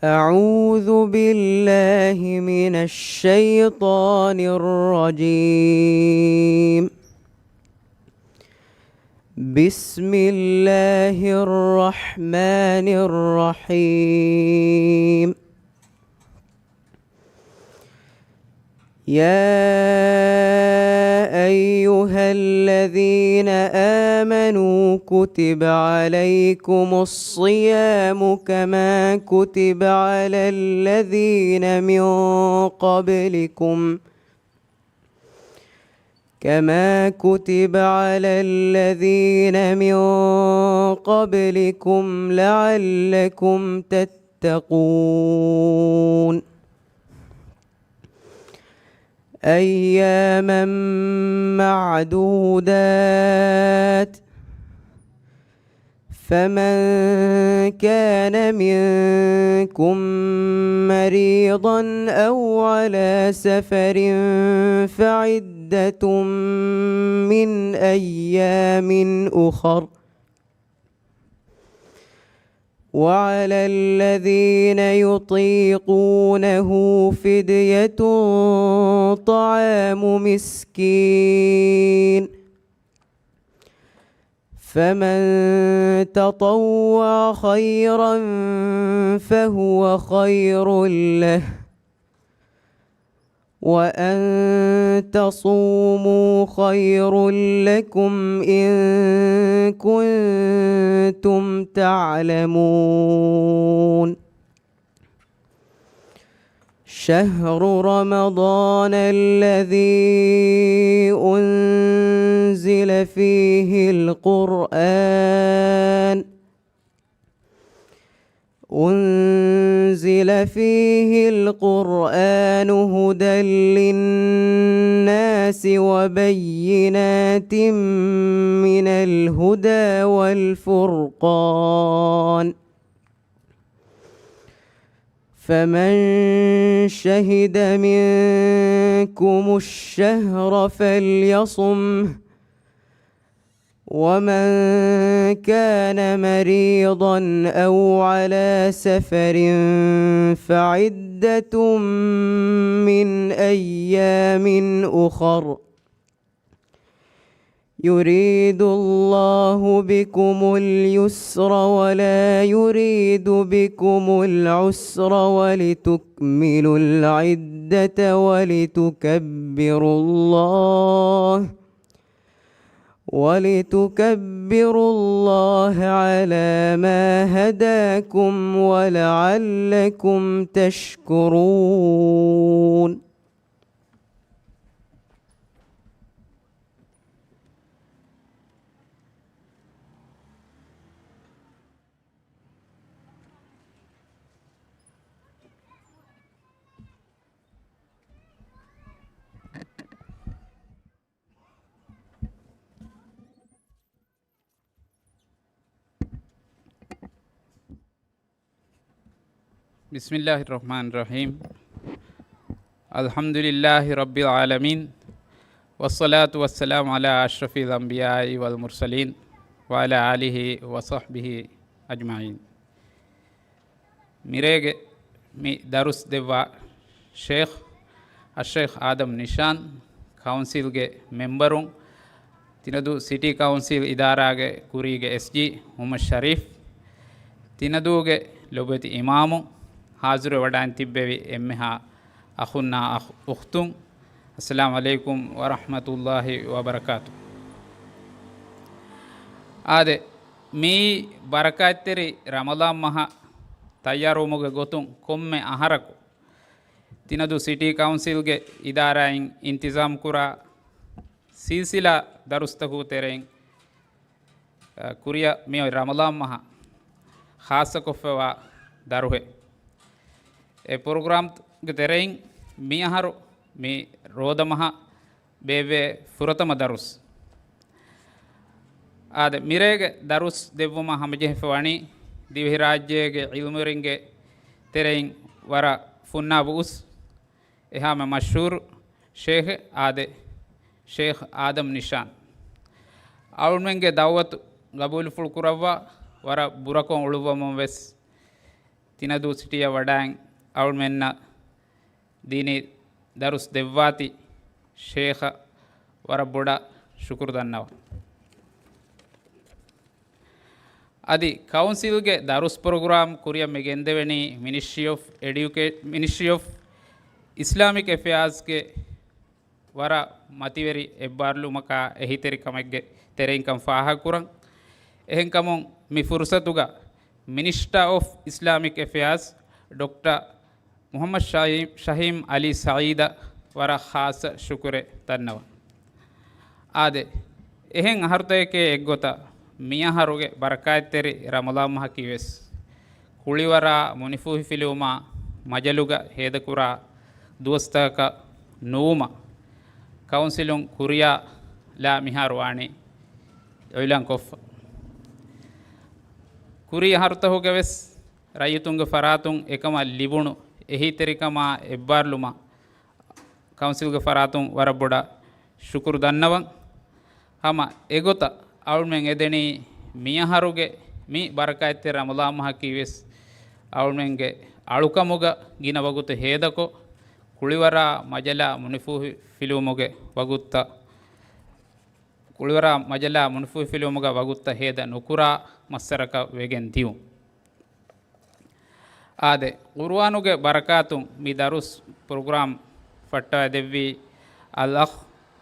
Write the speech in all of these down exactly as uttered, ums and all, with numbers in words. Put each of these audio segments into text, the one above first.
أعوذ بالله من الشيطان الرجيم. بسم الله الرحمن الرحيم. يا أيها الذين آمنوا كتب عليكم الصيام كما كتب على الذين من قبلكم، كما كتب على الذين من قبلكم لعلكم تتقون. أياما معدودات، فمن كان منكم مريضا أو على سفر فعدة من أيام أخر، وعلى الذين يطيقونه فدية طعام مسكين، فمن تطوع خيرا فهو خير له، وأن تصوموا خير لكم إن كنتم تعلمون. شهر رمضان الذي أنزل فيه القرآن، أنزل فيه القرآن هدى للناس وبينات من الهدى والفرقان، فمن شهد منكم الشهر فليصمه، ومن كان مريضا أو على سفر فعدة من أيام أخر، يريد الله بكم اليسر ولا يريد بكم العسر ولتكملوا العدة ولتكبروا الله، ولتكبروا الله على ما هداكم ولعلكم تشكرون. بسم الله الرحمن الرحيم. الحمد لله رب العالمين. والصلاة والسلام على أشرف الأنبياء والمرسلين وعلى آله وصحبه أجمعين. މިރޭގެ މި ދަރުސް ދެއްވާ ޝޭޚް އައްޝޭޚް އާދަމް ނިޝާން، ކައުންސިލްގެ މެމްބަރުން، ތިނަދޫ ސިޓީ ކައުންސިލް އިދާރާގެ ކުރީގެ އެސްޖީ ހުމަށް ޝަރީފް، ތިނަދޫގެ ލޮބުވެތި އިމާމު، ހާޒިރުވެވަޑައިން ތިއްބެވި އެންމެހާ އަޚުންނާ އަޚް-، އުޚްތުން، އައްސަލާމު ޢަލައިކުމް ވަރަޙްމަތުﷲި ވަބަރަކާތު. އާދެ، މިއީ ބަރަކާތްތެރި ރަމަޟާން މަހަށް ތައްޔާރުވުމުގެ ގޮތުން ކޮންމެ އަހަރަކު ތިނަދޫ ސިޓީ ކައުންސިލްގެ އިދާރާއިން އިންތިޒާމްކުރާ ސިލްސިލާ ދަރުސްތަކުގެ ތެރެއިން، އަ، ކުރިއަށް މިއޮތް ރަމަޟާން މަހަށް ޚާއްޞަކޮށްފައިވާ ދަރުހެއް. އެ ޕްރޮގްރާމްގެ ތެރެއިން މިއަހަރު މި ރޯދަމަހަށް ބޭއްވޭ ފުރަތަމަ ދަރުސް. އާދެ، މިރޭގެ ދަރުސް ދެއްވުމަށް ހަމަޖެހިފަވަނީ ދިވެހިރާއްޖޭގެ ޢިލްމުވެރިންގެ ތެރެއިން ވަރަށް ފުންނާބު އުސް، އެހާމެ މަޝްހޫރު ޝޭޚެއް އާދެ، ޝޭޚް އާދަމް ނިޝާން. އަޅުމެންގެ ދަޢުވަތު ގަބޫލުފުޅު ކުރައްވާ، ވަރަށް ބުރަކޮށް އުޅުއްވަމުން ވެސް ތިނަދޫ ސިޓީއަށް ވަޑައިން އަޅުމެންނަށް ދީނީ ދަރުސް ދެއްވާތީ ޝޭޚަށް ވަރަށް ބޮޑަށް ޝުކުރު ދަންނަވަން. އަދި ކައުންސިލްގެ ދަރުސް ޕްރޮގްރާމް ކުރިއަށް މި ގެންދެވެނީ މިނިސްޓްރީ އޮފް އެޑިއުކޭ-، މިނިސްޓްރީ އޮފް އިސްލާމިކް އެފެއާޒްގެ ވަރަށް މަތިވެރި އެއްބާރުލުމަކާ އެހީތެރިކަމެއްގެ ތެރެއިންކަން ފާހަގަކުރަން. އެހެންކަމުން މި ފުރުސަތުގަ މިނިސްޓާ އޮފް އިސްލާމިކް އެފެއާޒް ޑޮކްޓަ މުޙައްމަދު ޝަހީމް، ޝަހީމް ޢަލީ ސަޢީދަށް ވަރަށް ޚާއްޞަ ޝުކުރެއް ދަންނަވަން. އާދެ، އެހެން އަހަރުތަކެކޭ އެއްގޮތަށް މިއަހަރުގެ ބަރަކާތްތެރި ރަމަޟާން މަހަކީވެސް ކުޅިވަރާ މުނިފޫހިފިލުވުމާ މަޖަލުގަ ހޭދަކުރާ ދުވަސްތަކަކަށް ނުވުމަށް ކައުންސިލުން ކުރިއަށް ލާ މިހާރު ވާނީ އިޢުލާންކޮށްފަ. ކުރީ އަހަރުތަކުގަވެސް ރައްޔިތުންގެ ފަރާތުން އެކަމަށް ލިބުނު އެހީތެރިކަމާ އެއްބާރުލުމަށް ކައުންސިލްގެ ފަރާތުން ވަރަށް ބޮޑަށް ޝުކުރު ދަންނަވަން. ހަމަ އެގޮތަށް އަޅުމެން އެދެނީ މިއަހަރުގެ މި ބަރަކާތްތެރި ރަމަޟާން މަހަކީވެސް އަޅުމެންގެ އަޅުކަމުގަ ގިނަ ވަގުތު ހޭދަކޮށް، ކުޅިވަރާ މަޖަލާ މުނިފޫހިފިލުވުމުގެ ވަގުތުތައް، ކުޅިވަރާ މަޖަލާ މުނިފޫހިފިލުވުމުގަ ވަގުތުތައް ހޭދަ ނުކުރާ މައްސަރަކަށް ވެގެން ދިޔުން. އާދެ، ޤުރުއާނުގެ ބަރަކާތުން މި ދަރުސް ޕްރޮގްރާމް ފައްޓަވައިދެއްވީ އަލްއަޚް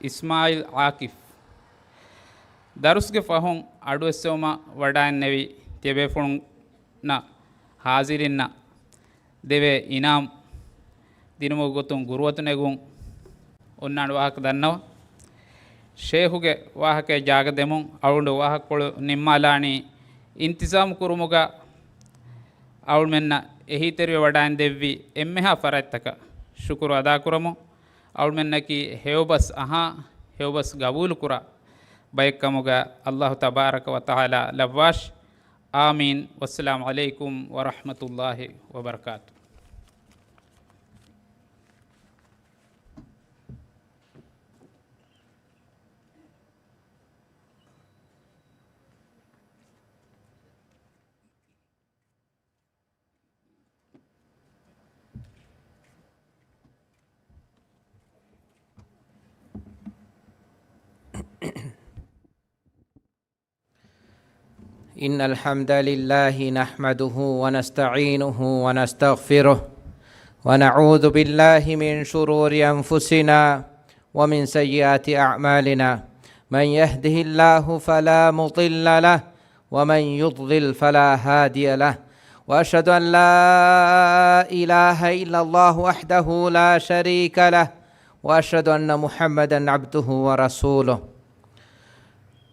އިސްމާޢީލް ޢާކިފް. ދަރުސްގެ ފަހުން އަޑުއެއްސެވުމަށް ވަޑައިންނެވި ތިޔަބޭފުޅުންނަށް ޙާޟިރިންނަށް ދެވޭ އިނާމް ދިނުމުގެ ގޮތުން ގުރުއަތު ނެގުން އޮންނާނެ ވާހަކަ ދަންނަވަން. ޝޭޚުގެ ވާހަކައަށް ޖާގަ ދެމުން އަޅުގަނޑު ވާހަކަކޮޅު ނިންމާލާނީ އިންތިޒާމު ކުރުމުގަ އަޅުމެންނަށް އެހީތެރިވެ ވަޑައިން ދެއްވި އެންމެހާ ފަރާތްތަކަށް ޝުކުރު އަދާކުރަމުން. އަޅުމެންނަކީ ހެޔޮބަސް އަހާ، ހެޔޮބަސް ގަބޫލުކުރާ ބައެއްކަމުގަ އައްލާހު ތަބާރަކަ ވަތަޢާލާ ލައްވާށި. އާމީން. ވައްސަލާމު ޢަލައިކުމް ވަރަޙްމަތުﷲި ވަބަރަކާތުހު. إن الحمد لله نحمده ونستعينه ونستغفره، ونعوذ بالله من شرور أنفسنا ومن سيئات أعمالنا. من يهده الله فلا مضل له، ومن يضلل فلا هادي له. وأشهد أن لا إله إلا الله وحده لا شريك له، وأشهد أن محمدا عبده ورسوله.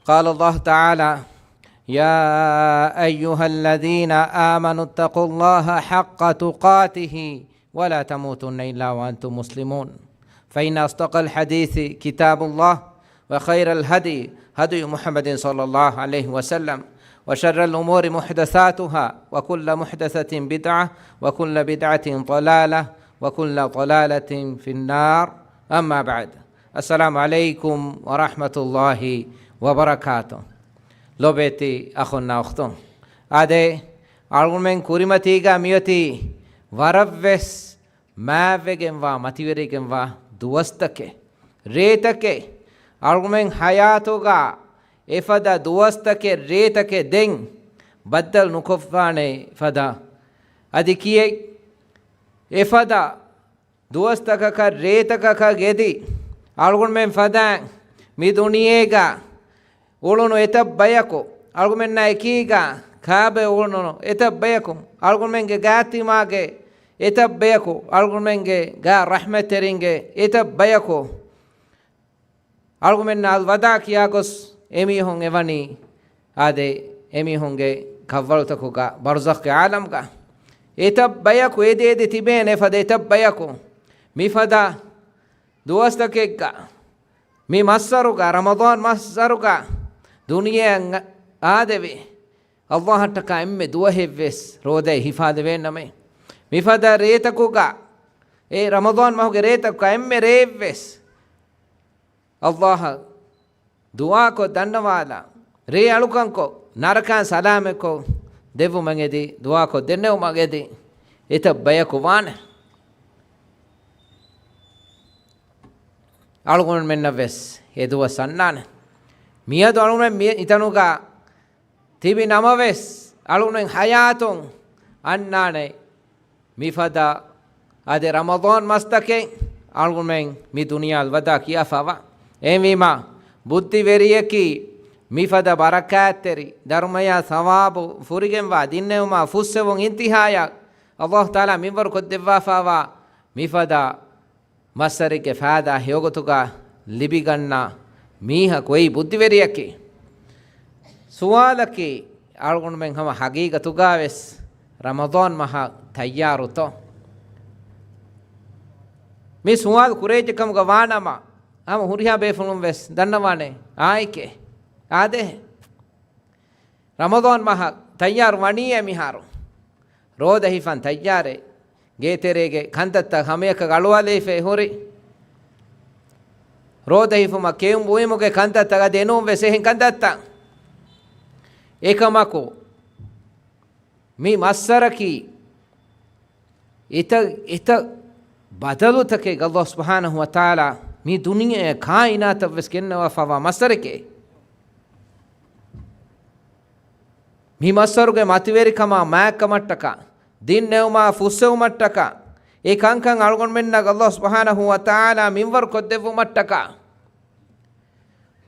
قال الله تعالى: يا أيها الذين آمنوا اتقوا الله حق تقاته ولا تموتن إلا وأنتم مسلمون. فإن أصدق الحديث كتاب الله، وخير الهدي هدي محمد صلى الله عليه وسلم، وشر الأمور محدثاتها، وكل محدثة بدعة، وكل بدعة ضلالة، وكل ضلالة في النار. أما بعد. السلام عليكم ورحمة الله وبركاته. ލޮބޭތި އަޚުންނާ އުޚްތުން. އާދެ، އަޅުގަނޑުމެން ކުރިމަތީގަ މިއޮތީ ވަރަށްވެސް މާތްވެގެންވާ، މަތިވެރިގެންވާ ދުވަސްތަކެއް، ރޭތަކެއް. އަޅުގަނޑުމެން ހަޔާތުގަ އެފަދަ ދުވަސްތަކެއް، ރޭތަކެއް ދެން ބައްދަލު ނުކޮށްފާނެ ފަދަ. އަދި ކިއެއް އެފަދަ ދުވަސްތަކަކަށް ރޭތަކަކަށް އެދި، އަޅުގަނޑުމެން ފަދައިން މި ދުނިޔޭގަ އުޅުނު އެތައް ބަޔަކު، އަޅުގަނޑުމެންނާ އެކީގަ ކާބައި އުޅުނު އެތައް ބަޔަކު، އަޅުގަނޑުމެންގެ ގާތްތިމާގެ އެތައް ބަޔަކު، އަޅުގަނޑުމެންގެ ގާ ރަޙްމަތްތެރިންގެ އެތައް ބަޔަކު، އަޅުގަނޑުމެންނަށް އަލްވަދާ ކިޔާ ގޮސް އެމީހުން އެވަނީ، އާދެ، އެމީހުންގެ ކަށްވަޅުތަކުގަ، ބަރުޒަޚްގެ ޢާލަމްގަ އެތައް ބަޔަކު އެދި އެދި ތިބޭނެ ފަދަ އެތައް ބަޔަކު މިފަދަ ދުވަސްތަކެއްގަ، މި މައްސަރުގަ، ރަމަޟާން މައްސަރުގަ ދުނިޔެއަށް އާދެވި، އައްލާހަށްޓަކާ އެންމެ ދުވަހެއްވެސް ރޯދައެއް ހިފާލެވޭނަމޭ. މިފަދަ ރޭތަކުގަ، އެ ރަމަޟާން މަހުގެ ރޭތަކުގަ އެންމެ ރެއެއްވެސް އައްލާހަށް ދުޢާކޮށް ދަންނަވާލާ، ރޭ އަޅުކަންކޮށް، ނަރަކައިން ސަލާމަތްކޮށް ދެއްވުމަށް އެދި، ދުޢާކޮށް ދެންނެވުމަށް އެދި، އެތައް ބަޔަކު ވާނެ. އަޅުގަނޑުމެންނަށް ވެސް އެ ދުވަސް އަންނާނެ. މިއަދު އަޅުގަނޑުމެން މި އިތަނުގަ ތިބި ނަމަވެސް، އަޅުގަނޑުމެން ހަޔާތުން އަންނާނެ މިފަދަ އާދެ، ރަމަޟާން މަސްތަކެއް އަޅުގަނޑުމެން މި ދުނިޔާ އަލްވަދާ ކިޔާފަވާ. އެހެންވީމާ، ބުއްދިވެރިޔަކީ މިފަދަ ބަރަކާތްތެރި، ދަރުމަޔާ ސަވާބު ފުރިގެންވާ، ދިންނެވުމާ ފުއްސެވުން އިންތިހާޔަށް އަލްލާހު ތަޢާލާ މިންވަރު ކޮށްދެއްވާފަވާ މިފަދަ މައްސަރެއްގެ ފައިދާ ހެޔޮގޮތުގަ ލިބިގަންނަ މީހަކު އެއީ ބުއްދިވެރިޔަކީ. ސުވާލަކީ، އަޅުގަނޑުމެން ހަމަ ހަގީގަތުގަ ވެސް ރަމަޟާން މަހަށް ތައްޔާރުތޯ؟ މި ސުވާލު ކުރެވިއްޖެ ކަމުގަ ވާނަމަ، ހަމަ ހުރިހާ ބޭފުޅުން ވެސް ދަންނަވާނެ އާއެކޭ. އާދޭ. ރަމަޟާން މަހަށް ތައްޔާރު ވަނީއޭ މިހާރު. ރޯދަ ހިފަން ތައްޔާރޭ. ގޭތެރޭގެ ކަންތައްތައް ހަމަޔަކަށް އަޅުވާލައިފައި ހުރި. ރޯދަ ހިފުމަށް ކެއުން ބުއިމުގެ ކަންތައްތައް އަދި އެނޫން ވެސް އެހެން ކަންތައްތައް. އެކަމަކު، މި މައްސަރަކީ އެތައް، އެތައް ބަދަލުތަކެއް އަލްލާހު ސުބްޙާނަހު ވަތަޢާލާ މި ދުނިޔެއަށް ކާއިނާތަށް ވެސް ގެންނަވާފަވާ މައްސަރެކޭ. މި މައްސަރުގެ މަތިވެރިކަމާ މާތްކަމަށްޓަކާ، ދިންނެވުމާ ފުއްސެވުމަށްޓަކާ، އެ ކަންކަން އަޅުގަނޑުމެންނަށް އަލްލާހު ސުބްޙާނަހު ވަތަޢާލާ މިންވަރު ކޮށްދެއްވުމަށްޓަކާ،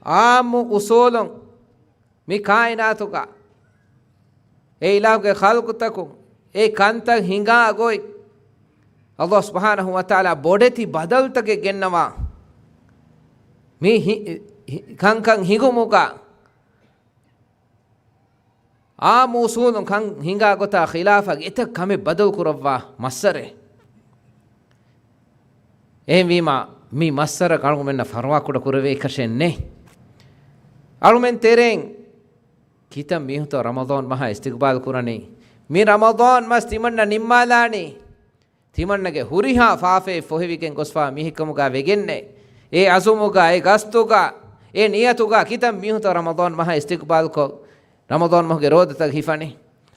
އާއްމު އުސޫލުން މި ކާއިނާތުގަ އެ އިލާހުގެ ޚަލްޤުތަކުން އެ ކަންތައް ހިނގާ ގޮތް، އަލްލާހު ސުބްޙާނަހު ވަތަޢާލާ ބޮޑެތި ބަދަލުތަކެއް ގެންނަވާ. މި ހި-، ހި-، ކަންކަން ހިނގުމުގަ އާއްމު އުސޫލުން ކަން ހިނގާ ގޮތާ ޚިލާފަށް އެތައް ކަމެއް ބަދަލު ކުރައްވާ މައްސަރެއް. އެހެންވީމާ، މި މައްސަރަ އަޅުގަނޑުމެންނަށް ފަރުވާކުޑަ ކުރެވޭ އެކަށެއް ނެތް. އަޅުމެން ތެރެއިން ކިތައް މީހުންތޯ ރަމަޟާން މަހާ އިސްތިޤްބާލް ކުރަނީ؟ މި ރަމަޟާން މަސް ތިމަންނަ ނިންމާލާނީ. ތިމަންނަގެ ހުރިހާ ފާފައެއް ފޮހެވިގެން ގޮސްފާ މީހެއްކަމުގަ ވެގެންނޭ. އެ އަޒުމުގަ، އެ ގަސްތުގަ، އެ ނިޔަތުގަ ކިތައް މީހުންތޯ ރަމަޟާން މަހާ އިސްތިޤްބާލްކޮށް، ރަމަޟާން މަހުގެ ރޯދަތައް ހިފަނީ؟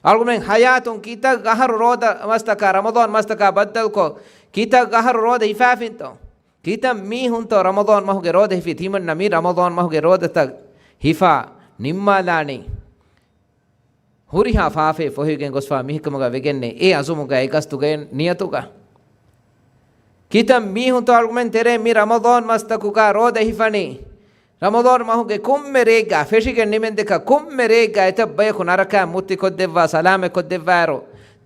އަޅުގަނޑުމެން ހަޔާތުން ކިތައް އަހަރު ރޯދަ މަސްތަކާ، ރަމަޟާން މަސްތަކާ ބައްދަލުކޮށް، ކިތައް އަހަރު ރޯދަ ހިފާފިންތޯ؟ ކިތައް މީހުންތޯ ރަމަޟާން މަހުގެ ރޯދަ ހިފީ ތިމަންނަ މި ރަމަޟާން މަހުގެ ރޯދަތައް ހިފާ ނިންމާލާނީ؟ ހުރިހާ ފާފައެއް ފޮހެވިގެން ގޮސްފާ މީހެއްކަމުގަ ވެގެންނޭ، އެ އަޒުމުގަ، އެ ގަސްތުގަ، އެ ނިޔަތުގަ. ކިތައް މީހުންތޯ އަޅުގަނޑުމެން ތެރޭ މި ރަމަޟާން މަސްތަކުގަ ރޯދަ ހިފަނީ؟ ރަމަޟާން މަހުގެ ކޮންމެ ރެއެއްގަ، ފެށިގެން ނިމެންދެކަ ކޮންމެ ރެއެއްގަ އެތައް ބަޔަކު ނަރަކައިން މުއްތިކޮށްދެއްވާ، ސަލާމަތްކޮށްދެއްވާއިރު،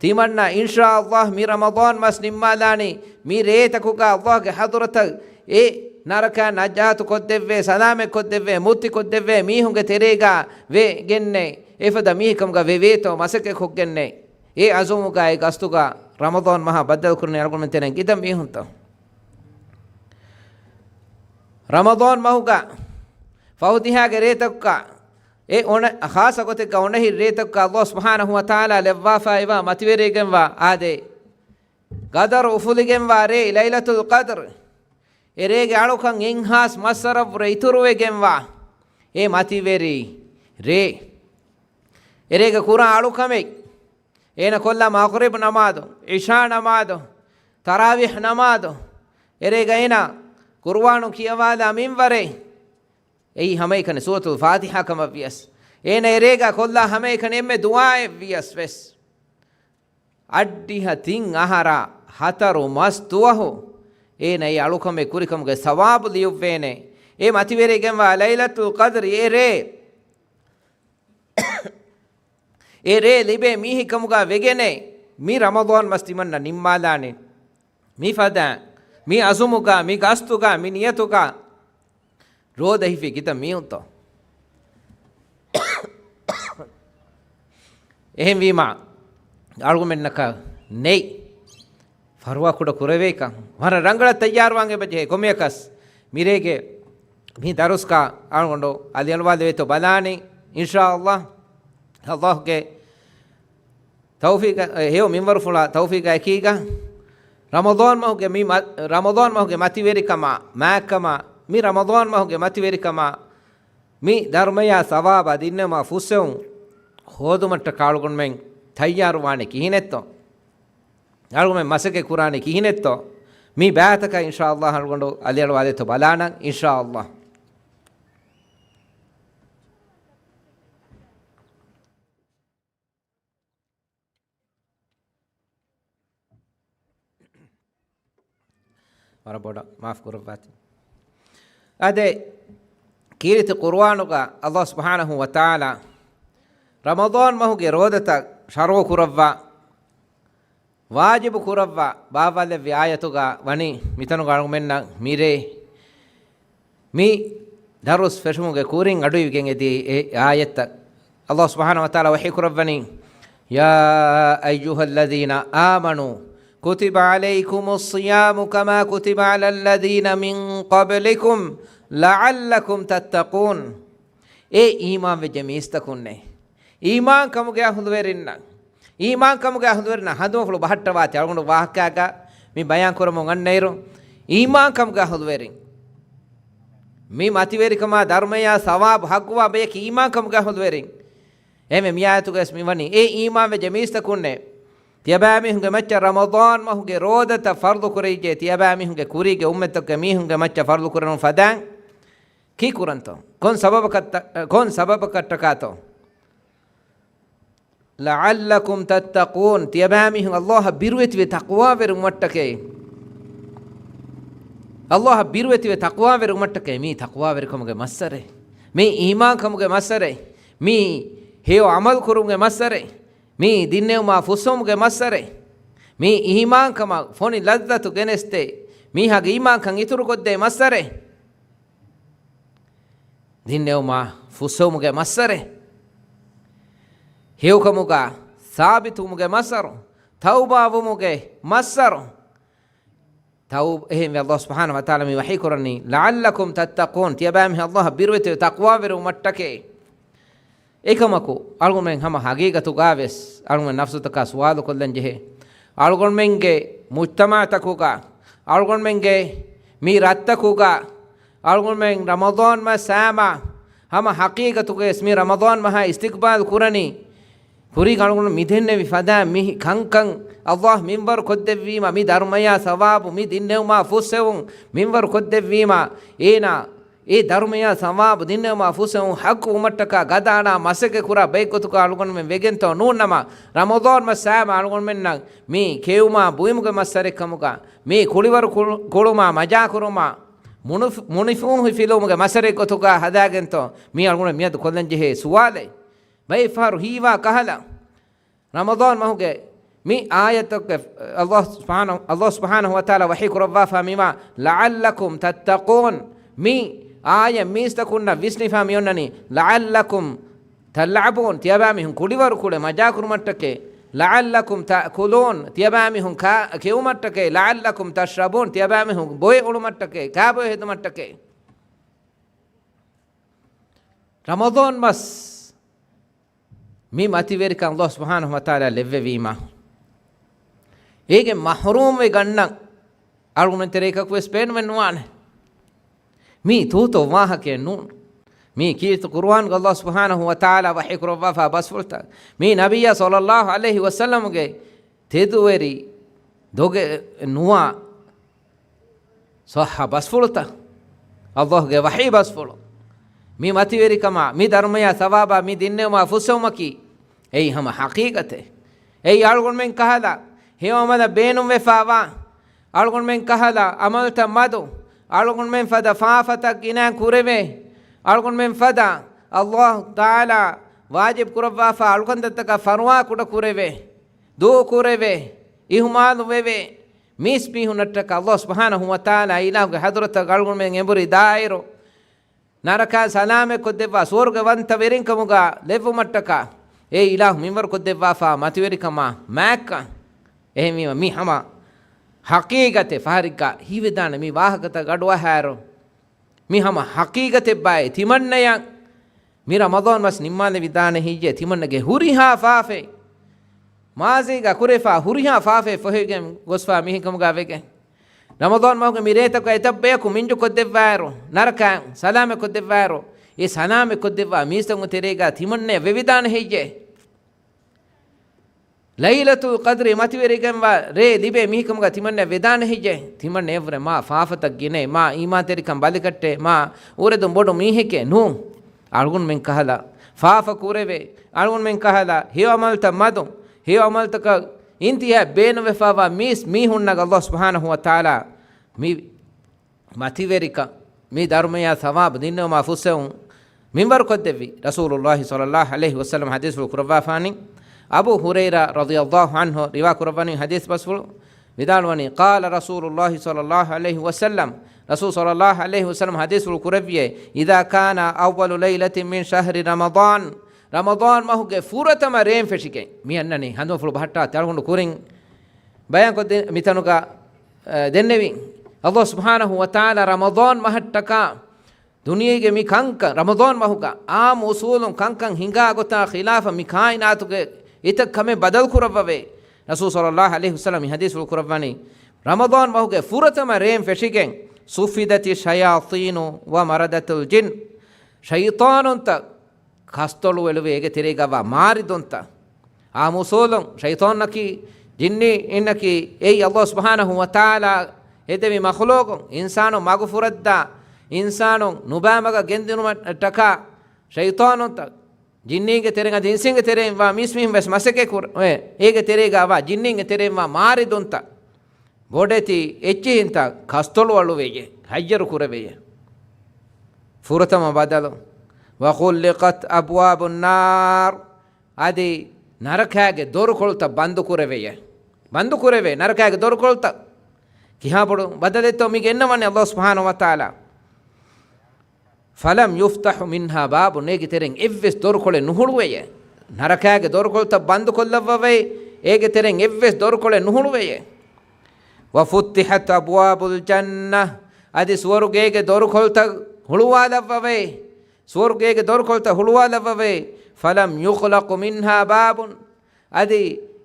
ތިމަންނަ އިންޝާﷲ މި ރަމަޟާން މަސް ނިންމާލާނީ، މި ރޭތަކުގަ ﷲ ގެ ޙަޟްރަތަށް އެ ނަރަކައިން ނަޖާތު ކޮށްދެއްވޭ، ސަލާމަތް ކޮށްދެއްވޭ، މުއްތި ކޮށްދެއްވޭ މީހުންގެ ތެރޭގަ ވެގެންނޭ، އެފަދަ މީހެއްކަމުގަ ވެވޭތޯ މަސައްކަތް ކޮށްގެންނޭ. އެ އަޒުމުގަ، އެ ގަސްތުގަ ރަމަޟާން މަހާ ބައްދަލު ކުރަނީ އަޅުގަނޑުމެން ތެރެއިން ކިތައް މީހުންތޯ؟ ރަމަޟާން މަހުގަ ފަހު ދިހާގެ ރޭތަކުގަ، އެ އޮނަ-، ޚާއްޞަ ގޮތެއްގަ އޮނަހިރި ރޭތަކުގަ ﷲ ސުބްޙާނަހޫ ވަތަޢާލާ ލައްވާފައިވާ މަތިވެރިވެގެންވާ އާދެ، ޤަދަރު އުފުލިގެންވާ ރޭ ލައިލަތުލް ޤަދްރު. އެ ރޭގެ އަޅުކަން އެއްހާސް މައްސަރަށްވުރެ އިތުރުވެގެންވާ އެ މަތިވެރި ރޭ. އެ ރޭގެ ކުރާ އަޅުކަމެއް، އޭނަ ކޮށްލާ މަޣްރިބް ނަމާދު، ޢިޝާ ނަމާދު، ތަރާވީޙް ނަމާދު، އެރޭގަ އޭނަ ޤުރުއާނު ކިޔަވާލާ މިންވަރެއް، އެއީ ހަމައެކަނި ސޫރަތުލް ފާތިޙާ ކަމަށް ވިޔަސް، އޭނަ އެރޭގަ ކޮށްލާ ހަމައެކަނި އެންމެ ދުޢާއެއް ވިޔަސް ވެސް، އަށްޑިހަ ތިން އަހަރާ ހަތަރު މަސް ދުވަހު އޭނަ އެ އަޅުކަމެއް ކުރިކަމުގެ ސަވާބު ލިޔުއްވޭނެ. އެ މަތިވެރިވެގެންވާ ލައިލަތުލް ޤަދްރި އެ ރޭ، އެ ރޭ ލިބޭ މީހެއްކަމުގަ ވެގެނޭ މި ރަމަޟާން މަސް ތިމަންނަ ނިންމާލާނެ. މި ފަދަ، މި އަޒުމުގަ، މި ގަސްތުގަ، މި ނިޔަތުގަ ރޯދަ ހިފީ ކިތައް މީހުންތޯ؟ އެހެންވީމާ، އަޅުގަނޑުމެންނަކަށް ނެތް ފަރުވާ ކުޑަ ކުރެވޭކަން. ވަރަށް ރަނގަޅަށް ތައްޔާރުވާން އެބަޖެހޭ. ކޮންމެއަކަސް މިރޭގެ މި ދަރުސްގަ އަޅުގަނޑު އަލިއަޅުވާލެވޭތޯ ބަލާނީ، އިންޝާﷲ. ﷲ ގެ ތައުފީޤަށް، އެ ހެޔޮ މިންވަރުފުޅާ ތައުފީޤާ އެކީގަ، ރަމަޟާން މަހުގެ މި މަ-، ރަމަޟާން މަހުގެ މަތިވެރިކަމާ، މާތްކަމާ، މި ރަމަޟާން މަހުގެ މަތިވެރިކަމާ، މި ދަރުމަޔާ ސަވާބާ ދިންނެވުމާ ފުއްސެވުން ހޯދުމަށްޓަކާ އަޅުގަނޑުމެން ތައްޔާރުވާނެ ކިހިނެއްތޯ؟ އަޅުގަނޑުމެން މަސައްކަތް ކުރާނީ ކިހިނެއްތޯ؟ މި ބައިތަކަށް އިންޝާﷲ އަޅުގަނޑު އަލިއަޅުވާދޭތޯ ބަލާނަން އިންޝާﷲ. ވަރަށް ބޮޑަށް މާފު ކުރައްވާތި. އާދެ، ކީރިތި ޤުރުއާނުގަ ﷲ ސުބްޙާނަހޫ ވަތަޢާލާ ރަމަޟާން މަހުގެ ރޯދަތައް ޝަރުޢު ކުރައްވާ، ވާޖިބު ކުރައްވާ ބާވާލެއްވި އާޔަތުގަ ވަނީ މިތަނުގަ އަޅުގަނޑުމެންނަށް މިރޭ މި ދަރުސް ފެށުމުގެ ކުރިން އަޑުއިވިގެން އެދި އެ އާޔަތްތައް. ﷲ ސުބްޙާނަހޫ ވަތަޢާލާ ވަޙީ ކުރައްވަނީ، يا أيها الذين آمنوا كتب عليكم الصيام كما كتب على الذين من قبلكم لعلكم تتقون. އޭ އީމާންވެއްޖެ މީސްތަކުންނޭ، އީމާންކަމުގެ އަހުލުވެރިންނަށް، އީމާންކަމުގެ އަހުލުވެރިންނަށް ހަނދުމަފުޅު ބަހައްޓަވާތި. އަޅުގަނޑު ވާހަކައިގަ މި ބަޔާން ކުރަމުން އަންނައިރު، އީމާންކަމުގެ އަހުލުވެރިން، މި މަތިވެރިކަމާ ދަރުމަޔާ ސަވާބު ހައްގުވާ ބަޔަކީ އީމާންކަމުގެ އަހުލުވެރިން. އެހެންވެ މިއާޔަތުގައިވެސް މިވަނީ، އޭ އީމާންވެއްޖެ މީސްތަކުންނޭ، ތިޔަބައިމީހުންގެ މައްޗަށް ރަމަޟާން މަހުގެ ރޯދަތައް ފަރުޟު ކުރެވިއްޖެ، ތިޔަބައިމީހުންގެ ކުރީގެ އުއްމަތްތަކުގެ މީހުންގެ މައްޗަށް ފަރުޟު ކުރެވުނު ފަދައިން. ކީކުރަންތޯ؟ ކޮން ސަބަބަކަށް، ކޮން ސަބަބަކަށްޓަކާތޯ؟ لعلكم تتقون، ތިޔަބައިމީހުން ﷲއަށް ބިރުވެތިވެ ތަޤްވާވެރިވުމަށްޓަކައި. ﷲއަށް ބިރުވެތިވެ ތަޤްވާވެރިވުމަށްޓަކައި. މީ ތަޤްވާވެރިކަމުގެ މައްސަރެއް. މީ އީމާންކަމުގެ މައްސަރެއް. މީ ހެޔޮ ޢަމަލު ކުރުމުގެ މައްސަރެއް. މީ ދިންނެވުމާ ފުއްސެވުމުގެ މައްސަރެއް. މީ އީމާންކަމަށް ފޮނި ލައްޒަތު ގެނެސްދޭ، މީހާގެ އީމާންކަން އިތުރުކޮށްދޭ މައްސަރެއް. ދިންނެވުމާ ފުއްސެވުމުގެ މައްސަރެއް. ހެޔޮކަމުގަ ސާބިތުވުމުގެ މައްސަރު. ތައުބާވުމުގެ މައްސަރު. ތައު-، އެހެންވެ ﷲ ސުބްޙާނަހޫ ވަތަޢާލާ މި ވަޙީ ކުރަނީ، لعلكم تتقون، ތިޔަބައިމީހުން ﷲއަށް ބިރުވެތިވެ ތަޤްވާވެރިވުމަށްޓަކައި. އެކަމަކު، އަޅުގަނޑުމެން ހަމަ ހަގީގަތުގަވެސް އަޅުގަނޑުމެން ނަފްސުތަކާ ސުވާލުކޮށްލަން ޖެހޭ. އަޅުގަނޑުމެންގެ މުޖްތަމަޢުތަކުގަ، އަޅުގަނޑުމެންގެ މި ރަށްތަކުގަ، އަޅުގަނޑުމެން ރަމަޟާން މަސް ސައިމާ ހަމަ ހަގީގަތުގަވެސް މި ރަމަޟާން މަހާ އިސްތިޤްބާލު ކުރަނީ، ކުރީގަ އަޅުގަނޑު މިދެންނެވި ފަދައިން މި ކަންކަން ﷲ މިންވަރު ކޮށްދެއްވީމަ، މި ދަރުމަޔާ ސަވާބު، މި ދިންނެވުމާ ފުއްސެވުން މިންވަރު ކޮށްދެއްވީމަ، އޭނާ އެ ދަރުމަޔާ ސަވާބު ދިންނެވުމާ ފުއްސެވުން ޙައްޤުވުމަށްޓަކާ ގަދައަޅާ މަސައްކަތް ކުރާ ބައެއްގޮތުގަ އަޅުގަނޑުމެން ވެގެންތޯ؟ ނޫންނަމަ، ރަމަޟާން މަސް ސައިމާ އަޅުގަނޑުމެންނަށް މި ކެއުމާ ބުއިމުގެ މައްސަރެއްކަމުގަ، މި ކުޅިވަރު ކުޅު-، ކުޅުމާ މަޖާކުރުމާ، މުނުފް-، މުނިފޫހި ފިލުވުމުގެ މައްސަރެއްގޮތުގަ ހަދާގެންތޯ؟ މީ އަޅުގަނޑު މިއަދު ކޮށްލަން ޖެހޭ ސުވާލެއް. ބައެއް ފަހަރު ހީވާ ކަހަލަ، ރަމަޟާން މަހުގެ މި އާޔަތަކުގެ ﷲ ސުބްޙާނަހޫ، ﷲ ސުބްޙާނަހޫ ވަތަޢާލާ ވަޙީ ކުރައްވާފާ މިވާ، لعلكم تتقون، މި އާޔަތް މީސްތަކުންނަށް ވިސްނިފާ މިއޮންނަނީ، لعلكم تلعبون، ތިޔަބައިމީހުން ކުޅިވަރު ކުޅެ މަޖާކުރުމަށްޓަކައި، لعلكم تأكلون، ތިޔަބައިމީހުން ކާ-، ކެއުމަށްޓަކައި، لعلكم تشربون، ތިޔަބައިމީހުން ބޮއެ އުޅުމަށްޓަކައި، ކާބޮއެ ހެދުމަށްޓަކައި. ރަމަޟާން މަސް މި މަތިވެރިކަން ﷲ ސުބްޙާނަހޫ ވަތަޢާލާ ލެއްވެވީމަ، އޭގެ މަޙްރޫމްވެ ގަންނަން އަޅުގަނޑު ތެރޭ އެކަކުވެސް ބޭނުމެއް ނުވާނެ. މީ ތޫތޯ ވާހަކައެއް ނޫން. މީ ކީރިތި ޤުރުއާންގަ ﷲ ސުބްޙާނަހޫ ވަތަޢާލާ ވަޙީ ކުރައްވާފާ ބަސްފުޅުތައް. މީ ނަބިއްޔާ ޞައްލައްލާހު ޢަލައިހި ވަސައްލަމުގެ ތެދުވެރި ދޮގެއް ނުވާ ޞައްޙަ ބަސްފުޅުތައް. ﷲގެ ވަޙީ ބަސްފުޅު. މި މަތިވެރިކަމާ، މި ދަރުމަޔާ ސަވާބާ، މި ދިންނެވުމާ ފުއްސެވުމަކީ، އެއީ ހަމަ ޙަޤީޤަތެއް. އެއީ އަޅުގަނޑުމެން ކަހަލަ، ހެޔޮ ޢަމަލަށް ބޭނުންވެފާވާ، އަޅުގަނޑުމެން ކަހަލަ ޢަމަލުތައް މަދު، އަޅުގަނޑުމެން ފަދަ ފާފަތައް ގިނައިން ކުރެވޭ، އަޅުގަނޑުމެން ފަދަ ﷲ ތަޢާލާ ވާޖިބު ކުރައްވާފާ އަޅުކަންތައްތަކަށް ފަރުވާ ކުޑަ ކުރެވޭ، ދޫ ކުރެވޭ، އިހުމާލު ވެވޭ، މީސް މީހުންނަށްޓަކައި ﷲ ސުބްޙާނަހޫ ވަތަޢާލާ އިލާހުގެ ޙަޟްރަތަށް އަޅުގަނޑުމެން އެނބުރި ދާއިރު، ނަރަކައިން ސަލާމަތްކޮށްދެއްވާ ސުވަރުގަ ވަންތަވެރިންކަމުގަ ލެއްވުމަށްޓަކާ، އެ އިލާހު މިންވަރުކޮށްދެއްވާފާ މަތިވެރިކަމާ މާތްކަން. އެހެންވީމަ، މި ހަމަ ޙަޤީޤަތެއް. ފަހަރެއްގަ ހީވެދާނެ މި ވާހަކަތައް އަޑުއަހާއިރު، މި ހަމަ ޙަޤީޤަތެއްބާއޭ. ތިމަންނަޔަށް މި ރަމަޟާން މަސް ނިންމާލެވިދާނެ ހެއްޔޭ؟ ތިމަންނަގެ ހުރިހާ ފާފައެއް، މާޒީގަ ކުރެފާ ހުރިހާ ފާފައެއް ފޮހެވިގެން ގޮސްފާ މީހެއްކަމުގަ ވެގެން، ރަމަޟާން މަހުގެ މި ރޭތަކުގަ އެތައް ބަޔަކު މިންޖުކޮށްދެއްވާއިރު، ނަރަކައިން ސަލާމަތްކޮށްދެއްވާއިރު، އެ ސަލާމަތްކޮށްދެއްވާ މީސްތަކުންގެ ތެރޭގަ ތިމަންނަޔަށް ވެވިދާނެ ހެއްޔޭ؟ ލައިލަތުލް ޤަދްރި މަތިވެރިގެންވާ ރޭ ލިބޭ މީހަކަމުގަ ތިމަންނަ ވެދާނެ ހެއްޔޭ؟ ތިމަންނަ އެއްވުރެ މާ ފާފަތައް ގިނައެއް، މާ އީމާންތެރިކަން ބަލިކައްޓޭ، މާ އުރެދުން ބޮޑު މީހެކޭ ނޫ. އަޅުގަނޑުމެން ކަހަލަ ފާފަ ކުރެވޭ، އަޅުގަނޑުމެން ކަހަލަ ހެޔޮ އަމަލުތައް މަދުން، ހެޔޮ އަމަލުތަކަށް އިންތިހާ ބޭނުންވެފައިވާ މީސް މީހުންނަށް ﷲ ސުބްޙާނަހޫ ވަތަޢާލާ މި މަތިވެރިކަން، މި ދަރުމަޔާ ސަވާބު ދިންނެވުމާ ފުއްސެވުން މިންވަރު ކޮށްދެއްވި. ރަސޫލުﷲ ޞައްލަﷲ ޢަލައިހި ވަސައްލަމަ ޙަދީޘްފުޅު ކުރައްވާފާނީ، އަބޫ ހުރައިރާ ރަޟިޔަﷲ ޢަންހު ރިވާ ކުރައްވަނީ ޙަދީޘް ބަސްފުޅު ވިދާޅުވަނީ، قال رسول الله صلى الله عليه وسلم، ރަސޫލު ޞައްލަﷲ ޢަލައިހި ވަސައްލަމަ ޙަދީޘްފުޅު ކުރެއްވިއޭ، إذا كان أول ليلة من شهر رمضان، ރަމަޟާން މަހުގެ ފުރަތަމަ ރޭން ފެށިގެން، މި އަންނަނީ ހަނދުމަފުޅު ބަހައްޓާ ތި އަޅުގަނޑު ކުރިން ބަޔާންކޮށްދިން މިތަނުގަ، އަ، ދެންނެވި. ﷲ ސުބްޙާނަހޫ ވަތަޢާލާ ރަމަޟާން މަހަށްޓަކާ ދުނިޔޭގެ މި ކަންކަން، ރަމަޟާން މަހުގަ އާއްމު އުޞޫލުން ކަންކަން ހިނގާ ގޮތާ ޚިލާފަށް މި ކާއިނާތުގެ އެތައް ކަމެއް ބަދަލު ކުރައްވަވޭ. ރަސޫލު ޞައްލަﷲ ޢަލައިހި ވަސައްލަމަ މި ޙަދީޘްފުޅު ކުރައްވަނީ، ރަމަޟާން މަހުގެ ފުރަތަމަ ރޭން ފެށިގެން، صُفِدَتِ الشَّيَاطِينُ وَمَرَدَتِ الْجِنِّ، ޝައިޠާނުންތައް ކަސްތޮޅުވެލުވި، އޭގެ ތެރޭގަވާ މާރިދުންތައް. އާއްމު އުޞޫލުން ޝައިޠާނަކީ، ޖިންނީންނަކީ، އެއީ ﷲ ސުބްޙާނަހޫ ވަތަޢާލާ ހެދެވި މަޚުލޫޤު، އިންސާނު މަގު ފުރައްދާ، އިންސާނު ނުބައިމަގަށް ގެންދިނުމަށްޓަކާ ޝައިޠާނުންތައް، ޖިންނީންގެ ތެރެއިން އަދި އިންސީންގެ ތެރެއިން ވާ މީސްމީހުން ވެސް މަސައްކަތް ކުރެވޭ، އޭގެ ތެރޭގަވާ ޖިންނީންގެ ތެރެއިން ވާ މާރިދުންތައް، ބޮޑެތި އެއްޗިހިންތައް ކަސްތޮޅުއަޅުވެޔޭ، ހައްޔަރު ކުރެވެޔޭ. ފުރަތަމަ ބަދަލު، وَغُلِّقَتْ أَبْوَابُ النَّارِ، އަދި ނަރަކާގެ ދޮރުކޮޅުތައް ބަންދު ކުރެވެޔޭ. ބަންދު ކުރެވޭ ނަރަކާގެ ދޮރުކޮޅުތައް. ކިހާ ބޮޑު ބަދަލެއްތޯ މި ގެންނަވަނީ ﷲ ސުބްޙާނަހޫ ވަތަޢާލާ. فَلَمْ يُفْتَحْ مِنْهَا بَابٌ، އޭގެ ތެރެއިން އެއްވެސް ދޮރުކޮޅެއް ނުހުޅުވެޔޭ. ނަރަކާގެ ދޮރުކޮޅުތައް ބަންދު ކޮށްލައްވަވައި، އޭގެ ތެރެއިން އެއްވެސް ދޮރުކޮޅެއް ނުހުޅުވެޔޭ. وَفُتِحَتْ أَبْوَابُ الْجَنَّةِ، އަދި ސުވަރުގޭގެ ދޮރުކޮޅުތައް ހުޅުވާލައްވަވައި، ސުވަރުގޭގެ ދޮރުކޮޅުތައް ހުޅުވާލައްވަވައި، فَلَمْ يُغْلَقْ مِنْهَا بَابٌ، އަދި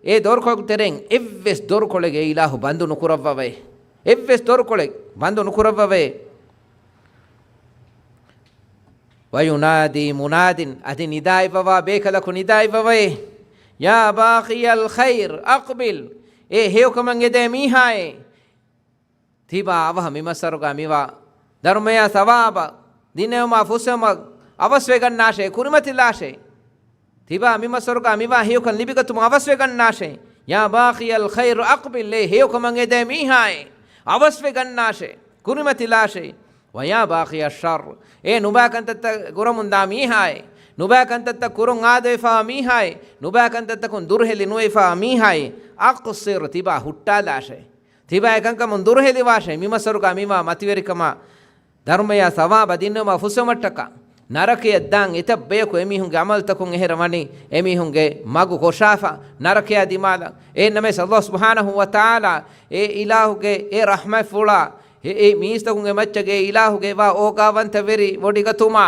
އެ ދޮރުކޮޅު ތެރެއިން އެއްވެސް ދޮރުކޮޅެއް އެ އިލާހު ބަންދު ނުކުރައްވަވައި، އެއްވެސް ދޮރުކޮޅެއް ބަންދު ނުކުރައްވަވައި. وَيُنَادِي مُنَادٍ، އަދި ނިދާއިއްވަވާ ބޭކަލަކު ނިދާއިއްވަވައި، يَا بَاغِيَ الْخَيْرِ أَقْبِلْ، އޭ ހެޔޮކަމަށް އެދޭ މީހާއޭ، ތިބާ އަވަހަށް މި މައްސަރުގަ މިވާ ދަރުމަޔާ ސަވާބަށް ދިނެވުމާ ފުއްސެވުމަށް އަވަސްވެގަންނާށޭ، ކުރިމަތިލާށޭ. ތިބާ މި މައްސަރުގަ މިވާ ހެޔޮކަން ލިބިގަތުމަށް އަވަސްވެގަންނާށޭ. يَا بَاغِيَ الْخَيْرِ أَقْبِلْ، އޭ ހެޔޮކަމަށް އެދޭ މީހާއޭ، އަވަސްވެގަންނާށޭ، ކުރިމަތިލާށޭ. وَيَا بَاغِيَ الشَّرِّ، އޭ ނުބާކަންތައްތައް ކުރަމުންދާ މީހާއޭ، ނުބާކަންތައްތައް ކުރުން އާދަވެފައިވާ މީހާއޭ، ނުބާކަންތައްތަކުން ދުރުހެލި ނުވެފައިވާ މީހާއޭ، أَقْصِرْ، ތިބާ ހުއްޓާލާށޭ. ތިބާ އެކަންކަމުން ދުރުހެލިވާށޭ. މި މައްސަރުގަ މިވާ މަތިވެރިކަމާ ދަރުމަޔާ ސަވާބަށް ދިންނެވުމާ ފުއްސެވުމަށްޓަކާ ނަރަކަޔަށް ދާން އެތައް ބަޔަކު އެމީހުންގެ އަމަލުތަކުން އެހެރަ ވަނީ އެމީހުންގެ މަގު ކޮށާފަ ނަރަކަޔާ ދިމާލަށް. އެހެންނަމަވެސް ﷲ ސުބްޙާނަހޫ ވަތަޢާލާ އެ އިލާހުގެ އެ ރަޙްމަތްފުޅާ، އެ، އެ މީސްތަކުންގެ މައްޗަށް އެ އިލާހުގެ ވާ އޯގާވަންތަ ވެރި ވޮޑިގަތުމާ،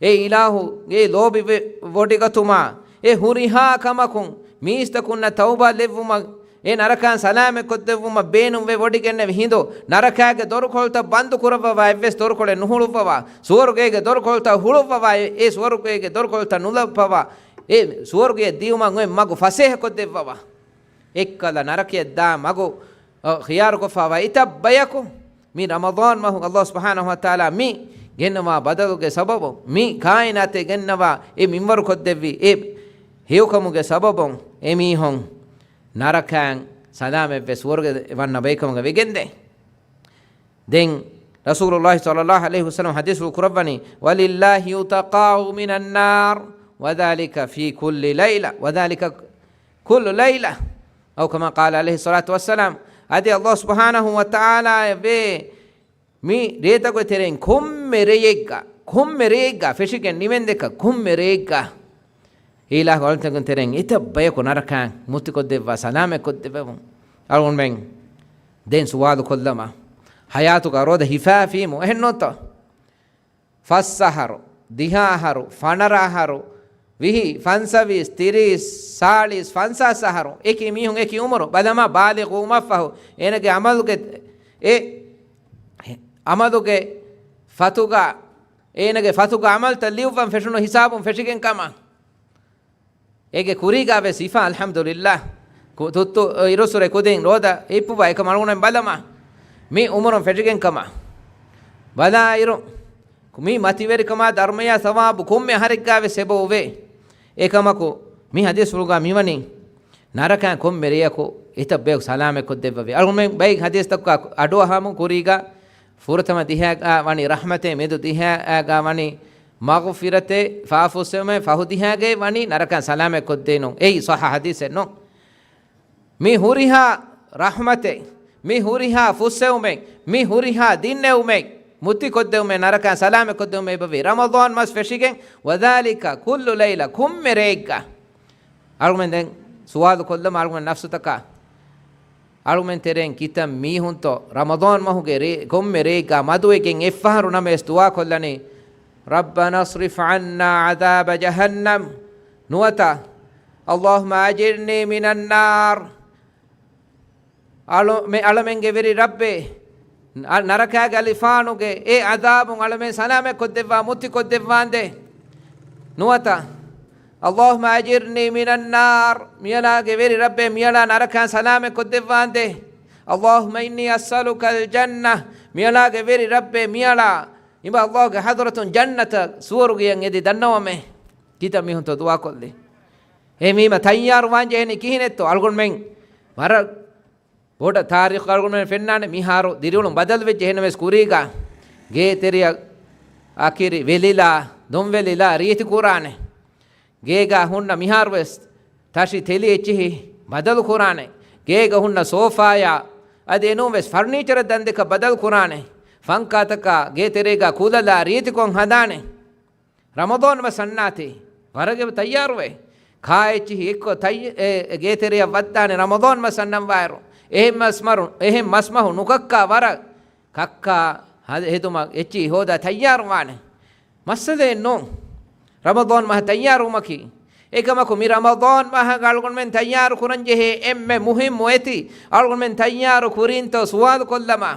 އެ އިލާހުގެ ލޯބި ވެ-، ވޮޑިގަތުމާ، އެ ހުރިހާ ކަމަކުން މީސްތަކުންނަށް ތައުބާ ލެއްވުމަށް، އެ ނަރަކާން ސަލާމަތްކޮށްދެއްވުމަށް ބޭނުންވެ ވޮޑިގެންނެވި ހިނދު، ނަރަކާގެ ދޮރުކޮޅުތައް ބަންދު ކުރައްވަވާ، އެއްވެސް ދޮރުކޮޅެއް ނުހުޅުއްވަވާ، ސުވަރުގޭގެ ދޮރުކޮޅުތައް ހުޅުއްވަވާ، އެ ސުވަރުގޭގެ ދޮރުކޮޅުތައް ނުލައްޕަވާ، އެ ސުވަރުގެއަށް ދިޔުމަށް އޮތް މަގު ފަސޭހަކޮށްދެއްވަވާ. އެއްކަލަ ނަރަކަޔަށް ދާ މަގު، އަ، ޚިޔާރުކޮށްފައިވާ އެތައް ބަޔަކު މި ރަމަޟާން މަހު ﷲ ސުބްޙާނަހޫ ވަތަޢާލާ މި ގެންނަވާ ބަދަލުގެ ސަބަބުން، މި ކާއިނާތެއް ގެންނަވާ އެ މިންވަރުކޮށްދެއްވި އެ ހެޔޮކަމުގެ ސަބަބުން އެމީހުން ނަރަކައިން ސަލާމަތްވެ ސުވަރުގެ ވަންނަ ބައެއްކަމުގަ ވެގެންދޭ. ދެން ރަސޫލުﷲ ޞައްލަﷲ ޢަލައިހި ވަސައްލަމަ ޙަދީޘްފުޅު ކުރައްވަނީ، وَلِلَّهِ عُتَقَاءُ مِنَ النَّارِ وَذَلِكَ فِي كُلِّ لَيْلَةٍ، وَذَلِكَ كُلُّ لَيْلَةٍ، أَوْ كَمَا قَالَ عَلَيْهِ الصَّلَاةُ وَالسَّلَامُ. އަދި ﷲ ސުބްޙާނަހޫ ވަތަޢާލާއަށް ވޭ މި ރޭތަކުގެ ތެރެއިން ކޮންމެ ރެޔެއްގަ، ކޮންމެ ރެޔެއްގަ ފެށިގެން ނިމެންދެކަ ކޮންމެ ރެޔެއްގަ އިލާހު އަޅުތަކުން ތެރެއިން އެތައް ބަޔަކު ނަރަކައިން މުއްތިކޮށްދެއްވާ ސަލާމަތްކޮށްދެއްވެވުން. އަޅުގަނޑުމެން ދެން ސުވާލު ކޮށްލަމާ، ޙަޔާތުގަ ރޯދަ ހިފާފީމު އެހެންނޫންތޯ؟ ފަސް އަހަރު، ދިހަ އަހަރު، ފަނަރަ އަހަރު، ވިހި، ފަންސަވީސް، ތިރީސް، ސާޅީސް، ފަންސާސް އަހަރު، އެކި މީހުން އެކި އުމުރު، ބަލަމާ ބާލިޣު ވުމަށްފަހު އޭނަގެ އަމަލުގެ، އެ އަމަލުގެ ފަތުގަ، އޭނަގެ ފަތުގަ އަމަލުތައް ލިޔުއްވަން ފެށުނު ހިސާބުން ފެށިގެން ކަމަށް. އޭގެ ކުރީގަ ވެސް ހިފާ، އަލްޙަމްދުލިއްލާހް. ތުއްތު އިރުއްސުރެ ކުދިން ރޯދަ ހިއްޕުވާ އެކަމަށް އަޅުގަނޑުމެން ބަލަމާ. މި އުމުރުން ފެށިގެން ކަމަށް ބަލާއިރު، މި މަތިވެރިކަމާ ދަރުމަޔާ ސަވާބު ކޮންމެ އަހަރެއްގާވެސް އެބައޮވޭ. އެކަމަކު، މި ޙަދީޘްފުޅުގާ މިވަނީ، ނަރަކައިން ކޮންމެ ރެޔަކު އެތައް ބަޔަކު ސަލާމަތްކޮށްދެއްވަވޭ. އަޅުގަނޑުމެން ބައެއް ޙަދީޘްތަކުގާ އަޑުއަހާމު ކުރީގާ، ފުރަތަމަ ދިހައިގާ ވަނީ ރަޙްމަތޭ، މެދު ދިހައިގާ ވަނީ މަޣުފިރަތޭ، ފާފުއްސެވުމޭ، ފަހު ދިހައިގައި ވަނީ ނަރަކައިން ސަލާމަތްކޮށްދޭނު. އެއީ ޞައްޙަ ޙަދީޘެއް ނޫން. މި ހުރިހާ ރަޙްމަތެއް، މި ހުރިހާ ފުއްސެވުމެއް، މި ހުރިހާ ދިންނެވުމެއް، މުއްތިކޮށްދެވުމެއް، ނަރަކައިން ސަލާމަތްކޮށްދެވުމެއް އެބަވީ ރަމަޟާން މަސް ފެށިގެން. وذلك كل ليلة، ކޮންމެ ރެއެއްގަ. އަޅުގަނޑުމެން ދެން ސުވާލު ކޮށްލަމާ އަޅުގަނޑުމެން ނަފްސުތަކާ، އަޅުގަނޑުމެން ތެރެއިން ކިތައް މީހުންތޯ ރަމަޟާން މަހުގެ ރޭ، ކޮންމެ ރެއެއްގަ މަދުވެގެން އެއްފަހަރު ނަމަވެސް ދުޢާ ކޮށްލަނީ، ربنا اصرف عنا عذاب جهنم، ނުވަތަ، اللهم أجرني من النار. އަޅު-، މެ-، އަޅަމެންގެ ވެރި ރައްބޭ، ނަ-، ނަރަކާގެ އަލިފާނުގެ އެ ޢަޛާބުން އަޅަމެން ސަލާމަތްކޮށްދެއްވާ، މުއްތިކޮށްދެއްވާނދޭ. ނުވަތަ، اللهم أجرني من النار، މިއަޅާގެ ވެރި ރައްބޭ، މިއަޅާ ނަރަކާން ސަލާމަތްކޮށްދެއްވާނދޭ. اللهم إني أسألك الجنة، މިއަޅާގެ ވެރި ރައްބޭ، މިއަޅާ އިބަ ﷲ ގެ ޙަޟްރަތުން ޖަންނަތަށް ސުވަރުގެޔަށް އެދި ދަންނަވަމޭ. ކިތައް މީހުންތޯ ދުޢާކޮށްލީ؟ އެހެންވީމަ ތައްޔާރުވާން ޖެހެނީ ކިހިނެއްތޯ؟ އަޅުގަނޑުމެން ވަރަށް ބޮޑަށް ތާރީޚު އަޅުގަނޑުމެން ފެންނާނެ. މިހާރު ދިރިއުޅުން ބަދަލުވެއްޖެ. އެހެންނަމަވެސް ކުރީގަ ގޭތެރެއަށް އަކިރި ވެލިލާ، ދޮންވެލިލާ ރީތި ކުރާނެ. ގޭގަ ހުންނަ މިހާރުވެސް ތަށި ތެލި އެއްޗިހި ބަދަލު ކުރާނެ. ގޭގަ ހުންނަ ސޯފާޔާ އަދި އެނޫންވެސް ފަރުނީޗަރަށް ދަންދެކަށް ބަދަލު ކުރާނެ. ފަންކާތަކާ ގޭތެރޭގަ ކޫލަލާ ރީތިކޮށް ހަދާނެ. ރަމަޟާން މަސް އަންނާތީ، ވަރަށް ތައްޔާރުވޭ. ކާއެއްޗިހި އެއްކޮށް ތައްޔ-، އެ، އެ ގޭތެރެއަށް ވައްދާނެ ރަމަޟާން މަސް އަންނަންވާއިރު. އެހެން މަސް މަރު-، އެހެން މަސްމަހު ނުކައްކާ ވަރަށް ކައްކާ ހަ-، ހެދުމަށް އެއްޗިހި ހޯދާ ތައްޔާރުވާނެ. މައްސަލައެއް ނޫން. ރަމަޟާން މަހަށް ތައްޔާރުވުމަކީ. އެކަމަކު މި ރަމަޟާން މަހަށް އަޅުގަނޑުމެން ތައްޔާރު ކުރަން ޖެހޭ އެންމެ މުހިއްމު އެތި، އަޅުގަނޑުމެން ތައްޔާރު ކުރީންތޯ ސުވާލު ކޮށްލަމާ.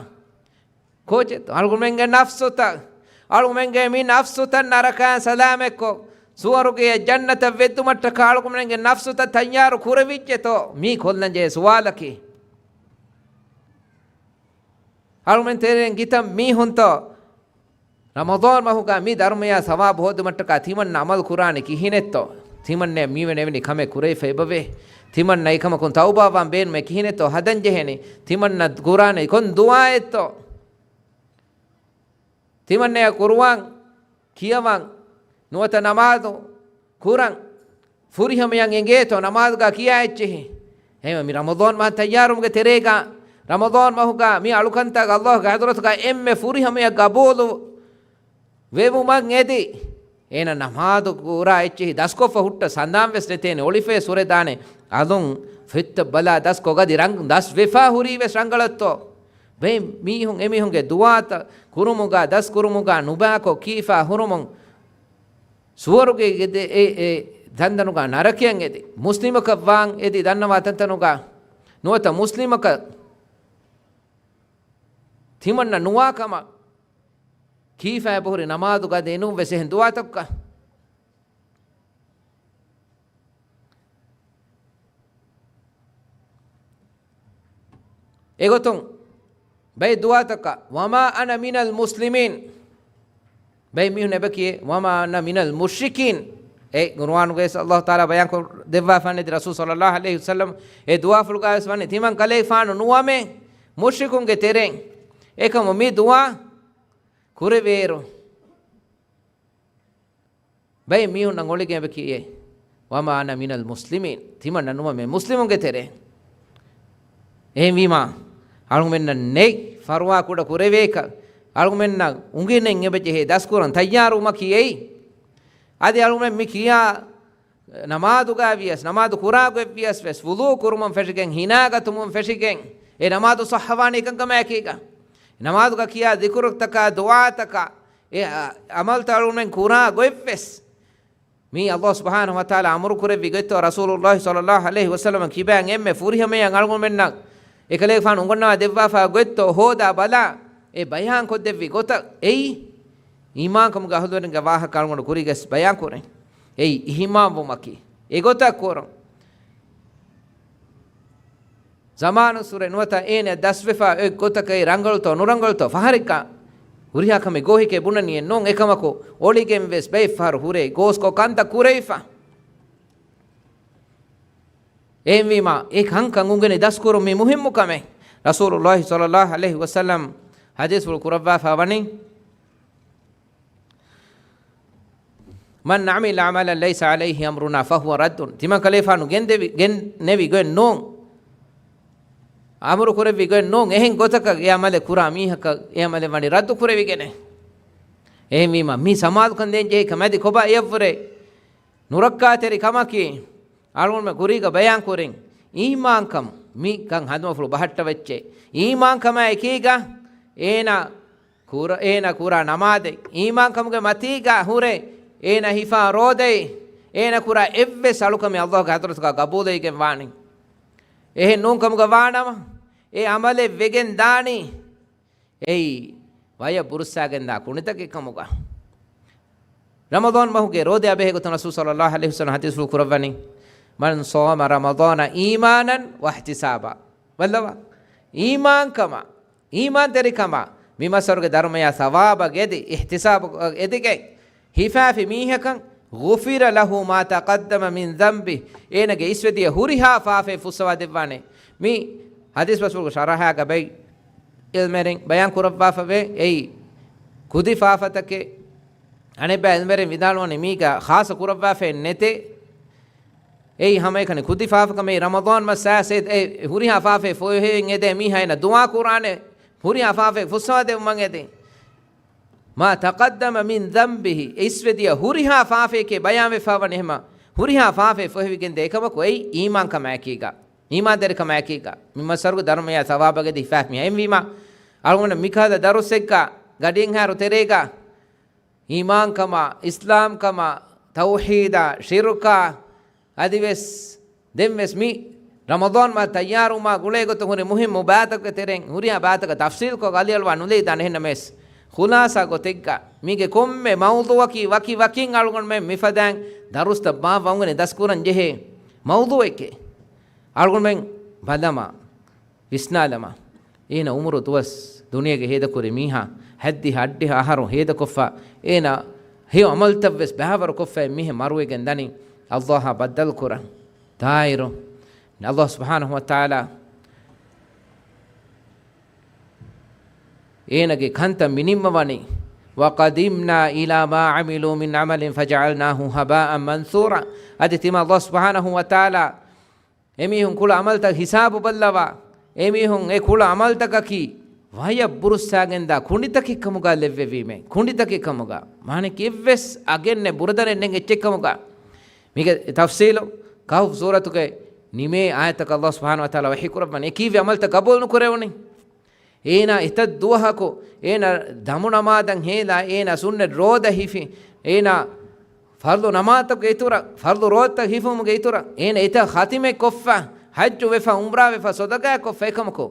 ކޯޗެއްތޯ؟ އަޅުގަނޑުމެންގެ ނަފްސުތައް، އަޅުގަނޑުމެންގެ މި ނަފްސުތައް ނަރަކައިން ސަލާމަތްކޮށް، ސުވަރުގެއަށް ޖަންނަތަށް ވެއްދުމަށްޓަކާ އަޅުގަނޑުމެންގެ ނަފްސުތައް ތައްޔާރު ކުރެވިއްޖެތޯ؟ މީ ކޮށްލަންޖެހޭ ސުވާލަކީ. އަޅުގަނޑުމެން ތެރެއިން ކިތައް މީހުންތޯ ރަމަޟާން މަހުގަ މި ދަރުމަޔާ ސަވާބު ހޯދުމަށްޓަކާ ތިމަންނަ ޢަމަލު ކުރާނެ ކިހިނެއްތޯ؟ ތިމަންނަ މިވެނެވެނި ކަމެއް ކުރެވިފަ އެބަވޭ. ތިމަންނަ އެކަމަކުން ތައުބާވާން ބޭނުމެއް ކިހިނެއްތޯ؟ ހަދަންޖެހޭނެ. ތިމަންނަ ކުރާނެ ކޮން ދުޢާއެއްތޯ؟ ތިމަންނަޔަށް ޤުރުއާން ކިޔަވަން، ނުވަތަ ނަމާދު ކުރަން، ފުރިހަމަޔަށް އެނގޭތޯ ނަމާދުގަ ކިޔާ އެއްޗެހި؟ އެހެންވެ، މި ރަމަޟާން މަހަށް ތައްޔާރުވުމުގެ ތެރޭގަ، ރަމަޟާން މަހުގަ މި އަޅުކަންތައް ﷲ ގެ ޙަޟްރަތުގަ އެންމެ ފުރިހަމަޔަށް ގަބޫލު ވެވުމަށް އެދި، އޭނަ ނަމާދު ކުރާ އެއްޗެހި ދަސްކޮށްފަ ހުއްޓަ ސަނދާން ވެސް ނެތޭނެ، އޮޅިފައި ސުރެދާނެ. އަލުން ފޮތްތައް ބަލާ ދަސްކޮށް އަދި ރަން ދަސް ވެފާ ހުރީ ވެސް ރަނގަޅަށްތޯ؟ ބެ މީހުން އެމީހުންގެ ދުޢާތައް ކުރުމުގަ ދަސްކުރުމުގަ ނުބާކޮށް ކީފާ ހުރުމުން ސުވަރުގެ ގެ-، އެ، އެ ތަންތަނުގަ ނަރަކަޔަށް އެދި، މުސްލިމަކަށް ވާން އެދި ދަންނަވާ ތަންތަނުގަ ނުވަތަ މުސްލިމަކަށް ތިމަންނަ ނުވާ ކަމަށް ކީފާ އެބަހުރި ނަމާދުގަ އަދި އެނޫން ވެސް އެހެން ދުޢާތަކުގަ. އެގޮތުން ބައެއް ދުޢާތަކަށް، "وما أنا من المسلمين." ބައެއް މީހުން އެބަ ކިޔޭ، "وما أنا من المشركين." އެ ޤުރުއާނުގައި ވެސް ﷲ ތަޢާލާ ބަޔާން ކޮށް ދެއްވާފާނެ ދި ރަސޫލު ޞައްލައްލާހު ޢަލައިހި ވަސައްލަމް އެ ދުޢާފުޅުގައި ވެސް ވަނީ، "ތިމަން ކަލޭގެފާނު ނުވަމޭ މުޝްރިކުންގެ ތެރެއިން." އެކަމު މި ދުޢާ ކުރެވޭއިރު، ބައެއް މީހުންނަށް އޮޅިގެން އެބަ ކިޔޭ، "وما أنا من المسلمين." ތިމަންނަ ނުވަމޭ މުސްލިމުންގެ ތެރޭ. އެހެންވީމާ، އަޅުގަނޑުމެންނަށް ނެތް ފަރުވާ ކުޑަ ކުރެވޭކަށް، އަޅުގަނޑުމެންނަށް އުނގެނެން އެބަ ޖެހޭ ދަސްކުރަން ތައްޔާރުވުމަކީ އެއީ. އަދި އަޅުގަނޑުމެން މި ކިޔާ ނަމާދުގަ ވިޔަސް، ނަމާދު ކުރާ ގޮތް ވިޔަސް ވެސް، ވުޟޫ ކުރުމުން ފެށިގެން، ހިނާގަތުމުން ފެށިގެން، އެ ނަމާދު ޞައްޙަވާނީ އެކަންކަމާއެކީގަ. ނަމާދުގަ ކިޔާ ޛިކުރުތަކާ، ދުޢާތަކާ، އެ އަ-، ޢަމަލުތައް އަޅުގަނޑުމެން ކުރާ ގޮތްވެސް، މީ ﷲ ސުބްޙާނަހޫ ވަތަޢާލާ އަމުރު ކުރެއްވި ގޮތްތޯ، ރަސޫލުﷲ ޞައްލައްލާހު ޢަލައިހި ވަސައްލަމަ ކިބައިން އެންމެ ފުރިހަމަޔަށް އަޅުގަނޑުމެންނަށް އެކަލޭގެފާނު އުނގަންނަވާ ދެއްވާފާ ގޮތްތޯ ހޯދާ ބަލާ، އެ ބަޔާން ކޮށްދެއްވި ގޮތަށް އެއީ، އީމާންކަމުގެ އަހުލުވެރިންގެ ވާހަކަ އަޅުގަނޑު ކުރީގަސް ބަޔާން ކުރޭ. އެއީ އިހުމާލްވުމަކީ. އެގޮތަށް ކުރުން. ޒަމާނުއްސުރެ ނުވަތަ އޭނަ ދަސްވެފަ އޮތް ގޮތަކަށް ރަނގަޅުތޯ ނުރަނގަޅުތޯ ފަހަރެއްގަ ހުރިހާ ކަމެއް ގޯހިކޭ ބުނަނީއެއް ނޫން. އެކަމަކު އޮޅިގެން ވެސް ބައެއް ފަހަރު ހުރޭ ގޯސްކޮށް ކަންތައް ކުރެވިފަ. އެހެންވީމާ، އެ ކަންކަން އުނގެނި ދަސްކުރުން މީ މުހިއްމު ކަމެއް. ރަސޫލުﷲ ޞައްލަﷲ ޢަލައިހި ވަސައްލަމް ޙަދީޘްފުޅު ކުރައްވާފަ ވަނީ، من عمل عملا ليس عليه أمرنا فهو رد. ތިމަން ކަލޭފާނު ގެންދެވި، ގެންނެވި ގޮތް ނޫން. އަމުރު ކުރެއްވި ގޮތް ނޫން. އެހެން ގޮތަކަށް އެ ޢަމަލެއް ކުރާ މީހަކަށް އެ ޢަމަލެއް ވަނީ ރައްދު ކުރެވިގެނެ. އެހެންވީމަ، މި ސަމާލުކަން ދޭން ޖެހޭ ކަމެއް އަދި ކޮބާ އެއަށްވުރެ ނުރައްކާތެރި ކަމަކީ، އަޅުގަނޑުމެ ކުރީގަ ބަޔާން ކުރިން، އީމާންކަން މި ކަން ހަނދުމަފުޅު ބަހައްޓަވެއްޗޭ. އީމާންކަމާ އެކީގަ އޭނާ ކުރ-، އޭނާ ކުރާ ނަމާދެއް، އީމާންކަމުގެ މަތީގަ ހުރެ އޭނާ ހިފާ ރޯދައެއް، އޭނާ ކުރާ އެއްވެސް އަޅުކަމެއް އައްލާހުގެ ޙަޟްރަތުގަ ގަބޫލުވެގެން ވާނެ. އެހެން ނޫންކަމުގަ ވާނަމަ، އެ ޢަމަލެއް ވެގެން ދާނީ އެއީ ވަޔަށް ބުރުއްސާގެންދާ ކުނޑިތަކެއް ކަމުގަ. ރަމަޟާން މަހުގެ ރޯދައާ ބެހޭ ގޮތުން ރަސޫލު ޞައްލަﷲ ޢަލައިހި ވަސައްލަމަ ޙަދީޘްފުޅު ކުރައްވަނީ، من صام رمضان إيمانا واحتسابا. ބައްލަވާ، އީމާންކަމާ، އީމާންތެރިކަމާ، މި މަސްވަރުގެ ދަރުމަޔާ ސަވާބަށް އެދި، އިޙްތިސާބަށް އެދިގެން ހިފާފި މީހަކަށް، غفر له ما تقدم من ذنبه، އޭނަގެ އިސްވެދިޔަ ހުރިހާ ފާފައެއް ފުއްސަވާ ދެއްވާނެ. މި ޙަދީޘް ބަސްފުޅުގެ ޝަރަޙާގަ ބައި ޢިލްމުވެރިން ބަޔާން ކުރައްވާފަވޭ، އެއީ ކުދި ފާފަތަކެއް. އަނެއްބައި ޢިލްމުވެރިން ވިދާޅުވަނީ މީގަ ޚާއްޞަ ކުރައްވާފައެއް ނެތޭ. އެއީ ހަމައެކަނި ކުދި ފާފަކަމެއް ރަމަޟާން މަސް އައިސް އެ ހުރިހާ ފާފައެއް ފޮހެވެން އެދޭ މީހާ އޭނަ ދުޢާ ކުރާނެ، ހުރިހާ ފާފައެއް ފުއްސަވާ ދެއްވުމަށް އެދޭ. ما تقدم من ذنبه، އިސްވެދިޔަ ހުރިހާ ފާފައެކޭ ބަޔާންވެފަ ވަނީ ހަމަ ހުރިހާ ފާފައެއް ފޮހެވިގެންދޭ. އެކަމަކު އެއީ އީމާންކަމާއެކީގަ، އީމާންތެރިކަމާ އެކީގަ، މި މަސްވަރުގެ ދަރުމަޔާ ސަވާބަށް އެދި ހިފާފި މީހާ. އެހެންވީމާ، އަޅުގަނޑަށް މިކަހަލަ ދަރުސެއްގަ ގަޑިއެއްހާއިރު ތެރޭގަ އީމާންކަމާ، އިސްލާމްކަމާ، ތައުޙީދާ، ޝިރުކާ، އަދިވެސް ދެންވެސް މި ރަމަޟާން މަހަށް ތައްޔާރުވުމާ ގުޅޭ ގޮތުން ހުރި މުހިއްމު ބާތަކުގެ ތެރެއިން ހުރިހާ ބާތަކަށް ތަފްޞީލްކޮށް އަލިއަޅުވާ ނުލެވިދާނެ. އެހެންނަމަވެސް، ޚުލާޞާ ގޮތެއްގަ މީގެ ކޮންމެ މައުޟޫޢަކީ ވަކި ވަކިން އަޅުގަނޑުމެން މިފަދައިން ދަރުސްތައް ބާއްވަން އުނގެނި ދަސްކުރަން ޖެހޭ މައުޟޫޢެކޭ. އަޅުގަނޑުމެން ބަލަމާ، ވިސްނާލަމާ، އޭނަ އުމުރު ދުވަސް ދުނިޔޭގަ ހޭދަކުރި މީހާ، ހައްދިހަ އައްޑިހަ އަހަރު ހޭދަކޮށްފަ، އޭނަ ހެޔޮ ޢަމަލުތައްވެސް ބައިވަރުކޮށްފައި މީހެއް މަރުވެގެން ދަނީ، އައްލާހާ ބައްދަލުކުރަން. ދާއިރު، އައްލާހު ސުބްޙާނަހު ވަތަޢާލާ އޭނަގެ ކަންތައް މިނިންމަވަނީ، وقدمنا إلى ما عملوا من عمل فجعلناه هباء منثورا. އަދި ތިމާ އައްލާހު ސުބްޙާނަހު ވަތަޢާލާ އެމީހުން ކުޅަ ޢަމަލުތައް ހިސާބު ބައްލަވާ، އެމީހުން އެ ކުޅަ ޢަމަލުތަކަކީ ވަޔަށް ބުރުއްސާގެންދާ ކުނޑިތަކެއް ކަމުގަ ލެއްވެވީމޭ. ކުނޑިތަކެއް ކަމުގަ، މާނައަކީ އެއްވެސް އަގެއް ނެތް، ބުރަދަނެއް ނެތް އެއްޗެއް ކަމުގަ. މީގެ ތަފްޞީލު ކަހުފް ސޫރަތުގެ ނިމޭ އާޔަތަކަށް އައްލާހު ސުބްޙާނަހު ވަތަޢާލާ ވަޙީ ކުރައްވަނީ، އެ ކީއްވެ ޢަމަލުތައް ޤަބޫލު ނުކުރެވުނީ؟ އޭނާ އެތައް ދުވަހަކު އޭނާ ދަމު ނަމާދަށް ހޭލާ، އޭނާ ސުންނަތް ރޯދަ ހިފި، އޭނާ ފަރްޟު ނަމާދުތަކުގެ އިތުރަށް، ފަރްޟު ރޯދަތައް ހިފުމުގެ އިތުރަށް، އޭނާ އެތައް ޚަތިމެއް ކޮށްފަ، ޙައްޖު ވެފަ، ޢުމްރާ ވެފަ، ޞަދަޤާތް ކޮށްފަ، އެކަމަކު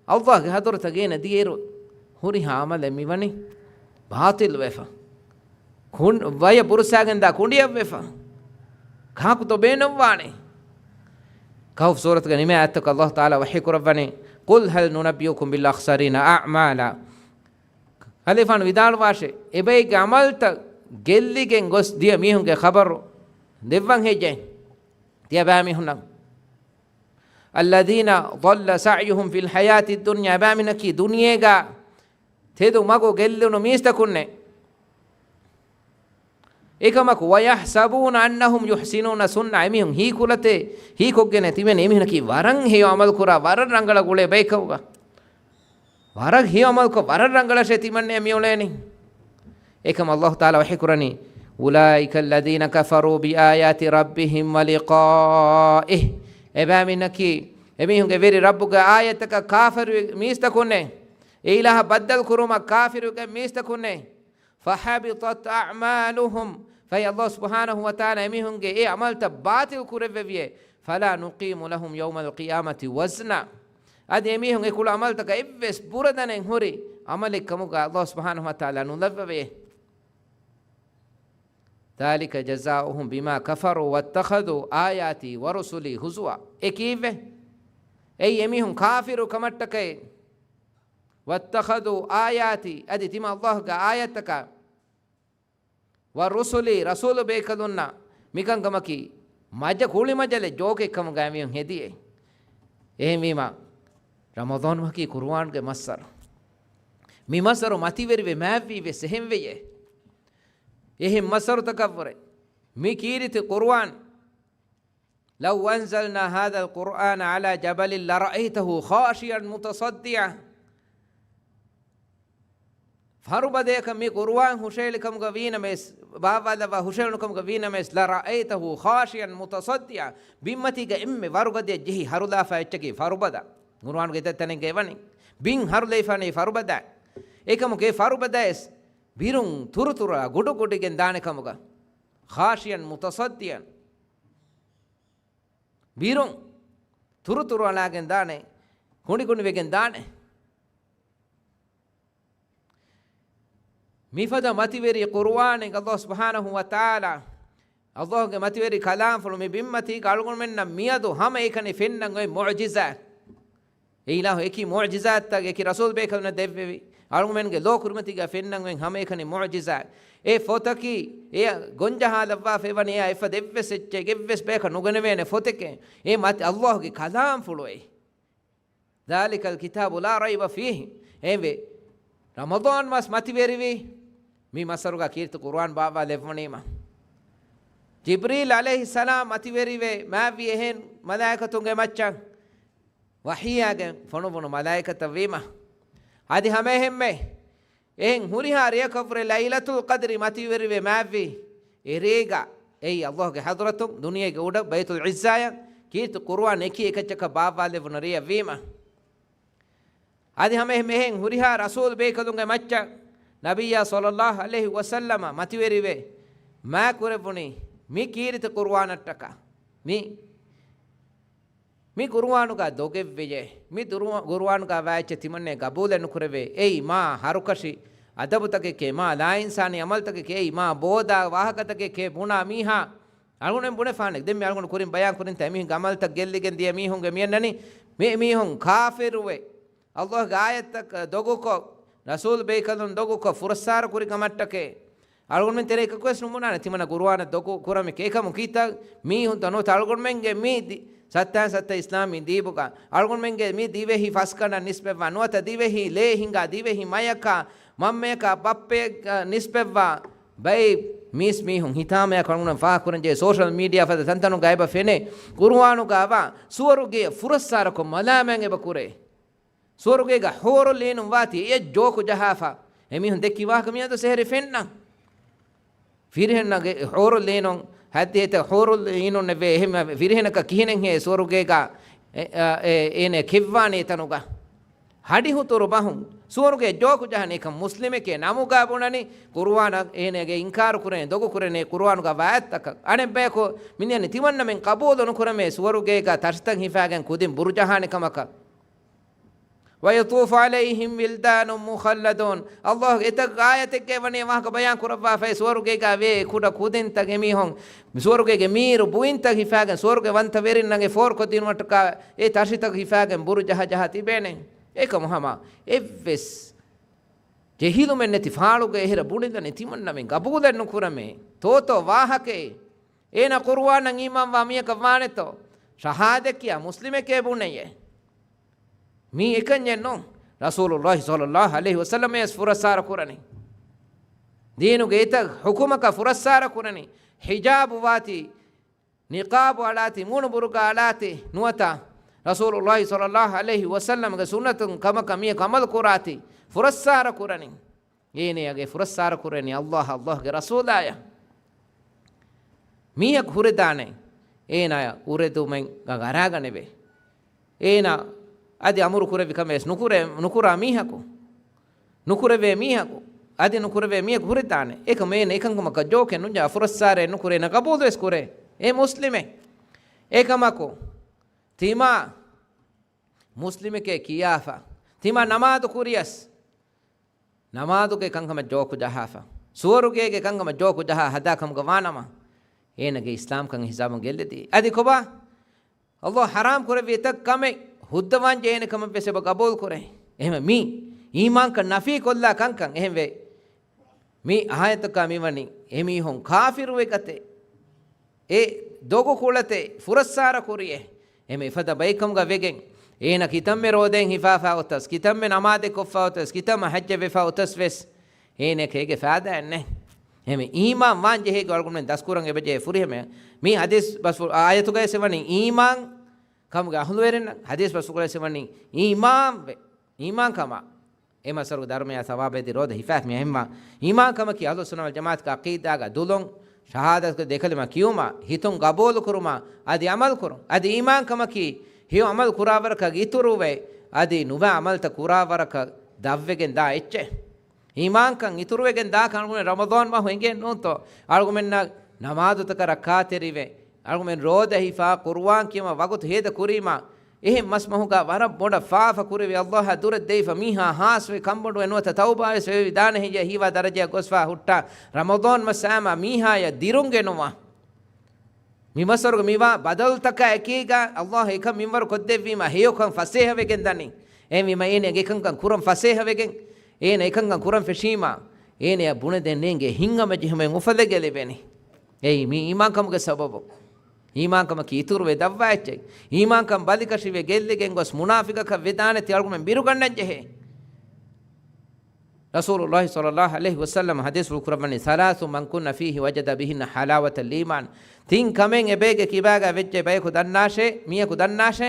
އައްލާހުގެ ޙަޟްރަތަށް އޭނާ ދިޔައިރު ހުރިހާ ޢަމަލެއް މިވަނީ ބާޠިލު ވެފަ. ކުން-، ވަޔަށް ބުރުއްސާގެންދާ ކުނޑިއަށްވެފަ. ކާކުތޯ ބޭނުންވާނީ؟ ކަހުފް ސޫރަތުގެ ނިމޭ އާޔަތަކަށް އައްލާހު ތަޢާލާ ވަޙީ ކުރައްވަނީ، قل هل ننبئكم بالأخسرين أعمالا. ކަލޭފާނު ވިދާޅުވާށޭ، އެބައެއްގެ ޢަމަލުތައް ގެއްލިގެން ގޮސް ދިޔަ މީހުންގެ ޚަބަރު ދެއްވަން ހެއްޔޭ؟ ތިޔަބައިމީހުންނަށް. الذين ضل سعيهم في الحياة الدنيا، އެބައިމީހުންނަކީ ދުނިޔޭގަ ތެދު މަގު ގެއްލުނު މީސްތަކުންނޭ. އެކަމަކު، ويحسبون أنهم يحسنون صنعا، އެމީހުން ހީކުލަތޭ ހީކޮށްގެނެ ތިމެން އެމީހުންނަކީ ވަރަށް ހެޔޮ ޢަމަލު ކުރާ، ވަރަށް ރަނގަޅަށް ގުޅޭ ބައެއްކަމުގަ. ވަރަށް ހެޔޮ ޢަމަލުކޮށް، ވަރަށް ރަނގަޅަށޭ ތިމަންނެ މި އުޅޭނީ. އެކަމަށް އައްލާހު ތަޢާލާ ވަޙީ ކުރަނީ، أولئك الذين كفروا بآيات ربهم ولقائه. އެބައިމީހުންނަކީ، އެމީހުންގެ ވެރި ރައްބުގެ އާޔަތްތަކަށް ކާފަރުވި މީސްތަކުންނޭ. އެ އިލާހަށް ބައްދަލު ކުރުމަށް ކާފަރުވި މީސްތަކުންނޭ. فحبطت أعمالهم، ފަހެ އައްލާހު ސުބްޙާނަހު ވަތަޢާލާ އެމީހުންގެ އެ ޢަމަލުތައް ބާޠިލް ކުރެއްވެވިއޭ. فلا نقيم لهم يوم القيامة وزنا. އަދި އެމީހުން އެ ކުޅަ ޢަމަލުތަކަށް އެއްވެސް ބުރަދަނެއް ހުރި ޢަމަލެއް ކަމުގަ އައްލާހު ސުބްޙާނަހު ވަތަޢާލާ ނުލައްވަވޭ. ذلك جزاؤهم بما كفروا واتخذوا آياتي ورسلي هزوا. އެ ކީއްވެ؟ އެއީ އެމީހުން ކާފިރު ކަމަށްޓަކައި. "وَاتَّخَذُوا آيَاتِي" އަދި ތިމާ ﷲ ގެ އާޔަތްތަކާ، "وَرُسُلِي" ރަސޫލު ބޭކަލުންނާ މިކަންކަމަކީ މަޖަ-، ކުޅިމަޖަލެއް ޖޯކެއް ކަމުގައި މީހުން ހެދިއޭ. އެހެންވީމާ، ރަމަޟާން މަހަކީ ޤުރުއާންގެ މައްސަރު. މި މައްސަރު މަތިވެރިވެ މާތްވީ ވެސް އެހެން ވެޔޭ. އެހެން މައްސަރުތަކަށްވުރެ މި ކީރިތި ޤުރުއާން، "لَوْ أَنزَلْنَا هَذَا الْقُرْآنَ عَلَى جَبَلٍ لَرَأَيْتَهُ خَاشِعًا مُتَصَدِّعًا" ފަރުބަދަޔަކަށް މި ޤުރުއާން ހުށައެޅިކަމުގަ ވީނަމަވެސް، ބާވާލައްވާ ހުށައެޅުނުކަމުގަ ވީނަމަވެސް، "لَرَأَيْتَهُ خَاشِعًا مُتَصَدِّعًا" ބިންމަތީގަ އެންމެ ވަރުގަދަޔަށް ޖެހި ހަރުލާފަ އެއްޗަކީ ފަރުބަދަ. ޤުރުއާނުގެ އެތައް ތަނެއްގަ އެވަނީ ބިން ހަރުލައިފާނީ ފަރުބަދަ. އެކަމުގެ ފަރުބަދަޔަސް ބިރުން ތުރުތުރާ ގުޑުގުޑިގެން ދާނެ ކަމުގަ، "خَاشِعًا مُتَصَدِّعًا" ބިރުން ތުރުތުރުއަޅާގެން ދާނެ، ކުނޑިކުނޑިވެގެން ދާނެ. މިފަދަ މަތިވެރި ޤުރުއާނެއް ﷲ ސުބްޙާނަހޫ ވަތަޢާލާ، ﷲ ގެ މަތިވެރި ކަލާމްފުޅު މި ބިންމަތީގަ އަޅުގަނޑުމެންނަށް މިއަދު ހަމައެކަނި ފެންނަން އޮތް މުޢުޖިޒާތް. އެ އިލާހު އެކި މުޢުޖިޒާތްތައް އެކި ރަސޫލް ބޭކަލުންނަށް ދެއްވެވި، އަޅުގަނޑުމެންގެ ލޯ ކުރިމަތީގަ ފެންނަން އޮތް ހަމައެކަނި މުޢުޖިޒާތް. އެ ފޮތަކީ އެ ގޮންޖަހާލައްވާފައިވަނީ އެއާ އެފަދަ އެއްވެސް އެއްޗެއް އެއްވެސް ބަޔަކަށް ނުގަނެވޭނެ ފޮތެކޭ. އެ މަތި ﷲ ގެ ކަލާމްފުޅުއެއް. ذَٰلِكَ الْكِتَابُ لَا رَيْبَ فِيهِ. އެހެންވެ، ރަމަޟާން މަސް މަތިވެރިވީ، މި މައްސަރުގަ ކީރިތި ޤުރުއާން ބާއްވާލެއްވުނީމަ. ޖިބްރީލް ޢަލައިހިއްސަލާމް މަތިވެރިވެ މާތްވީ އެހެން މަލާއިކަތުންގެ މައްޗަށް ވަޙީއާގެން ފޮނުވުނު މަލާއިކަތަށް ވީމަ. އަދި ހަމައެހެންމެ، އެހެން ހުރިހާ ރެޔަކަށްވުރެ ލައިލަތުލް ޤަދްރި މަތިވެރިވެ މާތްވީ އެރޭގަ، އެއީ ﷲ ގެ ޙަޟްރަތުން ދުނިޔޭގެ އުޑަށް ބައިތުލް ޢިއްޒާޔަށް ކީރިތި ޤުރުއާން އެކި އެކައްޗަކަށް ބާއްވާލެއްވުނު ރެޔަށް ވީމަ. އަދި ހަމައެހެން ހުރިހާ ރަސޫލް ބޭކަލުންގެ މައްޗަށް ނަބިއްޔާ ޞައްލައްލާހު ޢަލައިހި ވަސައްލަމަ މަތިވެރިވެ މާކުރެއްވުނީ މި ކީރިތި ޤުރުއާނަށްޓަކާ. މި މި ޤުރުއާނުގަ ދޮގެއްވެޔޭ. މި ދުރު-، ޤުރުއާނުގަ ވާ އެއްޗެއް ތިމަންނެ ގަބޫލެއް ނުކުރެވޭ. އެއީ މާ ހަރުކަށި އަދަބުތަކެކޭ، މާ ލާއިންސާނީ ޢަމަލުތަކެކޭ، އެއީ މާ ބޯދާ ވާހަކަތަކެކޭ ބުނާ މީހާ އަޅުގަނޑުމެން ބުނެފާނެ. ދެން މި އަޅުގަނޑު ކުރިން ބަޔާން ކުރިންތާ އެމީހުންގެ ޢަމަލުތައް ގެއްލިގެން ދިޔަ މީހުންގެ މިއަންނަނީ މި މީހުން ކާފިރުވެ، ﷲ ގެ އާޔަތްތައް ދޮގުކޮށް، ރަސޫލް ބޭކަލުން ދޮގުކޮށް، ފުރައްސާރަ ކުރި ކަމަށްޓަކޭ. އަޅުގަނޑުމެން ތެރޭ އެކަކުވެސް ނުބުނާނެ ތިމަންނަ ޤުރުއާނަށް ދޮގު ކުރަމެކޭ. އެކަމު ކީއްތަ؟ މީހުންތައް ނުވަތަ އަޅުގަނޑުމެންގެ މި ދި-، ސައްތައިން ސައްތަ އިސްލާމީ ދީބުގަ އަޅުގަނޑުމެންގެ މި ދިވެހި ފަސްގަނޑަށް ނިސްބަތްވާ ނުވަތަ ދިވެހި ލޭ ހިނގާ ދިވެހި މަޔަކާ، މަންމަޔަކާ ބައްޕަޔަކަށް ނިސްބަތްވާ ބައެއް މީސް މީހުން ހިތާމަޔާ ކަޅުނަށް ފާހަގަކުރަންޖެހޭ ސޯޝަލް މީޑިއާ ފަދަ ތަންތަނުގަ އެބަ ފެނޭ ޤުރުއާނުގަ ވާ ސުވަރުގެ ފުރައްސާރަކޮށް މަލާމާތް އެބަ ކުރޭ. ސުވަރުގޭގަ ޙޫރުލް ޢީނުން ވާތީ އެ ޖޯކު ޖަހާފަ. އެމީހުން ދެއްކި ވާހަކަ މިއަދު ސެހެރި ފެންނަ. ފިރިހެންނަގެ ޙޫރުލް ޢީނުން ހައްދިހައްތަ ޙޫރުލް ޢީނުންނެވެ. އެހެން ފިރިހެނަކަށް ކިހިނެއްހޭ ސުވަރުގޭގަ އެ، އެ، އޭނަ ކެއްވާނޭ ތަނުގަ. ހަޑިހުތުރު ބަހުން ސުވަރުގޭ ޖޯކު ޖަހަނީ ކަން މުސްލިމެކޭ ނަމުގަ ބުނަނީ ޤުރުއާނަށް އޭނަގެ އިންކާރު ކުރޭ ދޮގު ކުރޭނޭ ޤުރުއާނުގަ ވާއަތްތަކަށް. އަނެއްބަޔަކު މިނިއަން ތިމަންނަމެން ޤަބޫލު ނުކުރަމޭ ސުވަރުގޭގަ ތަށިތައް ހިފާގެން ކުދިން ބުރު ޖަހާނެ ކަމަކަށް. وَيَطُوفُ عَلَيْهِمْ وِلْدَانٌ مُّخَلَّدُونَ. ﷲ އެތައް އާޔަތެއްގައި ވަނީ ވާހަކަ ބަޔާން ކުރައްވާފައި ސުވަރުގޭގަ ވޭ ކުޑަ ކުދިންތައް އެމީހުން ސުވަރުގޭގެ މީރު ބުއިންތައް ހިފާގެން ސުވަރުގެ ވަންތަވެރިންނަގެ ފޯރުކޮށްދިނުމަށްޓަކާ އެ ތަށިތަކު ހިފާގެން ބުރު ޖަހަ ޖަހާ ތިބޭނެ. އެކަމު ހަމަ އެއްވެސް ޖެހިލުމެއް ނެތި ފާޅުގަ އެހެރަ ބުނިލަނީ ތިމަންނަމެން ގަބޫލެއް ނުކުރަމޭ. ތޯތޯ ވާހަކައެއް. އޭނަ ޤުރުއާނަށް އީމާންވާ މީހަކަށް ވާނެތޯ؟ ޝަހާދަތް ކިޔާ މުސްލިމެކޭ ބުނެޔޭ. މީ އެކަންޏެއް ނޫން. ރަސޫލުﷲ ޞައްލައްލާހު ޢަލައިހި ވަސައްލަމަޔަސް ފުރައްސާރަ ކުރަނީ. ދީނުގެ އެތައް ޙުކުމަކަށް ފުރައްސާރަ ކުރަނީ. ޙިޖާބު ވާތީ، ނިޤާބު އަޅާތީ، މޫނު ބުރުގާ އަޅާތީ، ނުވަތަ ރަސޫލުﷲ ޞައްލައްލާހު ޢަލައިހި ވަސައްލަމަގެ ސުންނަތުން ކަމަކަށް މިއަށް ޢަމަލު ކުރާތީ، ފުރައްސާރަ ކުރަނީ. އޭނަޔަށް ފުރައްސާރަ ކުރަނީ ﷲ، ﷲގެ ރަސޫލާޔަށް. މީހަކު ހުރެދާނެ، އޭނާޔަށް އުރެދުމެއް ގަރާގަނެވޭ. އޭނާ އަދި އަމުރު ކުރެއްވި ކަމެއް ނުކުރޭ، ނުކުރާ މީހަކު، ނުކުރެވޭ މީހަކު، އަދި ނުކުރެވޭ މީހަކު ހުރެދާނެ. އެކަމު އޭނަ އެކަންކަމަކަށް ޖޯކެއް ނުޖަހާ، ފުރައްސާރައެއް ނުކުރޭ، އޭނަ ގަބޫލުވެސް ކުރޭ. އެ މުސްލިމެއް. އެކަމަކު، ތިމާ މުސްލިމެކޭ ކިޔާފަ، ތިމާ ނަމާދު ކުރިޔަސް، ނަމާދުގެ ކަންކަމަށް ޖޯކު ޖަހާފަ، ސުވަރުގޭގެ ކަންކަމަށް ޖޯކު ޖަހާ ހަދާ ކަމުގަ ވާނަމަ، އޭނަގެ އިސްލާމްކަން ހިސާބުން ގެއްލެދީ. އަދި ކޮބާ؟ ﷲ ޙަރާމް ކުރެއްވި އެތައް ކަމެއް ހުއްދަވާން ޖެހޭނެ ކަމަށް ވެސް އެބަ ގަބޫލު ކުރޭ. އެހެންވެ މި އީމާންކަން ނަފީ ކޮށްލާ ކަންކަން. އެހެންވެ މި އާޔަތަކާ މިވަނީ އެމީހުން ކާފިރުވެގަތޭ. އެ ދޮގު ކުޅަތޭ، ފުރައްސާރަ ކުރިޔޭ. އެމެ އެފަދަ ބައިކަމުގަ ވެގެން، އޭނަ ކިތަންމެ ރޯދައިން ހިފާފާ އޮތަސް، ކިތަންމެ ނަމާދެއް ކޮށްފާ އޮތަސް، ކިތަންމެ ހައްޖެއް ވެފާ އޮތަސް ވެސް، އޭނައަކަށް އޭގެ ފާދައެއް ނެތް. އެމެ އީމާން ވާން ޖެހޭ ގޮތް އަޅުގަނޑުމެން ދަސްކުރަން އެބަޖެހޭ ފުރިހަމަ. މި ހަދީސް ބަސްފުޅު އާޔަތުގައި ވެސް ވަނީ އީމާން ކަމުގެ އަހުލުވެރިންނަށް، ހަދީސް ބަސްފުޅުގައި ވެސް ވަނީ އީމާންވެ، އީމާންކަމާ. އެ މަސްދަރުގެ ދަރުމަޔާ ސަވާބެއް ދީ ރޯދަ ހިފާފަ މި އެހެންމާ، އީމާންކަމަކީ އަހްލުއްސުންނަ ވަލްޖަމާޢަތުގެ ޢަޤީދާގަ ދުލުން، ޝަހާދަތުގެ ދެކަލިމަ ކިޔުމާ، ހިތުން ގަބޫލުކުރުމާ، އަދި ޢަމަލުކުރުން. އަދި އީމާންކަމަކީ ހެޔޮ ޢަމަލު ކުރާވަރަކަށް އިތުރުވެ، އަދި ނުބައި ޢަމަލުތައް ކުރާވަރަކަށް ދަށްވެގެން ދާ އެއްޗެއް. އީމާންކަން އިތުރުވެގެން ދާކަށް އަޅުގަމެން ރަމަޟާން މަހު އެނގޭނެ ނޫންތޯ؟ އަޅުގަމެންނަށް ނަމާދުތަކަށް ރައްކާތެރިވެ، އަޅުގަމެން ރޯދަ ހިފާ، ޤުރުއާން ކިޔުމަށް ވަގުތު ހޭދަ ކުރީމާ، އެހެން މަސް މަހުގަ ވަރަށް ބޮޑަށް ފާފަ ކުރެވި، އައްލާހާ ދުރަށް ދެވިފަ މީހާ ހާސްވެ، ކަންބޮޑުވެ ނުވަތަ ތައުބާވެސް ވެވި ދާނެ ހެއްޔޭ ހީވާ ދަރަޖައަށް ގޮސްފާ ހުއްޓާ، ރަމަޟާން މަސް އާމާ މީހާޔަށް ދިރުންގެނުވާ. މި މަސްވަރުގަ މިވާ ބަދަލުތަކާ އެކީގަ އައްލާހު އެކަން މިންވަރު ކޮށްދެއްވީމަ ހެޔޮކަން ފަސޭހަވެގެން ދަނީ. އެހެންވީމަ އޭނަ އެކަންކަން ކުރަން ފަސޭހަވެގެން، އޭނަ އެކަންކަން ކުރަން ފެށީމާ، އޭނަޔަށް ބުނެދޭން ނޭނގޭ ހިތްހަމަޖެހުމެއް އުފަލެގެ ލިބެނީ. އެއީ މި އީމާންކަމުގެ ސަބަބު. އީމާންކަމަކީ އިތުރުވެ ދަށްވާ އެއްޗެއް. އީމާންކަން ބަލިކަށިވެ ގެއްލިގެން ގޮސް މުނާފިގަކަށް ވެދާނެތީ އަޅުގަމެން ބިރުގަންނަން ޖެހޭ. ރަސޫލުﷲ ޞައްލަﷲ ޢަލައިހި ވަސައްލަމަ ޙަދީޘްފުޅު ކުރައްވަނީ، ثلاث من كن فيه وجد بهن حلاوة الإيمان. ތިން ކަމެއް އެބޭގެ ކިބާގަ ވެއްޖެ ބަޔަކު ދަންނާށޭ، މީހަކު ދަންނާށޭ،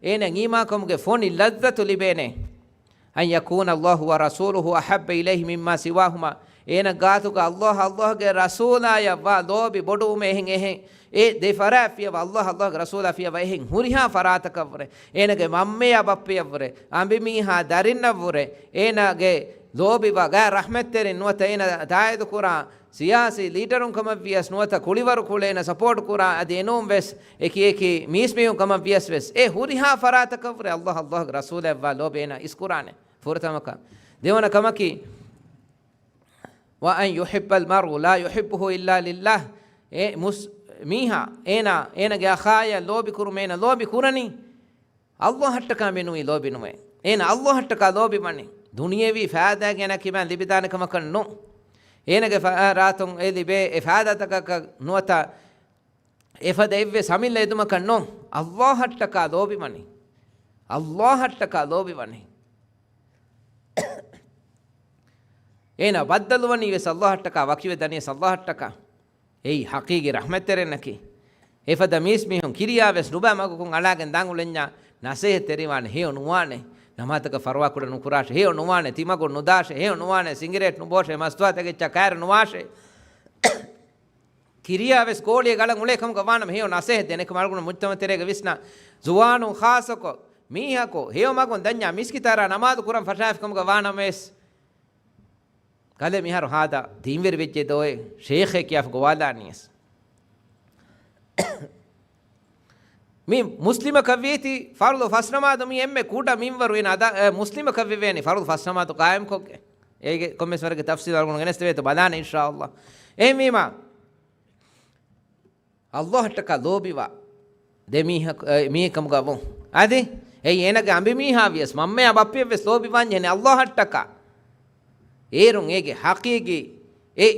އޭނަ އީމާންކަމުގެ ފޮނި ލައްޒަތު ލިބޭނެ. أن يكون الله ورسوله أحب إليه مما سواهما. އޭނަ ގާތުގަ އައްލާހް، އައްލާހްގެ ރަސޫލާޔަށް ވާ ލޯބި ބޮޑުވުމެއް އެހެން އެހެން. އެ ދެ ފަރާތް ފިޔަވާ، އައްލާހް، އައްލާހްގެ ރަސޫލާ ފިޔަވާ އެހެން ހުރިހާ ފަރާތަކަށްވުރެ، އޭނަގެ މަންމަޔާ ބައްޕަޔަށްވުރެ، އަނބިމީހާ ދަރިންނަށްވުރެ، އޭނަގެ ލޯބިވާ ގާތް ރަޙްމަތްތެރިން ނުވަތަ އޭނަ ތާއީދުކުރާ ސިޔާސީ ލީޑަރުން ކަމަށްވިޔަސް ނުވަތަ ކުޅިވަރު ކުޅޭ އޭނަ ސަޕޯޓް ކުރާ އަދި އެނޫން ވެސް އެކި އެކި މީސްމީހުން ކަމަށްވިޔަސް ވެސް އެ ހުރިހާ ފަރާތަކަށްވުރެ އައްލާހް، އައްލާހްގެ ރަސޫލާޔަށްވާ ލޯބި އޭނަ އިސްކުރާނެ. ފުރަތަމަ ކަން. ދެވަނަ ކަމަކީ، وأن يحب المرء لا يحبه إلا لله. އެ މުސް-، މީހާ އޭނާ، އޭނަގެ އަޚާޔަށް ލޯބި ކުރުމަށް އޭނަ ލޯބި ކުރަނީ، އައްލާހަށްޓަކާ މެނުވީ ލޯބި ނުވޭ. އޭނަ އައްލާހަށްޓަކާ ލޯބި ވަނީ. ދުނިޔެވީ ފައިދާ ގެނައި ކިބައިން ލިބިދާނެ ކަމަކަށް ނޫން. އޭނަގެ ފަ-، ރާތުން އެ ލިބޭ އެ ފައިދާތަކަކަށް ނުވަތަ އެފަދަ އެއްވެސް އަމިއްލަ އެދުމަކަށް ނޫން. އައްލާހަށްޓަކާ ލޯބި ވަނީ. އައްލާހަށްޓަކާ ލޯބި ވަނީ. އޭނާ ބައްދަލުވަނީ ވެސް އައްލާހަށްޓަކާ، ވަކިވެ ދަނީ ވެސް އައްލާހަށްޓަކާ. އެއީ ޙަޤީޤީ ރަޙްމަތްތެރިންނަކީ. އެފަދަ މީސްމީހުން ކިރިޔާ ވެސް ނުބައި މަގުކުން އަޅާގެން ދާން އުޅެންޏާ، ނަސޭހަތް ތެރިވާނެ، ހެޔޮ ނުވާނެ. ނަމާދުތަކަށް ފަރުވާ ކުޑަ ނުކުރާށޭ، ހެޔޮ ނުވާނެ. ތިމަގުން ނުދާށޭ، ހެޔޮ ނުވާނެ. ސިނގިރޭޓް ނުބޯށޭ، މަސްތުވާތަކެއްޗާ ކައިރި ނުވާށޭ. ކިރިޔާ ވެސް ގޯޅިއެއް އަޅަން އުޅޭ ކަމުގަ ވާނަމަ ހެޔޮ ނަސޭހަތް ދޭނެ ކަމަށް އަޅުގަނޑު މުޖްތަމަޢު ތެރޭގަ ވިސްނާ، ޒުވާނުން ޚާއްޞަކޮށް، މީހަކު ހެޔޮ މަގުން ދަންޏާ މިސްކިތާރާ ނަމާދު ކުރަން ފަށާފި ކަމުގަ ވާނަމަވެސް، ކަލޭ މިހާރު ހާދަ ދީންވެރި ވެއްޖެ ދޯއޭ، ޝޭޚޭ ކިޔާފަ ގޮވާލާނީސް. މި މުސްލިމަކަށް ވީތީ ފަރުޟު ފަސް ނަމާދު މި އެންމެ ކުޑަ މިންވަރު އޭނަ އަދާ، އެ، މުސްލިމަކަށް ވެވޭނީ ފަރުޟު ފަސް ނަމާދު ޤާއިމްކޮށްގެން. އޭގެ ކޮންމެސް ވަރެއްގެ ތަފްސީލު އަޅުގަނޑު ގެނެސްދެވޭތޯ ބަލާނެ އިންޝާﷲ. އެހެންވީމާ، އައްލާހަށްޓަކާ ލޯބިވާ ދެ މީހަކު، އެ، މީހެއް ކަމުގަ ވުން. އަދި އެއީ އޭނަގެ އަނބިމީހާ ވިޔަސް މަންމަޔާ ބައްޕަޔަށް ވެސް ލޯބިވާންޖެހޭނެ އައްލާހަށްޓަކާ. އޭރުން އޭގެ ޙަޤީޤީ އެ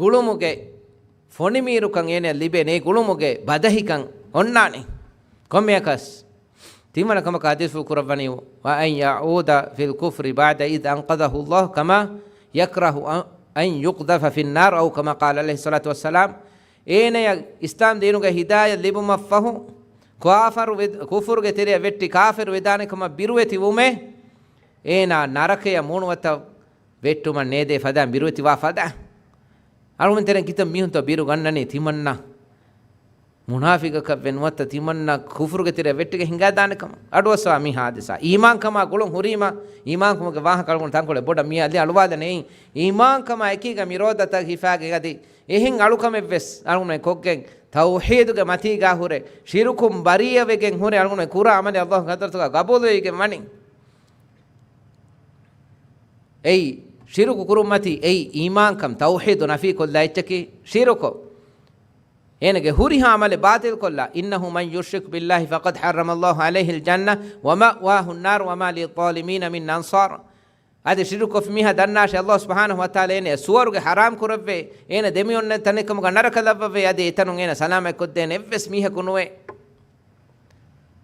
ގުޅުމުގެ ފޮނިމީރުކަން އޭނަޔަށް ލިބޭނެ، އެ ގުޅުމުގެ ބަދަހިކަން އޮންނާނެ. ކޮންމެއަކަސް ތިންވަނަ ކަމަކަށް ޙަދީޘްފުޅު ކުރައްވަނީ، وأن يعود في الكفر بعد إذ أنقذه الله كما يكره أن يقذف في النار أو كما قال عليه الصلاة والسلام. އޭނަޔަށް އިސްލާމް ދީނުގެ ހިދާޔަތް ލިބުމަށްފަހު، ކާފަރު ވެ-، ކުފުރުގެ ތެރެއަށް ވެއްޓި ކާފިރު ވެދާނެ ކަމަށް ބިރުވެތި ވުމެއް، އޭނާ ނަރަކަޔަށް މޫނުވަތަށް ވެއްޓުމަށް ނޭދޭ ފަދައިން ބިރުވެތިވާ ފަދަ. އަޅުގަނޑުމެން ތެރެއިން ކިތަން މީހުންތޯ ބިރު ގަންނަނީ ތިމަންނަ މުނާފިގަކަށް ވެ ނުވަތަ ތިމަންނަ ކުފުރުގެ ތެރެއަށް ވެއްޓިގެން ހިނގާދާނެ ކަމަށް. އަޑުއައްސަވާ މި ޙާދިސާ. އީމާންކަމާ ގުޅުން ހުރީމަ، އީމާންކަމުގެ ވާހަކަ އަޅުގަނޑު ތަންކޮޅެއް ބޮޑަށް މި އަލި އަޅުވާލަނީ. އީމާންކަމާ އެކީގަ މި ރޯދަތައް ހިފާގެން އަދި އެހެން އަޅުކަމެއްވެސް އަޅުގަނޑުމެން ކޮށްގެން ތައުޙީދުގެ މަތީގާ ހުރެ ޝިރުކުން ބަރީއަވެގެން ހުރެ އަޅުގަނޑުމެން ކުރާ ޢަމަލެއް އައްލާހުގެ ޙަޟްރަތުގަ ގަބޫލުވެގެން ވަނީ. އެއީ ޝިރުކު ކުރުންމަތީ އެއީ އީމާންކަން ތައުޙީދު ނަފީކޮށްލާ އެއްޗަކީ ޝިރުކު. އޭނަގެ ހުރިހާ އަމަލެއް ބާޠިލްކޮށްލާ، إنه من يشرك بالله فقد حرم الله عليه الجنة ومأواه النار وما للظالمين من أنصار. އަދި ޝިރުކުކޮށްފި މީހާ ދަންނާށޭ، ﷲ ސުބްޙާނަހޫ ވަތަޢާލާ އޭނަ ސުވަރުގެ ޙަރާމް ކުރެއްވޭ، އޭނަ ދެމިއޮންނަ ތަނެއް ކަމުގަ ނަރަކަ ލައްވަވޭ، އަދި އެތަނުން އޭނަ ސަލާމަތްކޮށްދޭނެ އެއްވެސް މީހަކު ނުވޭ.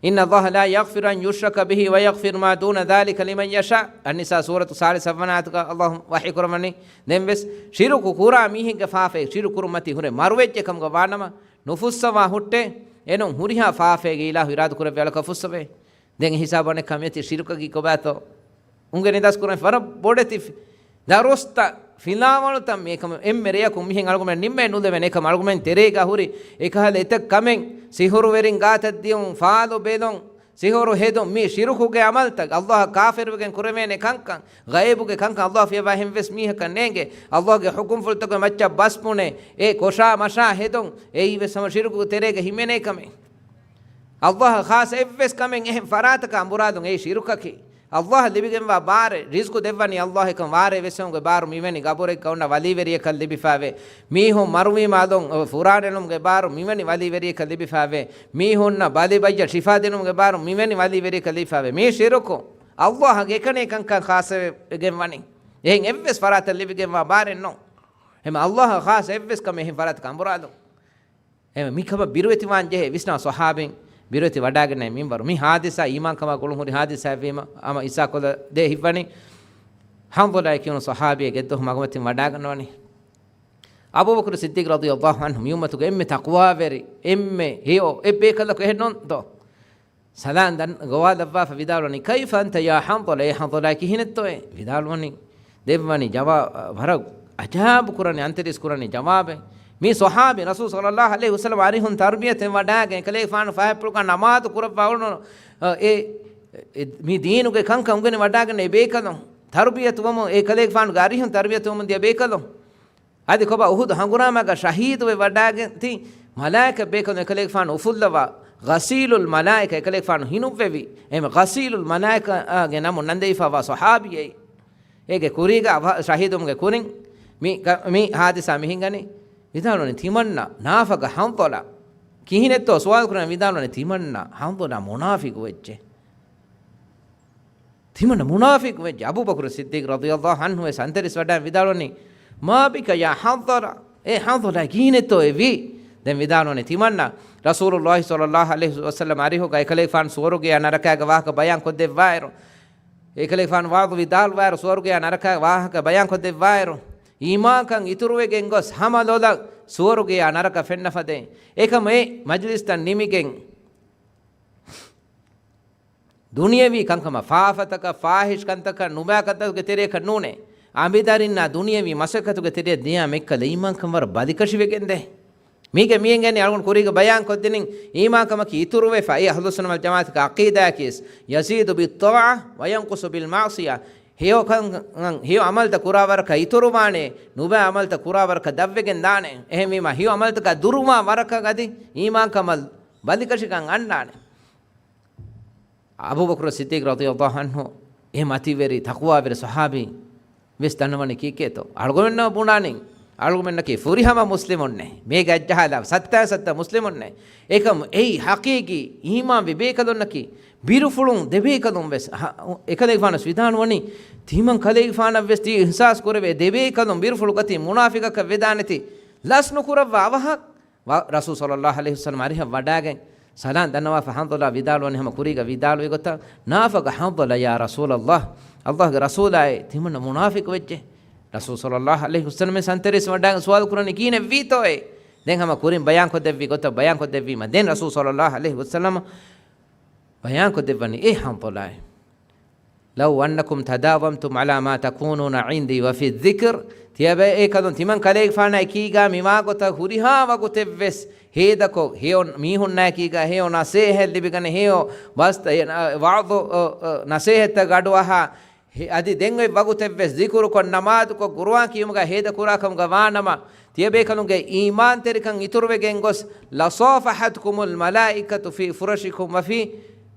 إن الله لا يغفر أن يشرك به ويغفر ما دون ذلك لمن يشاء. އައްނިސާ ސޫރަތު ސާޅީސް ސައްވަނަ އާޔަތުގަ ﷲ ވަޙީ ކުރައްވަނީ. ދެންވެސް ޝިރުކު ކުރާ މީހެއްގެ ފާފައެއް، ޝިރުކު ކުރުމަތީ ހުރެ މަރުވެއްޖެ ކަމުގަ ވާނަމަ، ނުފުއްސަވާ ހުއްޓޭ، އެނޫން ހުރިހާ ފާފައެއްގެ އިލާހު އިރާދަ ކުރެއްވި އަޅަކަށް ފުއްސަވޭ. ދެން އެ ހިސާބު އަނެއްކާ މިއޮތީ ޝިރުކަކީ ކޮބާތޯ؟ އުނގެ ނިދަސް ކުރަން ވަރަށް ބޮޑެތި ފި-، ދަރުސްތައް، ފިލާވަޅުތައް މި އެކަމަ އެންމެ ރެޔަކު މިހެން އަޅުގަމެން ނިންމެ ނުލެވެން. އެކަމަ އަޅުގަމެން ތެރޭގަ ހުރި އެކަހަލަ އެތައް ކަމެއް، ސިހުރުވެރިން ގާތަށް ދިޔުން، ފާލު ބެލުން، ސިހުރު ހެދުން، މި ޝިރުކުގެ އަމަލްތައް، ﷲ އަށް ކާފަރުވެގެން ކުރެވޭނެ ކަންކަން، ޣައިބުގެ ކަންކަން، ﷲ ފިޔަވާ ހެންވެސް މީހަކަށް ނޭނގެ، ﷲ ގެ ޙުކުމްފުޅުތަކުގެ މައްޗަށް ބަސްބުނެ، އެ ކޮށާ މަށާ ހެދުން، އެއީވެސް ހަމަ ޝިރުކު ތެރޭގަ ހިމެނޭ ކަމެއް. ﷲ އަށް ޚާއްޞަ އެއްވެސް ކަމެއް އެހެން ފަރާތަކަށް އަނބުރާލުން އެއީ ޝިރުކަކީ. ﷲ އަށް ލިބިގެންވާ ބާރެއް، ރިޒްޤު ދެއްވަނީ ﷲ އެކަން ވާރޭ ވެސް އެހުންގެ ބާރު މިވެނި ގަބުރެއްގަ އޮންނަ ވަލީވެރިޔަކަށް ލިބިފާވޭ. މީހުން މަރުވީމާ އަލުން ފުރާނެލުމުގެ ބާރު މިވެނި ވަލީވެރިޔަކަށް ލިބިފާވޭ. މީހުންނަށް ބަލި ބައްޔަށް ޝިފާ ދިނުމުގެ ބާރު މިވެނި ވަލީވެރިޔަކަށް ލިބިފާވޭ. މީ ޝިރުކު. ﷲ އަށް އެކަނި އެކަންކަން ޚާއްޞަވެގެން ވަނީ. އެހެން އެއްވެސް ފަރާތަށް ލިބިގެންވާ ބާރެއް ނޫން. އެހެން ﷲ އަށް ޚާއްޞަ އެއްވެސް ކަމެއް އެހެން ފަރާތަކަށް އަނބުރާލުން. އެހެން މިކަމަށް ބިރުވެތިވާން ޖެހޭ ވިސްނާ ޞަޙާބީން ބިރުވެތި ވަޑާގެންނޭ މިންވަރު. މި ޙާދިސާ އީމާންކަމާ ގުޅުން ހުރި ޙާދިސާއެއްވީމަ، ހަމަ އިސާކޮލަށް ދޭ ހިތްވަނީ. ޙަންޟަލާ ކިޔުނު ޞަޙާބީ ގެއްދުވަހު މަގުމަތިން ވަޑާގަންނަވަނީ. އަބޫބަކުރު ޞިއްދީޤް ރަޟިޔަﷲ ޢަންހު މި އުއްމަތުގެ އެންމެ ތަޤްވާވެރި، އެންމެ ހެޔޮ އެއްބޭކަލަކު އެހެންނޫން ދޯ؟ ސަލާން ދަން ގޮވާލައްވާފަ ވިދާޅުވަނީ، "كيف أنت يا حنظلة؟" އޭ ޙަންޟަލާ، ކިހިނެއްތޯއޭ؟ ވިދާޅުވަނީ، ދެއްވަނީ ޖަވާ-، ވަރަށް ޢަޖާބު ކުރަނީ، އަންތަރީސް ކުރަނީ ޖަވާބެއް. މީ ޞަޙާބީ، ރަސޫލު ޞައްލަﷲ ޢަލައިހި ވަސައްލަމަ އަރިހުން ތަރުބިޔަތެއް ވަޑާގެން، އެކަލޭގެފާނު ފަހަތްޕުޅުގަ ނަމާދު ކުރައްވާ އުޅުނު، އެ، އެ، މި ދީނުގެ ކަންކަން އުނގެނި ވަޑާގެން އެ ބޭކަލުން ތަރުބިޔަތުވަމުން އެކަލޭގެފާނުގެ އަރިހުން ތަރުބިޔަތުވަމުން ދިޔަ ބޭކަލުން. އަދި ކޮބާ އުޙުދު ހަނގުރާމައިގަ ޝަހީދުވެ ވަޑާގެން ތި މަލާއިކަ ބޭކަލުން އެކަލޭގެފާނު އުފުއްލަވާ، ޣަސީލުލް މަލާއިކަ އެކަލޭގެފާނު ހިނުއްވެވި، އެހެން ޣަސީލުލް މަލާއިކަގެ ނަމުން ނަންދެވިފާވާ ޞަޙާބީއެއް. އޭގެ ކުރީގަ ޝަހީދުވުމުގެ ކުރިން މި، މި ޙާދިސާ މި ހިނގަނީ. ވިދާޅުވަނީ ތިމަންނަ ނާފަގަ ޙަންޟަލާ ކިހިނެއްތޯ ސުވާލު ކުރަން ވިދާޅުވަނީ ތިމަންނަ ޙަންޟަލާ މުނާފިޤު ވެއްޖެ. ތިމަންނަ މުނާފިޤު ވެއްޖެ. އަބޫބަކުރު ޞިއްދީޤް ރަޟިޔަﷲ ޢަންހު ވެސް އަންތަރީސް ވަޑާ ވިދާޅުވަނީ، "ما بك يا حنظلة؟" އޭ ޙަންޟަލާ، ކިހިނެއްތޯ އެވީ؟ ދެން ވިދާޅުވަނީ ތިމަންނަ ރަސޫލުﷲ ޞައްލަﷲ ޢަލައިހި ވަސައްލަމަ އަރިހުގަ އެކަލޭގެފާނު ސުވަރުގެޔާ ނަރަކާގެ ވާހަކަ ބަޔާން ކޮށްދެއްވާއިރު، އެކަލޭގެފާނު ވަޢުޡު ވިދާޅުވާއިރު ސުވަރުގެޔާ ނަރަކާގެ ވާހަކަ ބަޔާން ކޮށްދެއްވާއިރު، އީމާންކަން އިތުރުވެގެން ގޮސް ހަމަ ލޮލަށް ސުވަރުގެޔާ ނަރަކަ ފެންނަފަދައިން. އެކަމަ އެ މަޖިލިސްތައް ނިމިގެން ދުނިޔަވީ ކަންކަމަށް، ފާފަތަކަށް، ފާޙިޝް ކަންތަކަށް، ނުބައި ކަންތަކުގެ ތެރެއަކަށް ނޫނޭ. އަނބިދަރިންނާ ދުނިޔަވީ މަސައްކަތުގެ ތެރެއަށް ދިޔާ މެއްކަލަ އީމާންކަން ވަރަށް ބަލިކަށިވެގެންދޭ. މީގެ މިއެނގެނީ އަޅުގަނޑު ކުރީގަ ބަޔާން ކޮށްދިނިން، އީމާންކަމަކީ އިތުރުވެފަ، އެ އަހްލުއްސުންނަ ވަލްޖަމާޢަތުގެ ޢަޤީދާއަކީސް، يزيد بالطاعة وينقص بالمعصية. ހެޔޮ ކަން، ހެޔޮ ޢަމަލުތައް ކުރާ ވަރަކަށް އިތުރުވާނެ، ނުބައި ޢަމަލުތައް ކުރާ ވަރަކަށް ދަށްވެގެން ދާނެ. އެހެންވީމަ، ހެޔޮ ޢަމަލުތަކާ ދުރުވާ ވަރަކަށް އަދި އީމާންކަމަށް ބަލިކަށިކަން އަންނާނެ. އަބޫބަކުރު ޞިއްދީޤް ރަޟިޔަﷲ ޢަންހު އެ މަތިވެރި ތަޤްވާވެރި ޞަޙާބީ ވެސް ދަންނަވަނީ ކީކޭތޯ؟ އަޅުގަނޑުމެންނަށް ބުނާނީ، އަޅުގަނޑުމެންނަކީ ފުރިހަމަ މުސްލިމުންނޭ. މޭގަ އަތްޖަހާލާ ސައްތައިން ސައްތަ މުސްލިމުންނޭ. އެކަމު އެއީ ޙަޤީޤީ އީމާންވި ބޭކަލުންނަކީ، ބިރުފުޅުން ދެބޭކަލުން ވެސް، އެކަލޭގެފާނަށް ވިދާޅުވަނީ، ތިމަން ކަލޭގެފާނަށް ވެސް ތި އިޙްސާސް ކުރެވޭ، ދެބޭކަލުން ބިރުފުޅު ގަތީ މުނާފިޤަކަށް ވެދާނެތީ، ލަސް ނުކުރައްވާ އަވަހަށް. ވަ-، ރަސޫލު ޞައްލަﷲ ޢަލައިހި ވަސައްލަމަ އަރިހަށް ވަޑާގެން ސަލާން ދަންނަވާފަ ޙަންޟަލާ ވިދާޅުވަނީ ހަމަ ކުރީގަ ވިދާޅުވި ގޮތަށް، "نافق حنظلة يا رسول الله." ﷲގެ ރަސޫލާއޭ، ތިމަންނަ މުނާފިޤު ވެއްޖެ. ރަސޫލު ޞައްލަﷲ ޢަލައިހި ވަސައްލަމަ ސަންތަރީސް ވަޑާގެން ސުވާލު ކުރަނީ ކިހިނެއްވީތޯއޭ؟ ދެން ހަމަ ކުރިން ބަޔާން ކޮށްދެއްވި ގޮތަށް ބަޔާން ކޮށްދެއްވީމަ، ދެން ރަސޫލު ޞައްލަﷲ ޢަލައިހި ވަސައްލަމަ ބަޔާން ކޮށްދެއްވަނީ، އޭ ޙަންޟަލާއޭ، "لو أنكم تداومتم على ما تكونون عندي وفي الذكر." ތިޔަބޭކަލުން ތިމަން ކަލޭގެފާނާ އެކީގާ މިވާގޮތަށް ހުރިހާ ވަގުތެއްވެސް ހޭދަކޮށް، ހެޔޮ މީހުންނާއެކީގާ ހެޔޮ ނަސޭހަތް ލިބިގަނެ، ހެޔޮ ބަސްތައް، އެ، ވަޢުޡު، އަ، އަ، ނަސޭހަތްތައް ގަޑުއަހާ، ހެ-، އަދި ދެން އޮތް ވަގުތެއްވެސް ޒިކުރުކޮށް، ނަމާދުކޮށް، ޤުރުއާން ކިޔުމުގަ ހޭދަކުރާކަމުގަ ވާނަމަ، ތިޔަބޭކަލުންގެ އީމާންތެރިކަން އިތުރުވެގެން ގޮސް، "لصافحتكم الملائكة في فرشكم وفي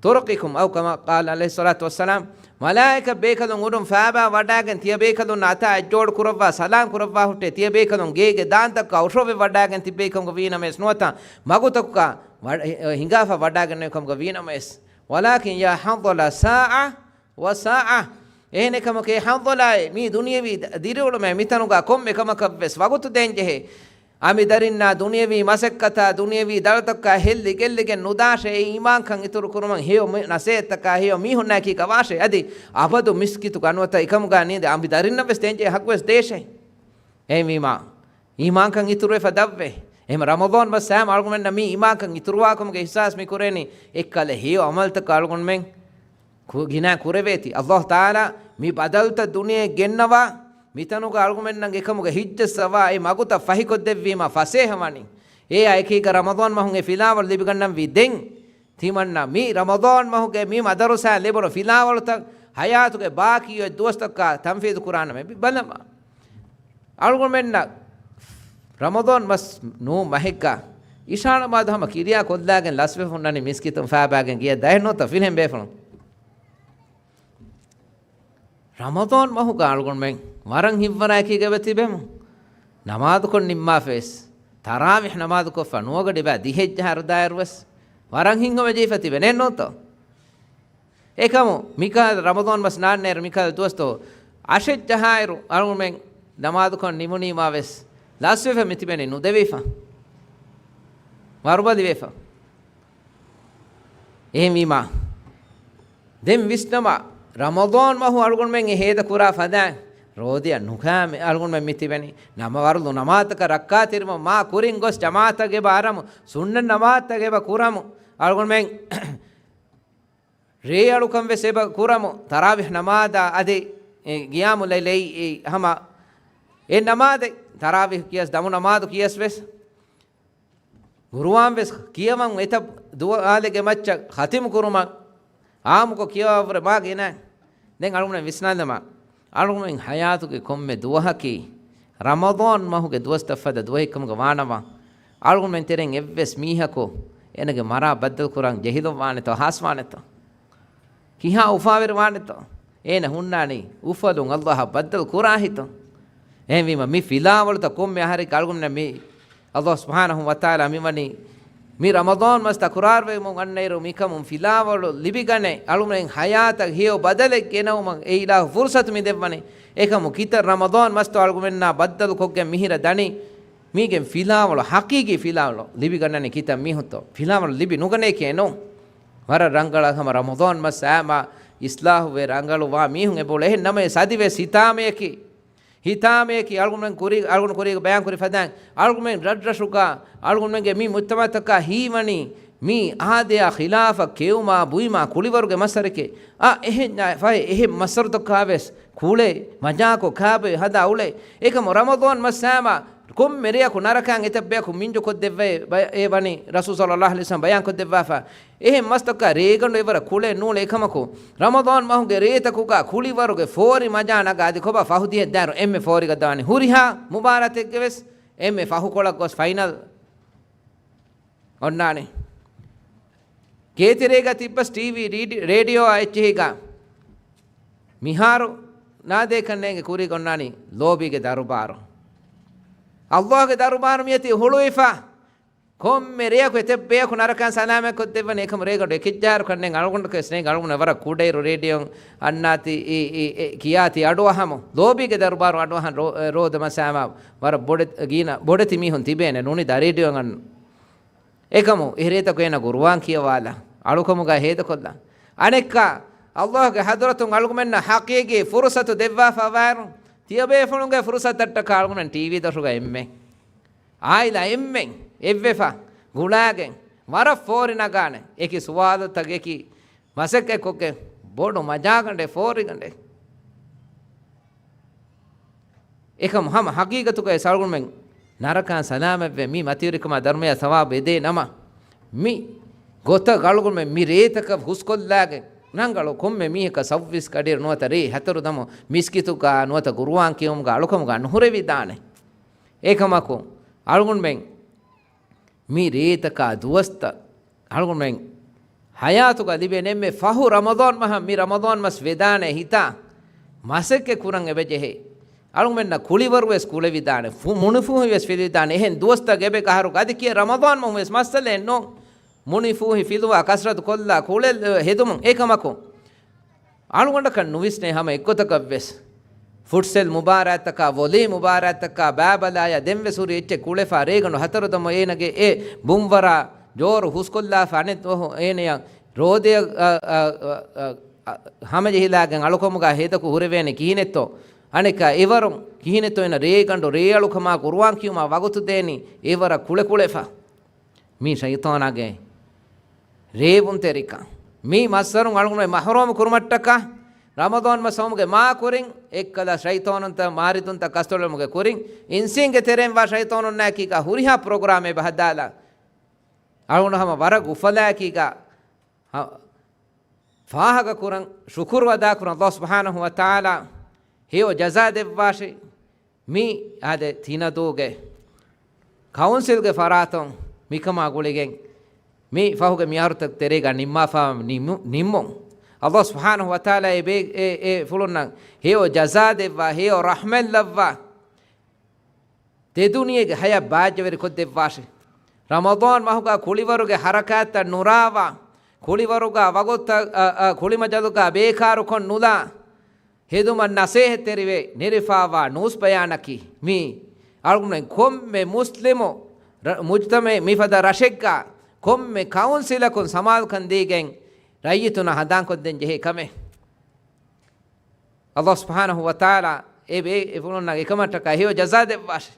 طرقكم أو كما قال عليه الصلاة والسلام، މަލާއިކަ ބޭކަލުން އުޑުން ފާބާ ވަޑާގެން ތިޔަ ބޭކަލުން އަތާ އަތްޖޯޑު ކުރައްވާ، ސަލާން ކުރައްވާ ހުއްޓޭ، ތިޔަ ބޭކަލުން ގޭގެ ދާންތައްކަ އޮށޯވެ ވަޑާގެން ތިބޭކަމުގަ ވީނަމަވެސް ނުވަތަ މަގުތަކުގަ ވަ-، އެ، އެ، ހިނގާފަ ވަޑާގެންނެވިކަމުގަ ވީނަމަވެސް. ولكن يا حنظلة ساعة وساعة. އެހެނެކަމަކޭ ޙަންޒަލާއޭ، މީ ދުނިޔެވީ ދިރިއުޅުމޭ، މިތަނުގަ ކޮންމެ ކަމަކަށްވެސް ވަގުތު ދޭންޖެހޭ. އަނބިދަރިންނާ ދުނިޔެވީ މަސައްކަތާ ދުނިޔެވީ ދަޅަތަކާ ހެއްލި ގެއްލިގެން ނުދާށޭ، އެ އީމާންކަން އިތުރު ކުރުމަށް ހެޔޮ މި-، ނަސޭހަތްތަކާ ހެޔޮ މީހުންނާއެކީގަ ވާށޭ. އަދި އަބަދު މިސްކިތުގަ ނުވަތަ އެކަމުގަ ނީނދެ އަނބިދަރިންނަށްވެސް ދޭންޖެހޭ ޙައްޤުވެސް ދޭށޭ. އެހެންވީމާ، އީމާންކަން އިތުރުވެފަ ދަށްވޭ. އެހެން ރަމަޟާން މަސް ހަމަ އަޅުގަނޑުމެންނަށް މި އީމާންކަން އިތުރުވާކަމުގެ އިޙްސާސް މި ކުރޭނީ، އެއްކަލަ ހެޔޮ ޢަމަލުތަކަށް އަޅުގަނޑުމެން ކު-، ގިނަ ކުރެވޭތީ. ﷲ ތަޢާލާ މި ބަދަލުތައް ދުނިޔެ ގެންނަވާ، މިތަނުގަ އަޅުގަނޑުމެންނަށް އެކަމުގެ ހިއްޖަސް އަވާ އެ މަގުތައް ފަހިކޮށްދެއްވީމަ ފަސޭހަވަނީ. އެއާ އެކީގަ ރަމަޟާން މަހުން އެ ފިލާވަޅު ލިބިގަންނަންވީ ދެން. ތިމަންނަ މި ރަމަޟާން މަހުގެ މި މަދަރުސާ ލިބުނު ފިލާވަޅުތައް ހަޔާތުގެ ބާކީ އޮތް ދުވަސްތަކާ ތަންފީޒު ކުރާނަމޭ ބަލަމާ. އަޅުގަނޑުމެންނަށް ރަމަޟާން މަސް ނޫން މަހެއްގަ އިޝާ ނަމާދު ހަމަ ކިރިޔާ ކޮށްލާގެން ލަސްވެފަ ހުންނަނީ މިސްކިތުން ފާބާގެން ގިޔަ ދަހެއް ނުވަތަ ފިލެން ބޭފުޅުން. ރަމަޟާން މަހުގަ އަޅުގަނޑުމެން ވަރަށް ހިތްވަރާއެކީގަ ތިބެމު. ނަމާދުކޮށް ނިންމާފަވެސް، ތަރާވިޙް ނަމާދުކޮށްފަ ނުވަގަޑިބާ ދިހައެއްޖަހާއިރު ދާއިރުވެސް ވަރަށް ހިތްހަމަޖެހިފަ ތިބެނެއް ނޫންތޯ؟ އެކަމު މިކަހަލަ ރަމަޟާން މަސް ނާންނޭރު މިކަހަލަ ދުވަސްތޯ އަށެއްޖަހާއިރު އަޅުގަނޑުމެން ނަމާދުކޮށް ނިމުނީމާވެސް ލަސްވެފަ މިތިބެނީ ނުދެވިފަ. ވަރުބަލިވެފަ. އެހެންވީމާ، ދެން ވިސްނަމާ، ރަމަޟާން މަހު އަޅުގަނޑުމެން އެ ހޭދަ ކުރާ ފަދައިން ރޯދައަށް ނުކާމެ އަޅުގަނޑުމެން މިތިބެނީ. ނަމަ ވަރުޟު ނަމާދުތަކަށް ރައްކާތެރިވަމުން މާ ކުރިން ގޮސް ޖަމާޢަތަށް އެބަ އަރަމު، ސުންނަތް ނަމާދުތައް އެބަ ކުރަމު. އަޅުގަނޑުމެން ރޭއަޅުކަން ވެސް އެބަ ކުރަމު، ތަރާވިޙް ނަމާދާ އަދި، އެ، ޤިޔާމުލް ލައިލް އެއީ ހަމަ އެ ނަމާދެއް، ތަރާވިޙް ކިޔަސް ދަމު ނަމާދު ކިޔަސް ވެސް ޤުރުއާން ވެސް ކިޔަވަން އެތައް ދުވާލެއްގެ މައްޗަށް ޚަތިމު ކުރުމަށް އާއްމުކޮށް ކިޔަވާފަ މާ ގިނަ. ދެން އަޅުގަނޑު ވިސްނާލަމާ، އަޅުގަނޑުމެން ޙަޔާތުގެ ކޮންމެ ދުވަހަކީ ރަމަޟާން މަހުގެ ދުވަސްތައް ފަދަ ދުވަހެއްކަމުގަ ވާނަމަ، އަޅުގަނޑުމެން ތެރެއިން އެއްވެސް މީހަކު އޭނަގެ މަރާ ބައްދަލު ކުރަން ޖެހިލުން ވާނެތޯ، ހާސް ވާނެތޯ؟ ކިހާ އުފާވެރި ވާނެތޯ؟ އޭނަ ހުންނާނީ އުފަލުން ﷲ އަށް ބައްދަލު ކުރާ ހިތުން. އެހެންވީމަ، މި ފިލާވަޅުތައް ކޮންމެ އަހަރެއްގަ އަޅުގަނޑުމެންނަށް މި ﷲ ސުބްޙާނަހޫ ވަތަޢާލާ މިވަނީ މި ރަމަޟާން މަސް ތަކުރާރުވެމުން އަންނައިރު މިކަމުން ފިލާވަޅު ލިބިގަނެ، އަޅުގަނޑުމެން ޙަޔާތަށް ހެޔޮ ބަދަލެއް ގެނައުމަށް އެ އިލާހު ފުރުޞަތު މި ދެއްވަނީ. އެކަމު ކިތައް ރަމަޟާން މަސްތޯ އަޅުގަނޑުމެންނާ ބައްދަލު ކޮށްގެން މިހިރަ ދަނީ؟ މީގެން ފިލާވަޅު، ޙަޤީޤީ ފިލާވަޅު ލިބިގަންނަނީ ކިތައް މީހުންތޯ؟ ފިލާވަޅު ލިބި ނުގަނެޔަކޭ ނޫން. ވަރަށް ރަނގަޅަށް ހަމަ ރަމަޟާން މަސް އާމާ އިޞްލާޙުވެ ރަނގަޅުވާ މީހުން އެބައުޅޭ. އެހެން ނަމަވެސް އަދިވެސް ހިތާމަޔަކީ، ހިތާމަޔަކީ އަޅުގަނޑުމެން ކުރީ، އަޅުގަނޑު ކުރީގަ ބަޔާންކުރި ފަދައިން، އަޅުގަނޑުމެން ރަށްރަށުގަ އަޅުގަނޑުމެންގެ މި މުޖްތަމަޢުތަކާ ހީވަނީ މި އާދަޔާ ޚިލާފަށް ކެއުމާ ބުއިމާ ކުޅިވަރުގެ މައްސަރެކޭ. އާ، އެހެން ފަހެ އެހެން މައްސަރުތަކާވެސް ކުޅޭ މަޖާކޮށް ކާބޮއި ހަދާ އުޅޭ. އެކަމު ރަމަޟާން މައްސާމާ ކޮންމެ ރެޔަކު ނަރަކައިން އެތައް ބަޔަކު މިންޖުކޮށްދެއްވައޭ ބަ-، އޭ ވަނީ ރަސޫލު ޞައްލައްލާހު ޢަލައިހި ވަސައްލަމް ބަޔާންކޮށްދެއްވާފަ. އެހެން މަސްތަކާ ރޭގަނޑު އެވަރަށް ކުޅޭ ނޫޅޭ ކަމަކު، ރަމަޟާން މަހުގެ ރޭތަކުގަ ކުޅިވަރުގެ ފޯރި މަޖާ ނަގާ އަދި ކޮބާ ފަހު ދިހަ ދާއިރު އެންމެ ފޯރިގަ ދާނީ ހުރިހާ މުބާރާތެއްގެ ވެސް އެންމެ ފަހުކޮޅަށް ގޮސް ފައިނަލް އޮންނާނެ. ގޭތެރޭގަ ތިއްބަސް ޓީވީ ރީޑި-، ރޭޑިއޯއާ އެއްޗެހީގަ މިހާރު ނާދޭކަންނޭނގެ ކުރީގަ އޮންނާނީ ލޯބީގެ ދަރުބާރު. ﷲގެ ދަރުބާރު މިއޮތީ ހުޅުވިފަ. ކޮންމެ ރެޔަކު އެތައް ބަޔަކު ނަރަކައިން ސަލާމަތްކޮށްދެއްވަނީ. އެކަމު ރޭގަނޑު އެކިއްޖާރު ކަންނޭނގެ އަޅުގަނޑަކަށް ވެސް ނޭނގެ. އަޅުގަނޑު ވަރަށް ކުޑައިރު ރޭޑިއޯން އަންނާތީ އި-، އި-، އެ-، ކިޔާތީ އަޑުއަހަމު. ލޯބީގެ ދަރުބާރު އަޑުއަހަން ރޯ-، ރޯދަ މަސާމާ ވަރަށް ބޮޑެ-، ގީނަ ބޮޑެތި މީހުން ތިބޭނެ ނޫނީ ދަ ރޭޑިއޯން އަންނަ. އެކަމު އެހެރޭތަކު އޭނަ ގުރުއާން ކިޔަވާލާ، އަޅުކަމުގަ ހޭދަކޮށްލާ. އަނެއްކާ، ﷲގެ ޙަޟްރަތުން އަޅުގަމެންނަށް ޙަޤީޤީ ފުރުޞަތު ދެއްވާފަ ވާއިރު، ތިޔަބޭފުޅުންގެ ފުރުޞަތަށްޓަކާ އަޅުގަމެން ޓީވީ ދޮށުގަ އެންމެން، އާއިލާ އެންމެން އެއްވެފަ، ގުޅާގެން، ވަރަށް ފޯރި ނަގާނެ. އެކި ސުވާލުތައް އެކި މަސައްކަތްކޮށްގެން ބޮޑު މަޖާގަނޑެއް ފޯރިގަނޑެއް. އެކަމު ހަމަ ޙަޤީޤަތުގައި އަޅުގަނޑުމެން ނަރަކައިން ސަލާމަތްވެ މި މަތިވެރިކަމާ ދަރުމަޔާ ސަވާބު އެދޭ ނަމަ، މި ގޮތަށް އަޅުގަނޑުމެން މި ރޭތަކަށް ހުސްކޮށްލާގެން ރަނގަޅު ކޮންމެ މީހަކަށް ސައުވީސް ގަޑިއިރު ނުވަތަ ރޭ ހަތަރު ދަމު މިސްކިތުގަ ނުވަތަ ގުރުއާން ކިޔުމުގަ އަޅުކަމުގަ ނުހުރެވިދާނެ. އެކަމަކު އަޅުގަނޑުމެން މި ރޭތަކާ ދުވަސްތައް އަޅުގަނޑުމެން ޙަޔާތުގަ ލިބޭނެ އެންމެ ފަހު ރަމަޟާން މަހަށް މި ރަމަޟާން މަސް ވެދާނެ ހިތާ މަސައްކަތް ކުރަން އެބަޖެހޭ. އަޅުގަނޑަށް ކުޅިވަރު ވެސް ކުޅެވިދާނެ، ފު-، މުނިފޫހި ވެސް ފެލިދާނެ. އެހެން ދުވަސްތައް އެބަ އަހަރު އަދި ކިޔޭ ރަމަޟާން މަހު ވެސް މައްސަލައެއް ނޫން. މުނިފޫހި ފިލުވާ ކަސްރަތު ކޮށްލާ ކުޅެ ހެދުމުން އެކަމަކު އަޅުގަނޑަކަށް ނުވިސްނޭ ހަމަ އެއްގޮތަކަށް ވެސް. ފުޓްސަލް މުބާރާތްތަކާ، ވޮލީ މުބާރާތްތަކާ ބާބަލާޔާ ދެން ވެސް ހުރި އެއްޗެއް ކުޅެފާ ރޭގަނޑު ހަތަރު ދަމު އޭނަގެ އެ ބުންވަރާ ޖޯރު ހުސްކޮށްލާފަ އަނެއް ދުވަހު އޭނަޔަށް ރޯދަޔަށް، އަ، އަ، އަ، އަ، އަ، ހަމަޖެހިލާގެން އަޅުކަމުގަ ހޭދަކު ހުރެވޭނެ ކިހިނެއްތޯ؟ އަނެއްކާ އެވަރުން ކިހިނެއްތޯ އޭނަ ރޭގަނޑު ރޭއަޅުކަމާ ޤުރުއާން ކިޔުމާ ވަގުތު ދޭނީ އެވަރަށް ކުޅެކުޅެފަ. މީ ޝައިޠާނާގެ ރޭވުންތެރިކަން. މީ މައްސަރުން އަޅުގަނޑު މަޙްރޫމު ކުރުމަށްޓަކާ ރަމަޟާން މަސް އައުމުގެ މާ ކުރިން އެއްކަލަ ޝައިޠާނުންތައް މާރިދުންތައް ކަސްތޮޅުމުގެ ކުރިން އިންސީންގެ ތެރެއިން ވާ ޝައިޠާނުންނާއެކީގަ ހުރިހާ ޕްރޮގްރާމެއް ބަހައްދާލާ އަޅުގަނޑު ހަމަ ވަރަށް އުފަލާއެކީގަ ހަ-، ފާހަގަކުރަން، ޝުކުރު އަދާކުރަން ﷲ ސުބްޙާނަހޫ ވަތަޢާލާ ހެޔޮ ޖަޒާ ދެއްވާށި. މި އާދެ ތިނަދޫގެ ކައުންސިލްގެ ފަރާތުން މިކަމާ ގުޅިގެން މި ފަހުގެ މިއަހަރުތަކުގެ ތެރޭގަ ނިންމާފާ ނިމު-، ނިންމުން. ﷲ ސުބްޙާނަހޫ ވަތަޢާލާ އެ ބޭ-، އެ، އެ ފުޅުންނަށް ހެޔޮ ޖަޒާ ދެއްވާ، ހެޔޮ ރަޙްމަތް ލައްވާ. ދެދުނިޔޭގެ ހަޔާތް ބާއްޖަވެރި ކޮށްދެއްވާށި. ރަމަޟާން މަހުގަ ކުޅިވަރުގެ ހަރަކާތްތައް ނުރާވާ، ކުޅިވަރުގަ ވަގުތަށް، އަ، އަ، ކުޅިމަޖަލުގަ ބޭކާރުކޮށް ނުލާ، ހެދުމަށް ނަސޭހަތްތެރިވެ ނެރެފާވާ ނޫސް ބަޔާނަކީ މީ އަޅުގަނޑުމެން ކޮންމެ މުސްލިމު ރަ-، މުޖްތަމަޢެއް މިފަދަ ރަށެއްގަ ކޮންމެ ކައުންސިލަކުން ސަމާލުކަން ދީގެން ރައްޔިތުންނަށް ހަނދާންކޮށްދޭން ޖެހޭ ކަމެއް. ﷲ ސުބްޙާނަހޫ ވަތަޢާލާ އެ ބޭ-، އެ ފުޅުންނަށް އެކަމަށްޓަކާ ހެޔޮ ޖަޒާ ދެއްވާށި.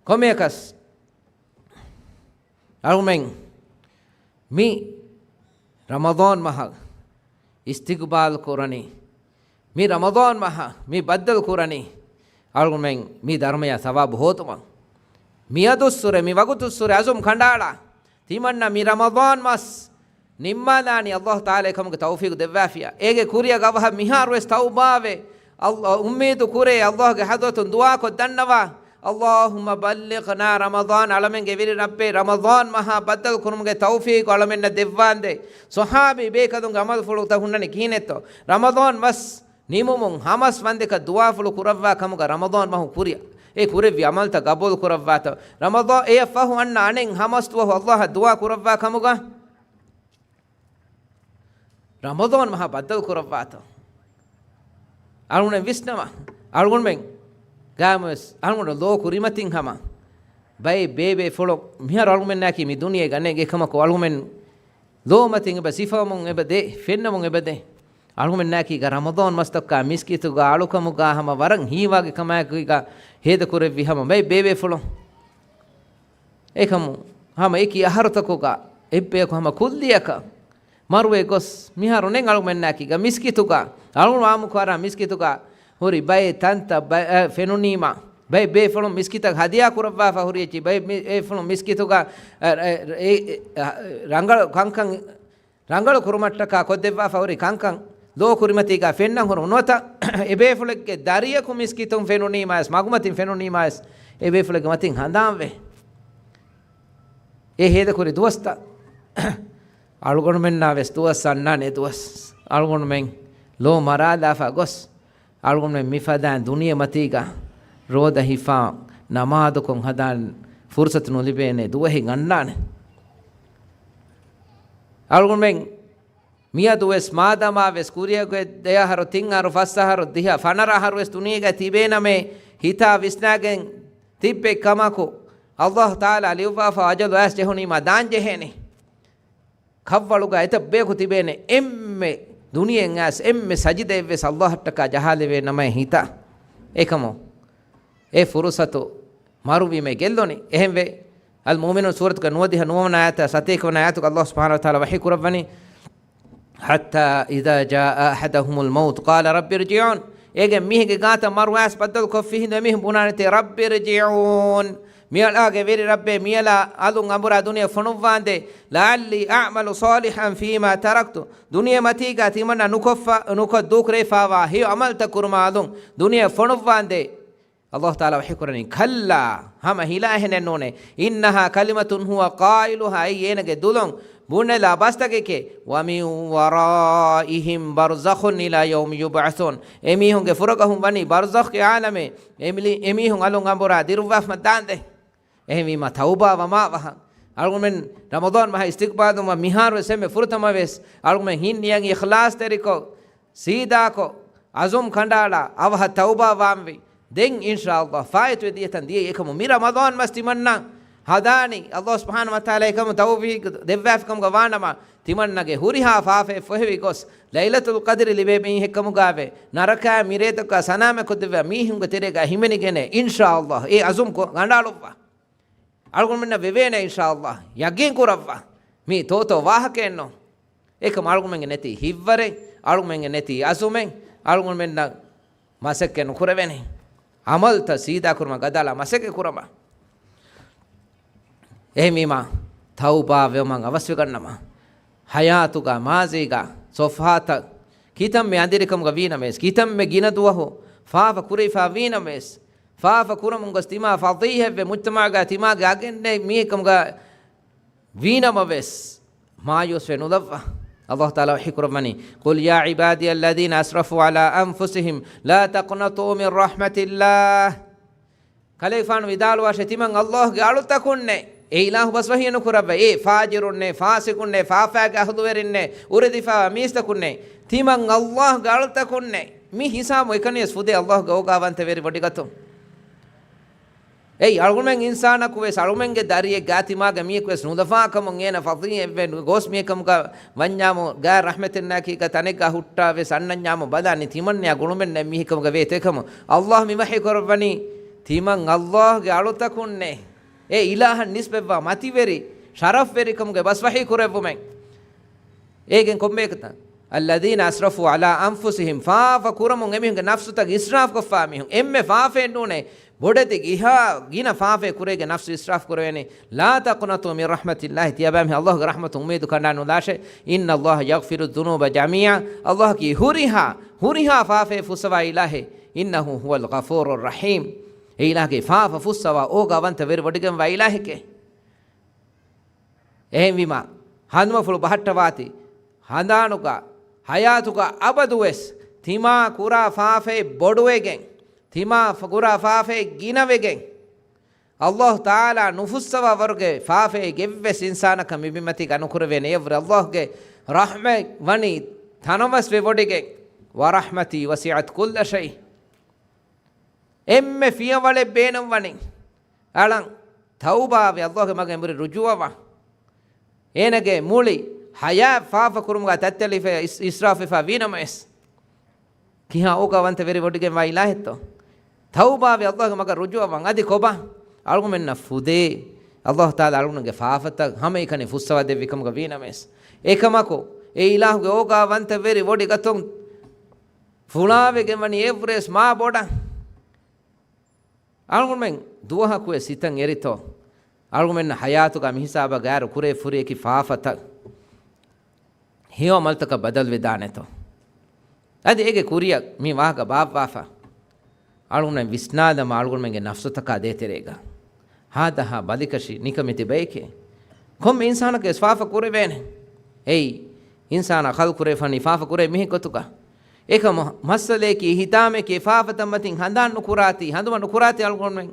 ކޮންމެއަކަސް އަޅުމެން މި ރަމަޟާން މަހަށް އިސްތިޤްބާލް ކުރަނީ، މި ރަމަޟާން މަހަށް މި ބައްދަލު ކުރަނީ، އަޅުމެން މި ދަރުމަޔާ ސަވާބު ހޯދުމަށް. މިއަދުއްސުރެ، މި ވަގުތުއްސުރެ އަޒުމް ކަނޑައަޅާ. ތިމަންނަ މި ރަމަޟާން މަސް ނިންމާލާނީ ﷲ ތަޢާލާ އެކަމުގެ ތައުފީޤު ދެއްވާފިޔާ. އޭގެ ކުރިއަށް އަވަހަށް މިހާރުވެސް ތައުބާވެ، އައްލާ، އުއްމީދު ކުރޭ ﷲގެ ޙަޟްރަތުން ދުޢާކޮށް ދަންނަވާ. اللهم بلغنا رمضان، އަޅަމެންގެ ވެރި ރައްބޭ، ރަމަޟާން މަހާ ބައްދަލު ކުރުމުގެ ތައުފީޤު އަޅަމެންނަށް ދެއްވާނދޭ. ޞަޙާބީ ބޭކަލުންގެ ޢަމަލުފުޅުތައް ހުންނަނީ ކިހިނެއްތޯ؟ ރަމަޟާން މަސް ނިމުމުން ހަމަސް ވަންދެކަށް ދުޢާފުޅު ކުރައްވާ ކަމުގަ ރަމަޟާން މަހު ކުރިއަށް އެ ކުރެއްވި ޢަމަލުތައް ގަބޫލު ކުރައްވާތޯ؟ ރަމަޟާން އެޔަށް ފަހު އަންނަ އަނެއް ހަމަސް ދުވަހު ﷲއަށް ދުޢާ ކުރައްވާ ކަމުގަ ރަމަޟާން މަހާ ބައްދަލު ކުރައްވާތޯ؟ އަޅުގަނޑު ވިސްނަވާ. އަޅުގަނޑުމެން ގާމުވެސް އަޅުގަނޑު ލޯ ކުރިމަތިން ހަމަ ބައެއް ބޭބޭފުޅުން މިހާރު އަޅުގަނޑުމެންނާކީ މި ދުނިޔޭގަ ނޭނގެ ކަމަކު އަޅުގަނޑުމެން ލޯމަތިން އެބަ ސިފަވަމުން އެބަ ދޭ، ފެންނަމުން އެބަ ދޭ. އަޅުގަނޑުމެންނާކީ ގަ ރަމަޟާން މަސްތަކާ މިސްކިތުގަ އަޅުކަމުގަ ހަމަ ވަރަށް ހީވާގި ކަމާއެކީގަ ހޭދަ ކުރެއްވި ހަމަ ބައެއް ބޭބޭފުޅުން. އެކަމު ހަމަ އެކި އަހަރުތަކުގަ އެއްބަޔަކު ހަމަ ކުއްލިއަކަށް މަރުވެ ގޮސް މިހާރު ނެން އަޅުގަނޑުމެންނާކީ ގަ މިސްކިތުގަ، އަޅުގަނޑު ވާމު ކުރާ މިސްކިތުގަ ހުރި ބައެއް ތަންތައް ބަ-، އަ، ފެނުނީމަ، ބައެއް ބޭފުޅުން މިސްކިތަށް ހަދިޔާ ކުރައްވާފަ ހުރި އެއްޗި، ބައެއް މި-، ބޭފުޅުން މިސްކިތުގަ، އަ، އަ، އެ، އެ، އަ، ރަނގަޅު ކަންކަން ރަނގަޅު ކުރުމަށްޓަކާ ކޮށްދެއްވާފަ ހުރި ކަންކަން ލޯ ކުރިމަތީގަ ފެންނަން ހުރު ނުވަތަ އެބޭފުޅެއްގެ ދަރިޔަކު މިސްކިތުން ފެނުނީމާވެސް، މަގުމަތިން ފެނުނީމާވެސް، އެބޭފުޅެއްގެ މަތިން ހަނދާންވެ. އެ ހޭދަކުރި ދުވަސްތައް އަޅުގަނޑުމެންނާވެސް ދުވަސް އަންނާނެ ދުވަސް. އަޅުގަނޑުމެން ލޯ މަރާލާފަ ގޮސް، އަޅުގަނޑުމެން މިފަދައިން ދުނިޔެމަތީގަ ރޯދަ ހިފާ، ނަމާދުކޮށް ހަދާން ފުރުސަތު ނުލިބޭނެ ދުވަހެއް އަންނާނެ. އަޅުގަނޑުމެން މިއަދުވެސް މާދަމާވެސް ކުރިއަށް ގޮތް ދެއަހަރު، ތިންއަހަރު، ފަސްއަހަރު، ދިހަ، ފަނަރަ އަހަރުވެސް ދުނިޔޭގަ ތިބޭނަމޭ، ހިތާ ވިސްނާގެން ތިއްބެއް ކަމަކު، ﷲ ތަޢާލާ ލިޔުއްވާފަ އަޖަލު އައިސް ޖެހުނީމާ ދާން ޖެހޭނެ. ކަށްވަޅުގަ އެތައް ބަޔަކު ތިބޭނެ، އެންމެ ދުނިޔެއިން އައިސް އެންމެ ސަޖިދައެއްވެސް ﷲއަށްޓަކާ ޖަހާލެވޭ ނަމަ ހިތާ. އެކަމު އެ ފުރުސަތު މަރުވީމޭ ގެއްލުނީ. އެހެންވެ، އަލް މުއުމިނޫން ސޫރަތުގެ ނުވަދިހަ ނުވަވަނަ އާޔަތާ ސަތޭކަވަނަ އާޔަތުގަ ﷲ ސުބްޙާނަހޫ ވަތަޢާލާ ވަޙީ ކުރައްވަނީ، حتى إذا جاء أحدهم الموت قال رب ارجعون. އޭގެ މީހެއްގެ ގާތަށް މަރު އައިސް ބައްދަލު ކޮށްފި ހިނދު އެމީހުން ބުނާނެތޭ، رب ارجعون. މިއަޅާގެ ވެރި ރައްބޭ، މިއަޅާ އަލުން އަނބުރާ ދުނިޔެ ފޮނުއްވާނދޭ، لعلي أعمل صالحا فيما تركت. ދުނިޔެމަތީގަ ތިމަންނަ ނުކޮށްފަ، ނުކޮށް ދޫކުރެވިފައިވާ ހެޔޮ ޢަމަލުތައް ކުރުމަށް އަލުން ދުނިޔެ ފޮނުއްވާނދޭ. އަލްލާހު ތަޢާލާ ވަޙީ ކުރަނީ، كلا، ހަމަ ހިލާ އެހެނެއް ނޫނޭ، إنها كلمة هو قائلها، އެއީ އޭނަގެ ދުލުން ބުނެލާ ބަސްތަކެކޭ، ومن ورائهم برزخ إلى يوم يبعثون، އެމީހުންގެ ފުރަގަހުން ވަނީ ބަރްޒަޚްގެ ޢާލަމޭ، އެމިލި-، އެމީހުން އަލުން އަނބުރާ ދިރުއްވާފަ ދާންދެން. އެހެންވީމާ، ތައުބާ ވަމާ ވަހަން. އަޅުގަނޑުމެން ރަމަޟާން މަހަށް އިސްތިޤްބާލުވުމަށް މިހާރުވެސް އެންމެ ފުރަތަމަވެސް އަޅުގަނޑުމެން ހިންނިޔަތް އިޚްލާޞްތެރިކޮށް، ސީދާކޮށް، އަޒުމް ކަނޑައަޅާ، އަވަހަށް ތައުބާ ވާންވީ. ދެން އިންޝާﷲ ފާއިތުވެ ދިޔަތަން ދިޔައީ. އެކަމު މި ރަމަޟާން މަސް ތިމަންނަ ހަދާނީ، އަލްލާހު ސުބްޙާނަހު ވަތަޢާލާ އެކަމު ތައުފީޤު ދެއްވާފިކަމުގަ ވާނަމަ، ތިމަންނަގެ ހުރިހާ ފާފައެއް ފޮހެވި ގޮސް، ލައިލަތުލް ޤަދްރި ލިބޭ މީހެއްކަމުގައިވެ، ނަރަކާ މިރޭތަކާ ސަލާމަތްކޮށްދެއްވާ މީހުންގެ ތެރޭގަ ހިމެނިގެން އިންޝާﷲ އެ އަޒުމް ކޮ-، ގަނޑާޅުއްވާ. އަޅުގަނޑުމެންނަށް ވެވޭނެ އިންޝާﷲ، ޔަގީން ކުރައްވާ. މީ ތޯތޯ ވާހަކައެއްނު. އެކަމް އަޅުގަނޑުމެންގެ ނެތި ހިތްވަރެއް، އަޅުގަނޑުމެންގެ ނެތި އަޒުމެއް، އަޅުގަނޑުމެންނަށް މަސައްކަތް ނުކުރެވޭނެ. ޢަމަލްތައް ސީދާކުރުމަށް ގަދައަޅާ މަސައްކަތް ކުރަމާ. އެހެންވީމާ، ތައުބާ ވެވުމަށް އަވަސްވެގަންނަމާ. ޙަޔާތުގަ، މާޒީގަ، ޞަފްޙާތައް، ކިތަންމެ އަނދިރިކަމުގަ ވީނަމަވެސް، ކިތަންމެ ގިނަ ދުވަހު ފާފަ ކުރެވިފަ ވީނަމަވެސް، ފާފަ ކުރަމުން ގޮސް ތިމާ ފަޟީޙަތްވެ، މުޖްތަމަޢުގަ ތިމާގެ އަގެއް ނެތް މީހެއްކަމުގަ ވީނަމަވެސް، މާޔޫސްވެ ނުލައްވާ. އަލްލާހު ތަޢާލާ ވަޙީ ކުރައްވަނީ، قل يا عبادي الذين أسرفوا على أنفسهم لا تقنطوا من رحمة الله. ކަލޭގެފާނު ވިދާޅުވާށޭ، ތިމަން އަލްލާހުގެ އަޅުތަކުންނޭ. އެ އިލާހު ބަސް ވަޙީ ނުކުރައްވަ. އޭ ފާޖިރުންނޭ، ފާސިޤުންނޭ، ފާފައިގެ އަހުލުވެރިންނޭ، އުރެދިފައިވާ މީސްތަކުންނޭ. ތިމަން އަލްލާހުގެ އަޅުތަކުންނޭ. މި ހިސާބު އެކަނިވެސް ފުދޭ އަލްލާހުގެ އޯގާވަންތަވެރި ވޮޑިގަތުން. އެއީ، އަޅުގަނޑުމެން އިންސާނަކު ވެސް، އަޅުގަނޑުމެންގެ ދަރިއެއް ގާތިމާގެ މީހަކު ވެސް ނުލަފާ ކަމުން އޭނަ ފަޟީޙަތްވެ ގޯސް މީހެއްކަމުގަ ވަންޏާމު، ގާތް ރަޙްމަތެއް ނާކީގަ ތަނެއްގަ ހުއްޓާ ވެސް އަންނަންޏާމު ބަލާ ނިތިމަންނެއާ ގުޅުމެއް ނެތް މީހެއްކަމުގަ ވޭތޯ. އެކަމު އަލްލާހު މި ވަޙީ ކުރައްވަނީ، ތިމަން އަލްލާހުގެ އަޅުތަކުންނޭ. އެ އިލާހަށް ނިސްބަތްވާ މަތިވެރި، ޝަރަފްވެރިކަމުގެ ބަސް ވަޙީ ކުރެއްވުމެއް. އޭގެން ކޮންމެއަކަށްތަ؟ الذين أسرفوا على أنفسهم، ފާފަ ކުރަމުން އެމީހުންގެ ނަފްސުތައް އިސްރާފްކޮށްފާ މީހުން. އެންމެ ފާފައެއް ނޫނޭ، ބޮޑެތި އެހާ ގިނަ ފާފައެއް ކުރޭގެ ނަފްސު އިސްރާފް ކުރެވޭނީ. لا تقنطوا من رحمة الله، ތިޔަބައިމީހުން އަލްލާހުގެ ރަޙްމަތުން އުއްމީދު ކަނޑާ ނުލާށޭ. إن الله يغفر الذنوب جميعا، އަލްލާހަކީ ހުރިހާ، ހުރިހާ ފާފައެއް ފުއްސަވާ އިލާހެއް. إنه هو الغفور الرحيم، އެ އިލާހަކީ ފާފަ ފުއްސަވާ އޯގާވަންތަ ވެރިވޮޑިގެންވާ އިލާހެކޭ. އެހެންވީމާ، ހަނދުމަފުޅު ބަހައްޓަވާތި، ހަނދާނުގަ، ޙަޔާތުގަ އަބަދުވެސް ތިމާ ކުރާ ފާފައެއް ބޮޑުވެގެން، ތިމާ ފަ-، ކުރާ ފާފައެއް ގިނަވެގެން، އަލްލާހު ތަޢާލާ ނުފުއްސަވާ ވަރުގެ ފާފައެއް އެއްވެސް އިންސާނަކަށް މި ބިމަތީގަ ނުކުރެވޭނެ. އެއަށްވުރެ އަލްލާހުގެ ރަޙްމަތް ވަނީ ތަނަވަސްވެ ވޮޑިގެން، ورحمتي وسعت كل شيء. އެންމެ ފިޔަވަޅެއް ބޭނުންވަނީ އަޅަން ތައުބާވެ އަލްލާހުގެ މަގެއް އެނބުރި ރުޖޫޢަވާ. އޭނަގެ މުޅި ޙަޔާތް ފާފަ ކުރުމުގަ ތައްތެޅިފަ އިސް-، އިސްރާފްވެފަ ވީނަމަވެސް، ކިހާ އޯގާވަންތަ ވެރިވޮޑިގެންވާ އިލާހެއްތޯ؟ ތައުބާވެ އަލްލާހުގެ މަގަށް ރުޖޫޢަވާން. އަދި ކޮބާ؟ އަޅުގަނޑުމެންނަށް ފުދޭ އަލްލާހު ތަޢާލާ އަޅުގަނޑުގެ ފާފަތައް ހަމައެކަނި ފުއްސަވާ ދެއްވި ކަމުގަ ވީނަމަވެސް، އެކަމަކު އެ އިލާހުގެ އޯގާވަންތަ ވެރި ވޮޑިގަތުން ފުޅާވެގެން ވަނީ އެއަށްވުރެ ވެސް މާ ބޮޑަށް. އަޅުގަނޑުމެން ދުވަހަކުވެސް ހިތަށް އެރިތޯ؟ އަޅުގަނޑުމެންނަށް ޙަޔާތުގަ މިހިސާބަށް ގާތް ކުރެވިފަ ހުރި އެކި ފާފަތައް ހެޔޮ ޢަމަލުތަކަށް ބަދަލުވެދާނެތޯ؟ އަދި އޭގެ ކުރިއަށް މި ވާހަކަ ބާއްވާފަ، އަޅުގަނޑުމެން ވިސްނާލަމާ އަޅުގަނޑުމެންގެ ނަފްސުތަކާ ދޭތެރޭގަ. ހާދަހާ ބަލިކަށި ނިކަމެތި ބަޔެކޭ. ކޮންމެ އިންސާނަކަށް ވެސް ފާފަ ކުރެވޭނެ. އެއީ، އިންސާނާ ޚަލްޤު ކުރެވިފަނީ ފާފަ ކުރޭ މީހެއް ގޮތުގަ. އެކަމަ މައްސަލައަކީ ހިތާމައަކީ ފާފަތައް މަތިން ހަނދާން ނުކުރާތީ، ހަނދުމަ ނުކުރާތީ އަޅުގަނޑުމެން.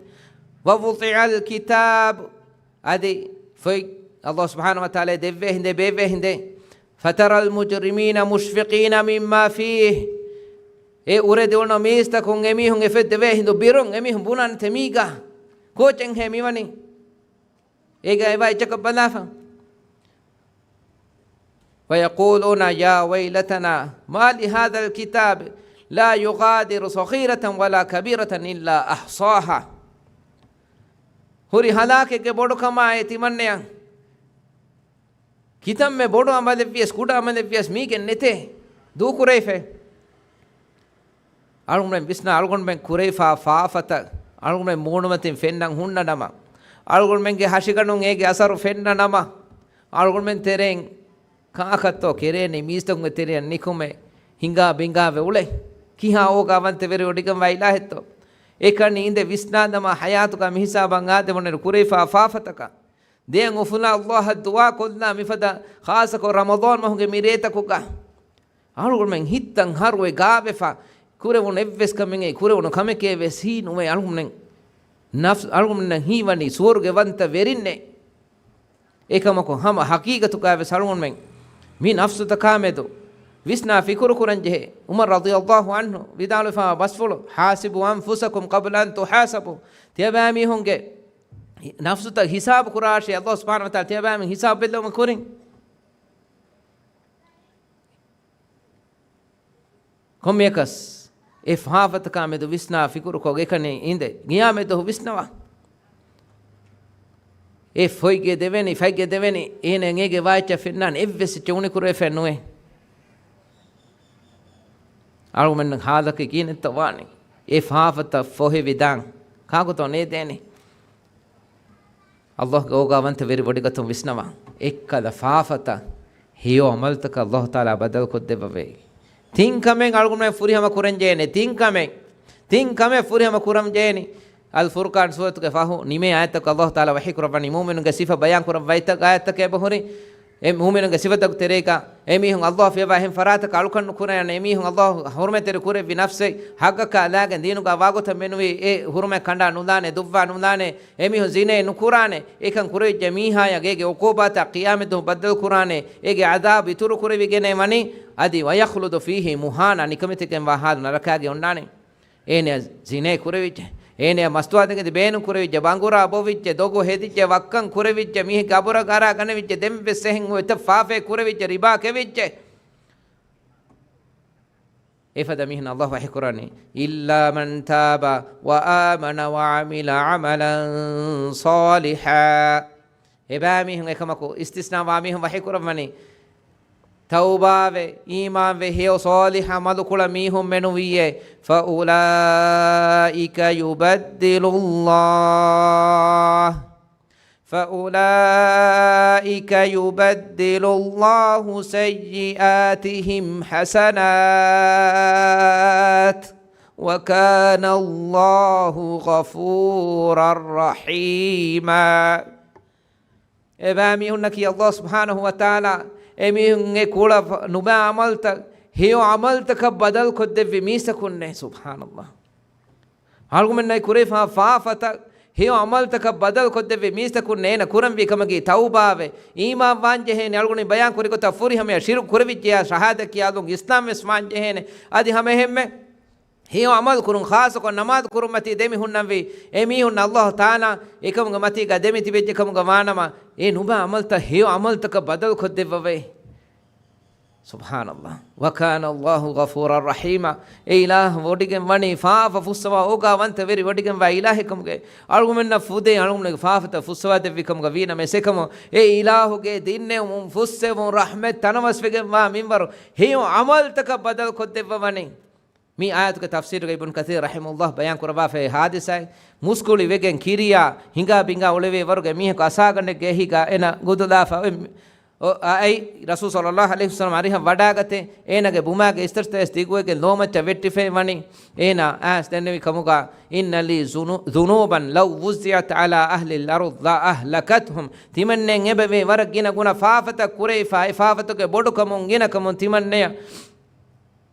ووضع الكتاب، އަދި ފޮތް އަލްލާހު ސުބްޙާނަހު ވަތަޢާލާ ދެއްވޭ ހިނދެއް، ބޭއްވޭ ހިނދެއް. فترى المجرمين مشفقين مما فيه. އެ އުރެދެވުނު މީސްތަކުން އެމީހުން އެފެއްދެވޭ ހިނދު ބިރުން އެމީހުން ބުނާނެތެ މީގަ ކޯޗެއްހޭ މިވަނީ؟ އޭގަ އެބަ އެއްޗަކަށް ބަލާފަ. ويقولون يا ويلتنا ما لهذا الكتاب لا يغادر صغيرة ولا كبيرة إلا أحصاها. ހުރި ހަލާކެއްގެ ބޮޑުކަމާއޭ ތިމަންނަޔަށް. ކިތަންމެ ބޮޑު ޢަމަލެއްވިޔަސް، ކުޑަ ޢަމަލެއްވިޔަސް މީގެން ނެތޭ ދޫކުރެވިފައި. އަޅުގަނޑުމެން ވިސްނާ، އަޅުގަނޑުމެން ކުރެވިފާ ފާފަތައް އަޅުގަނޑުމެން މޫނުމަތިން ފެންނަން ހުންނަ ނަމަ، އަޅުގަނޑުމެންގެ ހަށިގަނޑުން އޭގެ އަސަރު ފެންނަ ނަމަ، އަޅުގަނޑުމެން ތެރެއިން ކާކަށްތޯ ކެރޭނީ މީސްތަކުންގެ ތެރެއަށް ނިކުމެ ހިނގާ ބިނގާވެ އުޅެ؟ ކިހާ އޯގާވަންތަވެރި ވޮޑިގެންވާ އިލާހެއްތޯ؟ އެކަނި އިނދެ ވިސްނާދަމާ ޙަޔާތުގަ މިހިސާބަށް އާދެވުނެރު ކުރެވިފާ ފާފަތަކަށް ދެއަތް އުފުލާ ﷲ އަށް ދުޢާ ކޮށްލާ މިފަދަ ޚާއްޞަކޮށް ރަމަޟާން މަހުގެ މިރޭތަކުގަ އަޅުގަނޑުމެން ހިތްތައް ހަރުވެ ގާވެފަ ކުރެވުނު އެއްވެސް ކަމެއް ކުރެވުނު ކަމެކޭ ވެސް ހީ ނުވޭ. އަޅުގަނޑުމެން ނަފްސް، އަޅުގަނޑުމެންނަށް ހީވަނީ ސުވަރުގެ ވަންތަ ވެރިންނޭ. އެކަމަކު ހަމަ ހަޤީޤަތުގައި ވެސް އަޅުގަނޑުމެން މި ނަފްސުތަކާމެދު ވިސްނާ ފިކުރު ކުރަން ޖެހޭ. ޢުމަރު ރަޟިޔަﷲ ޢަންހު ވިދާޅުވެފާ ބަސްފުޅު، "حاسبوا أنفسكم قبل أن تحاسبوا." ތިޔަބައިމީހުންގެ ނަފްސުތައް ހިސާބު ކުރާށޭ، ﷲ ސުބްޙާނަހޫ ވަތަޢާލާ ތިޔަބައިމީހުން ހިސާބު ބެއްލެވުމަށް ކުރިން. ކޮންމެއަކަސް އެ ފާފަތަކާ މެދު ވިސްނާ ފިކުރުކޮށް އެކަނި އިނދެ ގިޔާމެދު ވިސްނަވާ. އެ ފޮތްގެ ދެވެނި، ފަތްގެ ދެވެނި، އޭނަ އޭގެ ވާހަކަ ފެންނާނެ އެއްވެސް އެއްޗެއް އުނިކުރެވިފައެއް ނުވޭ. އަޅުގަނޑުމެން ހާލަކީ ކިހިނެއްތޯ ވާނީ؟ އެ ފާފަތައް ފޮހެވިދާން ކާކުތޯ ނޭދޭނެ؟ ﷲ ގެ އޯގާވަންތަ ވެރި ބޮޑިގަތުން ވިސްނަވާ. އެއްކަލަ ފާފަތައް ހެޔޮ ޢަމަލުތަކަށް ﷲ ތަޢާލާ ބަދަލު ކޮށްދެއްވަވޭ. ތިން ކަމެއް އަޅުގަނޑުމެން ފުރިހަމަ ކުރަން ޖެހޭނެ. ތިން ކަމެއް، ތިން ކަމެއް ފުރިހަމަ ކުރަން ޖެހޭނެ. އަލް ފުރުޤާން ސޫރަތުގެ ފަހު ނިމޭ އާޔަތަކަށް ﷲ ތަޢާލާ ވަޙީ ކުރައްވަނީ މުއުމިނުންގެ ސިފަ ބަޔާން ކުރައްވައިތަ އާޔަތަކަށް އެބަހުރި. އެ މުއުމިނުންގެ ސިފަތަކު ތެރޭގަ އެމީހުން ﷲ ފިޔަވާ އެހެން ފަރާތަކަށް އަޅުކަން ނުކުރާނެ. އެމީހުން ﷲ ޙުރުމަތްތެރި ކުރެއްވި ނަފްސެއް ޙައްޤަކާ ލާގެން ދީނުގަ ވާގޮތަށް މެނުވީ އެ ޙުރުމަތް ކަނޑާ ނުލާނެ، ދުއްވާ ނުލާނެ. އެމީހުން ޒިނޭ ނުކުރާނެ. އެކަން ކުރެވިއްޖެ މީހާޔަށް އޭގެ ޢުޤޫބާތަށް ޤިޔާމަތްދުވަހު ބައްދަލު ކުރާނެ. އޭގެ ޢަޛާބު އިތުރު ކުރެވިގެނޭ ވަނީ. އަދި وَيَخْلُدَ فِيهِ مُهَانًا، ނިކަމެތިގެންވާ ޙާލު ނަރަކާގެ އޮންނާނެ. އޭނަޔަށް ޒިނޭ ކުރެވިއްޖެ، އޭނަޔަށް މަސްތުވާ ދެން އެދި ބޭނުން ކުރެވިއްޖެ، ބަނގުރާ ބޮވިއްޖެ، ދޮގު ހެދިއްޖެ، ވައްކަން ކުރެވިއްޖެ، މީހެއްގެ އަބުރަށް ގަރާ ގަނެވިއްޖެ، ދެން ވެސް އެހެން އެތައް ފާފައެއް ކުރެވިއްޖެ، ރިބާ ކެވިއްޖެ. އެފަދަ މީހުން ﷲ ވަޙީ ކުރަނީ، إِلَّا مَنْ تَابَ وَآمَنَ وَعَمِلَ عَمَلًا صَالِحًا. އެބައިމީހުން އެކަމަކު އިސްތިސްނާވާ މީހުން ވަޙީ ކުރައްވަނީ، ތައުބާވެ، އީމާންވެ، ހެޔޮ ޞާލިޙު ޢަމަލުކުޅަ މީހުން މެނުވިއޭ، فَأُولَٰئِكَ يُبَدِّلُ اللَّهُ، فَأُولَٰئِكَ يُبَدِّلُ اللَّهُ سَيِّئَاتِهِمْ حَسَنَاتٍ، وَكَانَ اللَّهُ غَفُورًا رَّحِيمًا. އެބައިމީހުންނަކީ ﷲ ސުބްޙާނަހޫ ވަތަޢާލާ އެމީހުންގެ ކުޅަ ނުބައި ޢަމަލުތައް ހެޔޮ ޢަމަލުތަކަށް ބަދަލު ކޮށްދެއްވި މީސްތަކުންނޭ. ސުބްޙާނަﷲ. އަޅުގަނޑުމެންނަށް ކުރެވިފާ ފާފަތައް ހެޔޮ ޢަމަލުތަކަށް ބަދަލު ކޮށްދެއްވި މީސްތަކުންނޭ. އޭނަ ކުރަންވީ ކަމަކީ ތައުބާވެ، އީމާން ވާން ޖެހޭނެ. އަޅުގަނޑު ބަޔާން ކުރި ގޮތަށް ފުރިހަމަޔަށް ޝިރުކު ކުރެވިއްޖެޔާ، ޝަހާދަތް ކިޔާލުން އިސްލާމް ވެސް ވާން ޖެހޭނެ. އަދި ހަމައެހެންމެ ހެޔޮ ޢަމަލު ކުރުން، ޚާއްޞަކޮށް ނަމާދު ކުރުން މަތީ ދެމި ހުންނަންވީ. އެމީހުން ﷲ ތަޢާލާ އެކަމުގެ މަތީގަ ދެމި ތިބެއްޖެ ކަމުގަ ވާނަމަ، އެ ނުބައި ޢަމަލުތައް ހެޔޮ ޢަމަލުތަކަށް ބަދަލު ކޮށްދެއްވަވޭ. ސުބްޙާނަﷲ. وَكَانَ اللَّهُ غَفُورًا رَّحِيمًا. އެ އިލާހު ވޮޑިގެން ވަނީ ފާފަ ފުއްސަވާ އޯގާވަންތަ ވެރި ވޮޑިގެންވާ އިލާހެއް ކަމުގައި. އަޅުގަނޑުމެންނަށް ފުދޭ އަޅުގަނޑުމެންގެ ފާފަތައް ފުއްސަވާ ދެއްވި ކަމުގަ ވީނަމަވެސް އެކަމު އެ އިލާހުގެ ދިންނެވުމުން ފުއްސެވުން ރަޙްމަތް ތަނަވަސްވެގެންވާ މިންވަރު ހެޔޮ ޢަމަލުތަކަށް ބަދަލު ކޮށްދެއްވަވަނީ. މި އާޔަތުގެ ތަފްސީރުގައި އިބްނު ކަޘީރު ރަޙިމަހުﷲ ބަޔާން ކުރައްވާފައި ހާދިސާއެއް، މުސްކުޅި ވެގެން ކިރިޔާ ހިނގާ ބިނގާ އުޅެވޭ ވަރުގެ މީހަކު އަސާގަނޑެއްގެ އެހީގަ އޭނަ ގުދުލާފަ އޮތް، އައި ރަސޫލު ޞައްލައްލާހު ޢަލައިހި ވަސައްލަމަ އަރިހަށް ވަޑާގަތެ، އޭނަގެ ބުމާގެ އިސްތަށިތައް ވެސް ދިގުވެގެން ލޯމައްޗަށް ވެއްޓިފައި ވަނީ. އޭނަ އައިސް ދެންނެވި ކަމުގަ، إِنَّ لِي ذُنُ-، ذُنُوبًا لَوْ وُزِّعَتْ عَلَىٰ أَهْلِ الْأَرْضِ لَأَهْلَكَتْهُمْ. ތިމަންނެން އެބަވޭ ވަރަށް ގިނަ ގުނަ ފާފަތައް ކުރެވިފަ، އެ ފާފަތުގެ ބޮޑުކަމުން ގިނަކަމުން ތިމަންނެޔަށް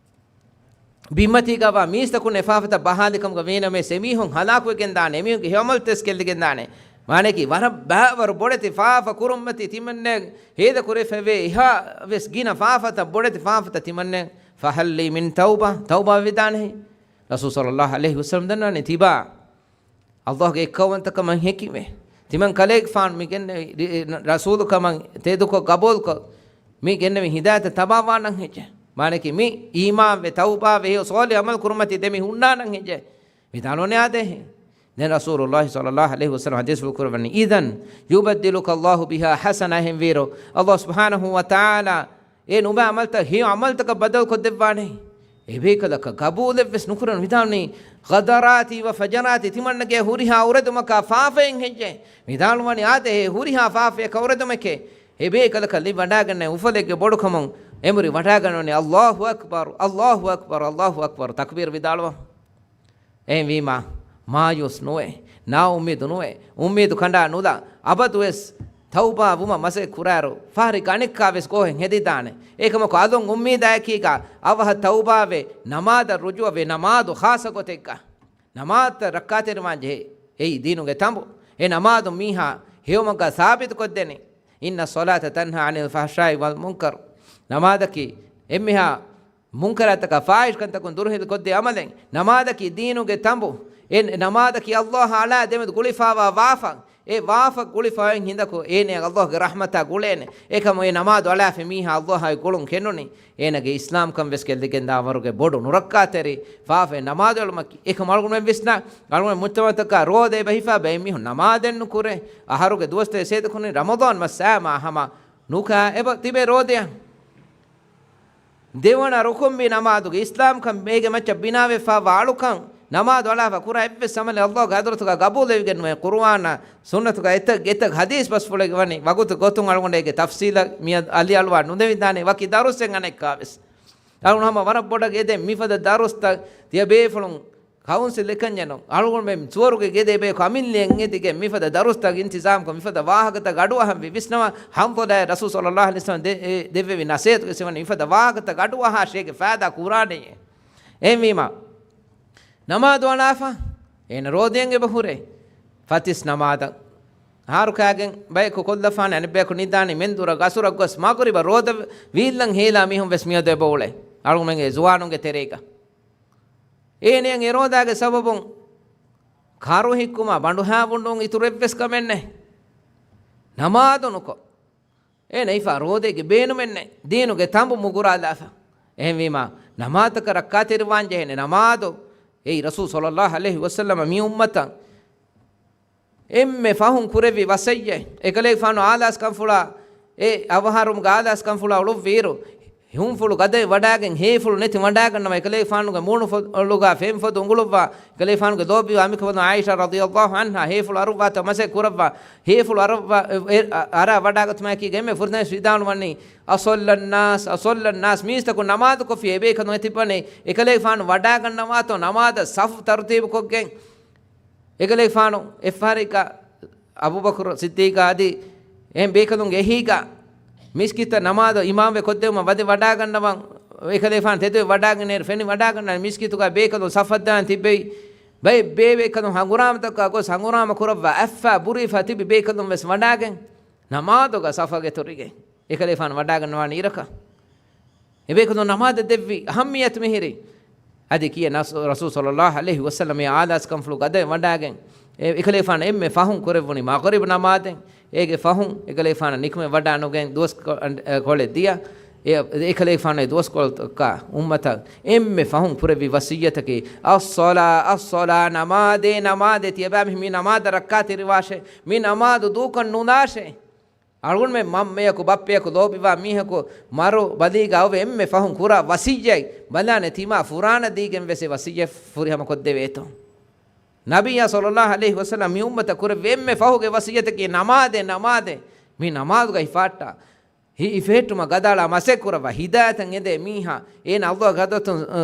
ބިންމަތީގަވާ މީސްތަކުން އެ ފާފަތައް ބަހާލިކަމުގަ ވީނަމަވެސް އެމީހުން ހަލާކުވެގެންދާނެ، އެމީހުންގެ ހެޔޮ ޢަމަލުތައް ކެއްލިގެންދާނެ. މާނައަކީ ވަރަށް ބައިވަރު ބޮޑެތި ފާފަ ކުރުންމަތީ ތިމަންނަ ހޭދަކުރެވިފައިވޭ އެހާވެސް ގިނަ ފާފަތައް، ބޮޑެތި ފާފަތައް ތިމަންނަ، فَهَلْ لِي مِنْ تَوْبَةٍ؟ ތައުބާ ވެދާނެހެން؟ ރަސޫލު ޞައްލައްލާހު ޢަލައިހި ވަސައްލަމަ ދަންނަވަނީ ތިބާ. ﷲ ގެ އެއްކައުވަންތަކަމަށް ހެކިވެ. ތިމަން ކަލޭގެފާނު މި ގެންނެވި، ރި-، ރަސޫލުކަމަށް ތެދުކޮށް ގަބޫލުކޮށް، މި ގެންނެވި ހިދާޔަތަށް ތަބާވާނަން ހެއްޔެ؟ މާނައަކީ މި އީމާންވެ، ތައުބާވެ، ހެޔޮ ޞާލިޙު ޢަމަލު ކުރުމަތީ ދެމި ހުންނާނަން ހެއްޔެ؟ ވިދާޅުވަނީ އާދޭހެން. ދެން ރަސޫލުﷲ ޞައްލައްލާހު ޢަލައިހި ވަސައްލަމަ ޙަދީޘްފުޅު ކުރައްވަނީ، إِذًا يُبَدِّلُكَ اللَّهُ بِهَا حَسَنَاتٍ. އެހެންވީއިރު، ﷲ ސުބްޙާނަހޫ ވަތަޢާލާ އެ ނުބައި ޢަމަލުތައް ހެޔޮ ޢަމަލުތަކަށް ބަދަލުކޮށްދެއްވާނެ. އެބޭކަލަކަށް ގަބޫލެއްވެސް ނުކުރަން. ވިދާޅުވަނީ، غَدَرَاتِ وَفَجَرَاتِ، ތިމަންނަގެ ހުރިހާ އުރެދުމަކާ ފާފައިން ހެއްޔެ؟ ވިދާޅުވަނީ އާދޭހޭ، ހުރިހާ ފާފަޔަކަށް އުރެދުމެކޭ. އެބޭކަލަކަށް ލިބި ވަޑާގަންނަ އުފަލެއްގެ ބޮޑުކަމުން އެނބުރި ވަޑާގަންނަވަނީ، الله أكبر، الله أكبر، الله أكبر، ތަކްބީރު ވިދާޅުވާ. އެހެންވީމާ، މާޔޫސް ނުވޭ، ނާއުއްމީދު ނުވޭ، އުއްމީދު ކަނޑާ ނުލާ، އަބަދުވެސް ތައުބާ ވުމަށް މަސައް ކުރާއިރު، ފަހަރެއްގަ އަނެއްކާވެސް ގޯހެއް ހެދިދާނެ. އެކަމަކު އަލުން އުއްމީދާއެކީގަ އަވަހަށް ތައުބާވެ، ނަމާދަށް ރުޖޫޢަވެ، ނަމާދު ޚާއްޞަ ގޮތެއްގަ ނަމާދަށް ރައްކާތެރިވާން ޖެހޭ. އެއީ ދީނުގެ ތަނބު. އެ ނަމާދު މީހާ ހެޔޮމަގަ ސާބިތުކޮށްދޭނެ. إن الصلاة تنهى عن الفحشاء والمنكر. ނަމާދަކީ އެންމެހާ މުންކަރާތަކާ ފާޙިޝްކަންތަކުން ދުރުހެލިކޮށްދޭ އަމަލެއް. ނަމާދަކީ ދީނުގެ ތަނބު. އެ ނަމާދަކީ އައްލާހާ އަޅާ ދެމެދު ގުޅިފާވާ ވާފަ. އެ ވާފަ ގުޅިފައި ހިނދަކު އޭނައަށް އައްލާހުގެ ރަޙްމަތާ ގުޅޭނެ. އެކަމު އެ ނަމާދު އަޅާފި މީހާ އައްލާހާއި ގުޅުން ކެނޑުނީ. އޭނަގެ އިސްލާމްކަން ވެސް ގެއްލިގެންދާ ވަރުގެ ބޮޑު ނުރައްކާތެރި ފާފައެއް ނަމާދު އެޅުމަކީ. އެކަމު އަޅުގަނޑުމެން ވިސްނާ، އަޅުގަނޑު މުޖްތަމަޢުތަކާ ރޯދަ އެބަ ހިފާ ބައެއް މީހުން ނަމާދެއް ނުކުރޭ. އަހަރުގެ ދުވަސްތައް އެސޭދަ ކުރަނީ ރަމަޟާން މަސް ސައިމާ ހަމަ ނުކާ އެބަ ތިބޭ ރޯދަޔަށް. ދެވަނަ ރުކުންވީ ނަމާދުގެ އިސްލާމްކަން އޭގެ މައްޗަށް ބިނާވެފާވާ އަޅުކަން ނަމާދު އަޅާފަ ކުރާ އެއްވެސް ޢަމަލެއް އައްލާހުގެ ޙަޟްރަތުގަ ގަބޫލެވިގެން ނުވޭ. ޤުރުއާނާ ސުންނަތުގަ އެތައް، އެތައް ޙަދީޘް ބަސްފުޅެއް ވަނީ ވަގުތު ގޮތުން އަޅުގަނޑު އޭގެ ތަފްޞީލަށް މިއަދު އަލިއަޅުވާ ނުދެވިދާނެ. ވަކި ދަރުސެއް އަނެއްކާވެސް. އަޅުގަނޑު ހަމަ ވަރަށް ބޮޑަށް އެދެން މިފަދަ ދަރުސްތައް ތިޔަބޭފުޅުން ކައުންސިލް އެކަންޏެއް ނޫން. އަޅުގަނޑުމެން ސުވަރުގެ ގެ ދޭ ބަޔަކު އަމިއްލައަށް އެދިގެން މިފަދަ ދަރުސްތައް އިންތިޒާމްކޮށް މިފަދަ ވާހަކަތައް އަޑުއަހަންވީ. ވިސްނަވާ، ޙަންޒަލާއަށް ރަސޫލު ޞައްލައްލާހު ޢަލައިހި ވަސައްލަމަ ދެ-، އެ ދެއްވެވި ނަޞޭޙަތުގައި ވަނީ މިފަދަ ވާހަކަތައް އަޑުއަހާށޭ އޭގެ ފައިދާ ކުރާނެޔޭ. އެހެންވީމާ، ނަމާދު އަޅާފަ، އޭނަ ރޯދަޔަށް އެބަ ހުރޭ. ފަތިސް ނަމާދަށް އަހަރު ކާގެން ބަޔަކު ކޮށްލަފާނެ، އަނެއް ބަޔަކު ނިދާނީ މެންދުރަށް ގަސުރަށް ގޮސް މަޣުރިބަށް ރޯދަ ވީއްލަން ހޭލާ މީހުން ވެސް މިއަދު އެބަ އުޅޭ. އަޅުގަނޑުމެންގެ ޒުވާނުންގެ ތެރޭގަ. އޭނައަށް އެ ރޯދާގެ ސަބަބުން ކަރު ހިއްކުމާ ބަނޑުހާވަން އިތުރު އެއްވެސް ކަމެއް ނެތް. ނަމާދު ނުކޮށް، އޭނަ ހިފާ ރޯދައިގެ ބޭނުމެއް ނެތް. ދީނުގެ ތަނބު މުގުރާލާފަ. އެހެންވީމާ، ނަމާދަކަށް ރައްކާތެރިވާން ޖެހޭނެ. ނަމާދު އެއީ ރަސޫލު ޞައްލައްލާހު ޢަލައިހި ވަސައްލަމަ މި އުއްމަތަށް އެންމެ ފަހުން ކުރެއްވި ވަޞިއްޔަތް. އެކަލޭގެފާނު އާލާސްކަންފުޅާ، އެ އަވަހާރަމުގެ އާލާސްކަންފުޅާ އުޅުއްވިއިރު، ހުންފުޅު ގަދައިން ވަޑާގެން ހޭފުޅު ނެތި ވަޑާގަންނަވާ، އެކަލޭގެފާނުގެ މޫނުފޮ-، ފޮލުގަ ފެންފޮދު އުނގުޅުއްވާ، އެކަލޭގެފާނުގެ ލޯބިވާ އަނބިކަނބަލުން ޢާއިޝާ ރަޟިޔައްލާހު ޢަންހާ ހޭފުޅު އަރުއްވާތަން މަސައް ކުރައްވާ، ހޭފުޅު އަރުއްވާ، އެ، އަރާ ވަޑާގަތުމާއެކީގަ އެންމެ ފުރަތަމަ ވިދާޅުވަނީ، "أصلى الناس، أصلى الناس"، މީސްތަކުން ނަމާދު ކޮށްފި އެބޭކަލުން އެތިބަނީ، އެކަލޭގެފާނު ވަޑާގަންނަވާތޯ ނަމާދަށް ސަފު ތަރުތީބުކޮށްގެން، އެކަލޭގެފާނު އެއްފަހަރެއްގަ އަބޫބަކުރު ސިއްދީޤާ އަދި އެހެން ބޭކަލުންގެ އެހީގަ މިސްކިތަށް ނަމާދު އިމާމްވެ ކޮށްދެވުމަށް ވަދެ ވަޑާގަންނަވަން އެކަލޭގެފާނު ތެދުވެ ވަޑާގެން އޭރު ފެނި ވަޑާގަންނަވަން މިސްކިތުގަ ބޭކަލުން ސަފަށް ދާން ތިއްބެވި. ބައެއް ބޭބޭކަލުން ހަނގުރާމަތަކާ ގޮސް ހަނގުރާމަ ކުރައްވާ އަތްފާ ބުރީފާ ތިބި ބޭކަލުން ވެސް ވަޑާގެން ނަމާދުގަ ސަފަށް އެތުރިގެން އެކަލޭގެފާނު ވަޑާގަންނަވާނެ އިރަކަށް. އެބޭކަލުން ނަމާދަށް ދެއްވި އަހައްމިއްޔަތު މިހިރީ. އަދި ކިޔޭ ނަސް-، ރަސޫލު ޞައްލައްލާހު ޢަލައިހި ވަސައްލަމަ އާލާސް ކަންފުޅު ގަދައިން ވަޑާގެން، އެ-، އެކަލޭގެފާނު އެންމެ ފަހުން ކުރެއްވުނީ މަޣްރިބް ނަމާދެއް. އޭގެ ފަހުން އެކަލޭގެފާނަށް ނިކުމެ ވަޑާ ނުގެން ދުވަސް ކޮ-، އަން-، އެ، ކޮޅެއް ދިޔަ. އެ-، އެކަލޭގެފާނު އެ ދުވަސްކޮޅަކާ އުއްމަތަށް އެންމެ ފަހުން ކުރެއްވި ވަޞިއްޔަތަކީ، "الصلاة، الصلاة، ނަމާދޭ، ނަމާދޭ، ތިޔަބައިމީހުން މި ނަމާދަށް ރައްކާތެރިވާށޭ، މި ނަމާދު ދޫކޮށް ނުލާށޭ." އަޅުގަނޑުމެން މަންމަޔަކު، ބައްޕަޔަކު، ލޯބިވާ މީހަކު މަރު ބަލީގަ އޮވެ އެންމެ ފަހުން ކުރާ ވަޞިއްޔަތް ބަލާނެ، ތިމާ ފުރާނަ ދީގެން ވެސް އެ ވަޞިއްޔަތް ފުރިހަމަ ކޮށްދެވޭތޯ. ނަބިއްޔާ ޞައްލައްލާހު ޢަލައިހި ވަސައްލަމަ މި އުއްމަތަށް ކުރެއްވި އެންމެ ފަހުގެ ވަޞިއްޔަތަކީ ނަމާދޭ، ނަމާދޭ. މި ނަމާދުގަ ހިފާއްޓާ، ހި-، ހިފެހެއްޓުމަށް ގަދައަޅާ މަސައްކަތް ކުރައްވާ، ހިދާޔަތަށް އެދޭ މީހާ، އޭނަ ﷲ ގެ ޙަޟްރަތުން، އަ،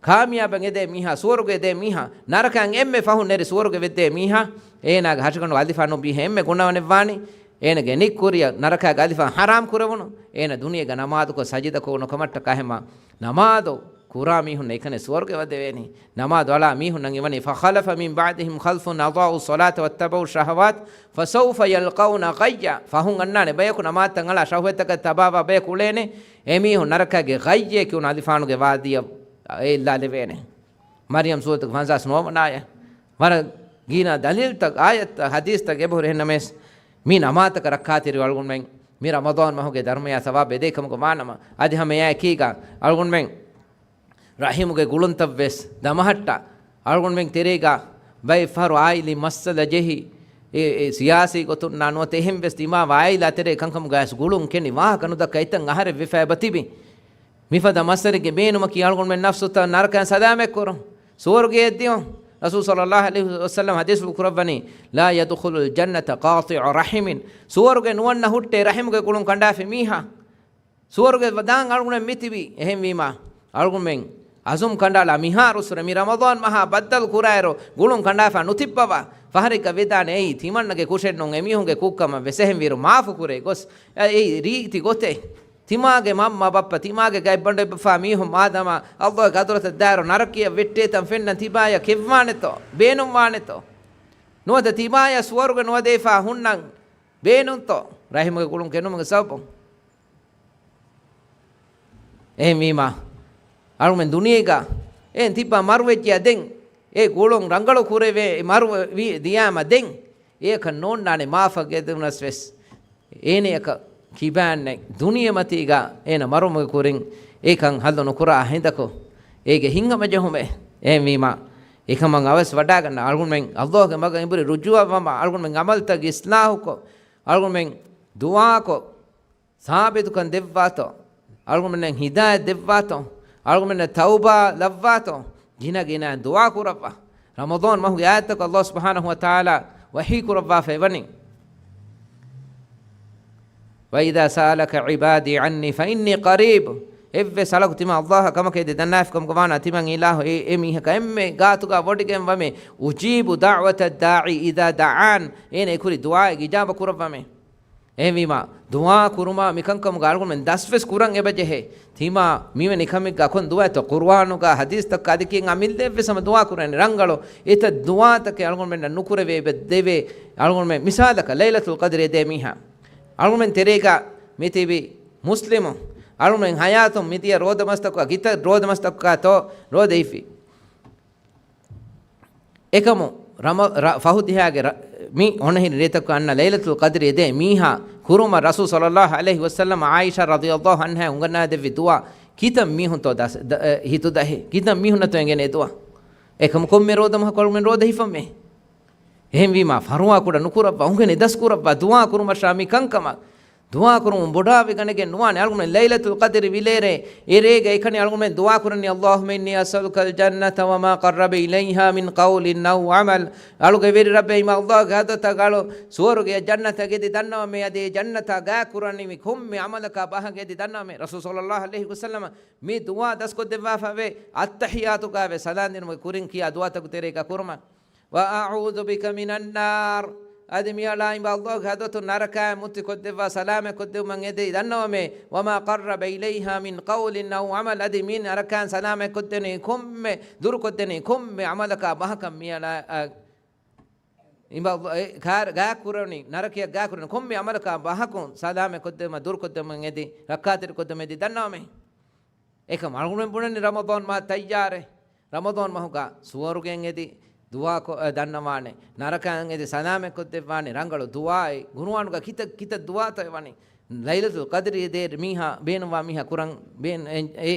ކާމިޔާބަށް އެދޭ މީހާ، ސުވަރުގެ އެދޭ މީހާ، ނަރަކައިން އެންމެ ފަހުން ނެރި ސުވަރުގެ ވެއްދޭ މީހާ، އޭނާގެ ހަށިގަނޑު އަލިފާނު ބީހެ އެންމެ ގުނަވަނެއް ވާނީ. އޭނަގެ ނިއްކުރިޔަށް ނަރަކައިގެ އަލިފާން ޙަރާމް ކުރެވުނު. އޭނަ ދުނިޔޭގަ ނަމާދުކޮށް ސަޖިދަކޮށް ނުކަމަށްޓަކާ ހަމަ ނަމާދު ކުރާ މީހުންނަށް އެކަނި ސުވަރުގެ ވަދެވޭނީ. ނަމާދު އަޅާ މީހުންނަށް އިވަނީ، "فخلف من بعدهم خلف أضاعوا الصلاة واتبعوا الشهوات فسوف يلقون غيا." ފަހުން އަންނާނެ ބަޔަކު ނަމާދުތައް އަޅާ ޝަހުވަތްތަކަށް ތަބާވާ ބަޔަކު އުޅޭނެ. އެމީހުން ނަރަކައިގެ ޣައްޔޭ ކިޔުނު އަލިފާނުގެ ވާދީއަށް އެ އެއްލާލެވޭނެ. މަރްޔަމް ސޫރަތުގެ ފަންސާސް ނުވަވަނަ އާޔަތް. ވަރަށް ގިނަ ދަލީލްތައް، އާޔަތްތައް، ޙަދީޘްތައް އެބަހުރި. އެހެންނަމަވެސް، މި ނަމާދަކަށް ރައްކާތެރި އަޅުގަނޑުމެން މި ރަމަޟާން މަހުގެ ދަރުމަޔާ ސަވާބު އެދޭ ކަމުގަ ވާނަމަ، އަދި ހަމަ އެއާއެކީގަ އަޅުގަނޑުމެން ރަޙިމުގެ ގުޅުންތައްވެސް ދަމަހައްޓާ، އަޅުގަނޑުމެން ތެރޭގަ ބައެއް ފަހަރު އާއިލީ މައްސަލަ ޖެހި، އެ، އެ، ސިޔާސީ ގޮތުންނާ ނުވަތަ އެހެންވެސް ދިމާވާ އާއިލާ ތެރޭ ކަންކަމުގައިވެސް ގުޅުން ކެނޑި ވާހަކަ ނުދައްކާ އެތައް އަހަރެއް ވެފަ އެބަ ތިބި. މިފަދަ މައްސަރެއްގެ ބޭނުމަކީ އަޅުގަނޑުމެން ނަފްސުތައް ނަރަކައިން ސަލާމަތްކުރުން، ސުވަރުގެއަށް ދިޔުން. ރަސޫލު ޞައްލައްލާހު ޢަލައިހި ވަސައްލަމަ ޙަދީޘްފުޅު ކުރައްވަނީ، "لا يدخل الجنة قاطع رحم." ސުވަރުގެ ނުވަންނަ ހުއްޓޭ ރަޙިމުގެ ގުޅުން ކަނޑާފި މީހާ. ސުވަރުގެ ދާން އަޅުގަނޑުމެން މިތިބީ. އެހެންވީމާ، އަޅުގަނޑުމެން އަޒުމް ކަނޑާލާ މިހާރުއްސުރެ މި ރަމަޟާން މަހާ ބައްދަލު ކުރާއިރު ގުޅުން ކަނޑާފަ ނުތިއްބަވާ. ފަހަރެއްގަ ވެދާނެ އެއީ ތިމަންނަގެ ކުށެއްނޫން، އެމީހުންގެ ކުށްކަމަށް ވެސް. އެހެންވީރު މާފުކުރޭ ގޮސް، އެއީ ރީތި ގޮތެއް. ތިމާގެ މަންމަ ބައްޕަ، ތިމާގެ ގައިބަނޑު އެއްބަފާ މީހުން މާދަމާ ﷲ ގެ ޙަޟްރަތަށް ދާއިރު ނަރަކަޔަށް ވެއްޓޭތަން ފެންނަން ތިބާޔަށް ކެއްވާނެތޯ؟ ބޭނުންވާނެތޯ؟ ނުވަތަ ތިބާޔަށް ސުވަރުގެ ނުވަދެވިފާ ހުންނަން ބޭނުންތޯ؟ ރަޙިމުގެ ގުޅުން ކެނޑުމުގެ ސަބަބުން. އެހެންވީމާ، އަޅުމެން ދުނިޔޭގަ އެހެން ތިއްބާ މަރުވެއްޖެޔާ ދެން، އެ ގުޅުން ރަނގަޅު ކުރެވޭ މަރު ވި-، ދިޔާމަ ދެން، އެއަކަށް ނޯންނާނެ މާފަށް ގެދުނަސް ވެސް. އޭނެއަކަށް ކިބާންނެ ދުނިޔެމަތީގަ އޭނަ މަރުމުގެ ކުރިން އެކަން ހައްލު ނުކުރާ ހިނދަކު، އޭގެ ހިތްހަމަޖެހުމެއް. އެހެންވީމާ، އެކަމަށް އަވަސް ވަޑާގަންނަ އަޅުގަނޑުމެން ﷲގެ މަގަށް އެނބުރި ރުޖޫޢަވަމާ، އަޅުގަނޑުމެން ޢަމަލުތަކް އިޞްލާޙުކޮށް، އަޅުގަނޑުމެން ދުޢާކޮށް، ސާބިތުކަން ދެއްވާތޯ، އަޅުގަނޑުމެންނަށް ހިދާޔަތް ދެއްވާތޯ، އަޅުގަނޑުމެންނަށް ތައުބާ ލައްވާތޯ، ގިނަ ގިނައިން ދުޢާ ކުރައްވާ. ރަމަޟާން މަހުގެ އާޔަތްތަކު ﷲ ސުބްޙާނަހޫ ވަތަޢާލާ ވަޙީ ކުރައްވާފައި ވަނީ. وَإِذَا سَأَلَكَ عِبَادِي عَنِّي فَإِنِّي قَرِيبٌ. އެއްވެސް އަޅަކު ތިމާ ﷲ އަށް ކަމަކަށް އެދި ދަންނާފިކަމުގަ ވާނަ ތިމަން އިލާހު އެ، އެ މީހަކަށް އެންމެ ގާތުގަ ވޮޑިގެން ވަމޭ. أُجِيبُ دَعْوَةَ الدَّاعِ إِذَا دَعَانِ. އޭނަ އެކުރި ދުޢާއެއް އިޖާބަ ކުރައްވަމޭ. އެހެންވީމާ، ދުޢާ ކުރުމާ މިކަންކަމުގަ އަޅުގަނޑުމެން ދަސްވެސް ކުރަން އެބަޖެހޭ. ތިމާ މިވެނި ކަމެއްގަ ކޮން ދުޢާތޯ؟ ޤުރުއާނުގަ ޙަދީޘްތަކުގަ އަދި ކިޔަން އަމިއްލައެއްވެސް ހަމަ ދުޢާ ކުރަނީ ރަނގަޅު. އެތައް ދުޢާތަކެއް އަޅުގަނޑުމެންނަށް ނުކުރެވޭ އެބަ ދެވޭ. އަޅުގަނޑުމެން މިސާލަކަށް ލައިލަތުލް ޤަދްރި އެދޭ މީހާ. އަޅުގަނޑުމެން ތެރޭގަ މިތިބި މުސްލިމު. އަޅުގަނޑުމެން ޙަޔާތުން މިދިޔަ ރޯދަމަސްތަކުގަ ގިތައް ރޯދަމަސްތަކުގަތޯ ރޯދަ ހިފި. އެކަމު ރަމަ-، ރަ-، ފަހު ދިހާގެ ރަ-، މި އޮނަހިރި ރޭތަކު އަންނަ ލައިލަތުލް ޤަދްރި އެދޭ މީހާ ކުރުމަށް ރަސޫލު ޞައްލައްލާހު ޢަލައިހި ވަސައްލަމަ ޢާއިޝާ ރަޟިޔައްލާހު ޢަންހާ އުނގަންނާދެއްވި ދުޢާ ކިތައް މީހުންތޯ ދަސް-، ދަ-، އެ، ހިތުދަހޭ؟ ކިތައް މީހުންނަތޯ އެނގޭނެ ދުޢާ؟ އެކަމު ކޮންމެ ރޯދަ މަހަކު އަޅުގަނޑުމެން ރޯދަ ހިފަމޭ. އެހެންވީމާ، ފަރުވާ ކުޑަ ނުކުރައްވާ، އުނގެނި ދަސްކުރައްވާ، ދުޢާ ކުރުމަށާ މި ކަންކަމަށް. ދުޢާ ކުރުމުން ބޮޑާވެގަނެގެން ނުވާނެ. އަޅުގަނޑުމެން ލައިލަތުލް ޤަދްރި ވިލޭރޭ، އެ ރޭގަ އެކަނި އަޅުގަނޑުމެން ދުޢާ ކުރަނީ، اللهم إني أسألك الجنة وما قرب إليها من قول أو عمل. އަޅުގެ ވެރި ރައްބޭ، އިމާ ﷲ ގެ ޙަޟްރަތަށް އަޅު ސުވަރުގެ ޖަންނަތަށް އެދި ދަންނަވަމޭ. އަދި އެ ޖަންނަތާ ގާތް ކުރަނީ މި ކޮންމެ ޢަމަލަކާ ބަހަކަށް އެދި ދަންނަވަމޭ. ރަސޫލު ޞައްލައްލާހު ޢަލައިހި ވަސައްލަމަ މި ދުޢާ ދަސްކޮށްދެއްވާފަވޭ، އައްތަޙިއްޔާތުގައި ވެސް ސަލާންދިނުމުގެ ކުރިން ކިޔާ ދުޢާތަކުގެ ތެރޭގަ ކުރުމަށް. وأعوذ بك من النار. އަދި މިއަޅާ އިމާ ﷲ ގެ ޙަޟްރަތުން ނަރަކައިން މުއްތި ކޮށްދެއްވާ، ސަލާމަތް ކޮށްދެއްވުމަށް އެދި ދަންނަވަމޭ. وما قرب إليها من قول أو عمل. އަދި މި ނަރަކައިން ސަލާމަތް ކޮށްދެނީ ކޮންމެ، ދުރުކޮށްދެނީ ކޮންމެ ޢަމަލަކާ ބަހަކަށް މިއަޅާ، އަ، އިމާ ﷲ އެ ކާރަ ގާތް ކުރަނީ، ނަރަކަޔަށް ގާތް ކުރަނީ ކޮންމެ ޢަމަލަކާ ބަހަކުން ސަލާމަތް ކޮށްދެއްވުމަށް، ދުރުކޮށްދެއްވުމަށް އެދި، ރައްކާތެރި ކޮށްދެއްވުމަށް އެދި ދަންނަވަމޭ. އެކަމް އަޅުގަނޑުމެން ބުނަނީ ރަމަޟާން މަހަށް ތައްޔާރެއް. ރަމަޟާން މަހުގަ ސުވަރުގެއަށް އެދި ދުޢާ ކޮ-، އަ، ދަންނަވާނެ. ނަރަކައަށް އެދި ސަލާމަތް ކޮށްދެއްވާނެ. ރަނގަޅު ދުޢާއެއް. ޤުރުއާނުގަ ކިތައް، ކިތައް ދުޢާތޯ އެވަނީ. ލައިލަތުލް ޤަދްރި އެދޭ މީހާ، ބޭނުންވާ މީހާ ކުރަން ބޭން-، އެ، އެ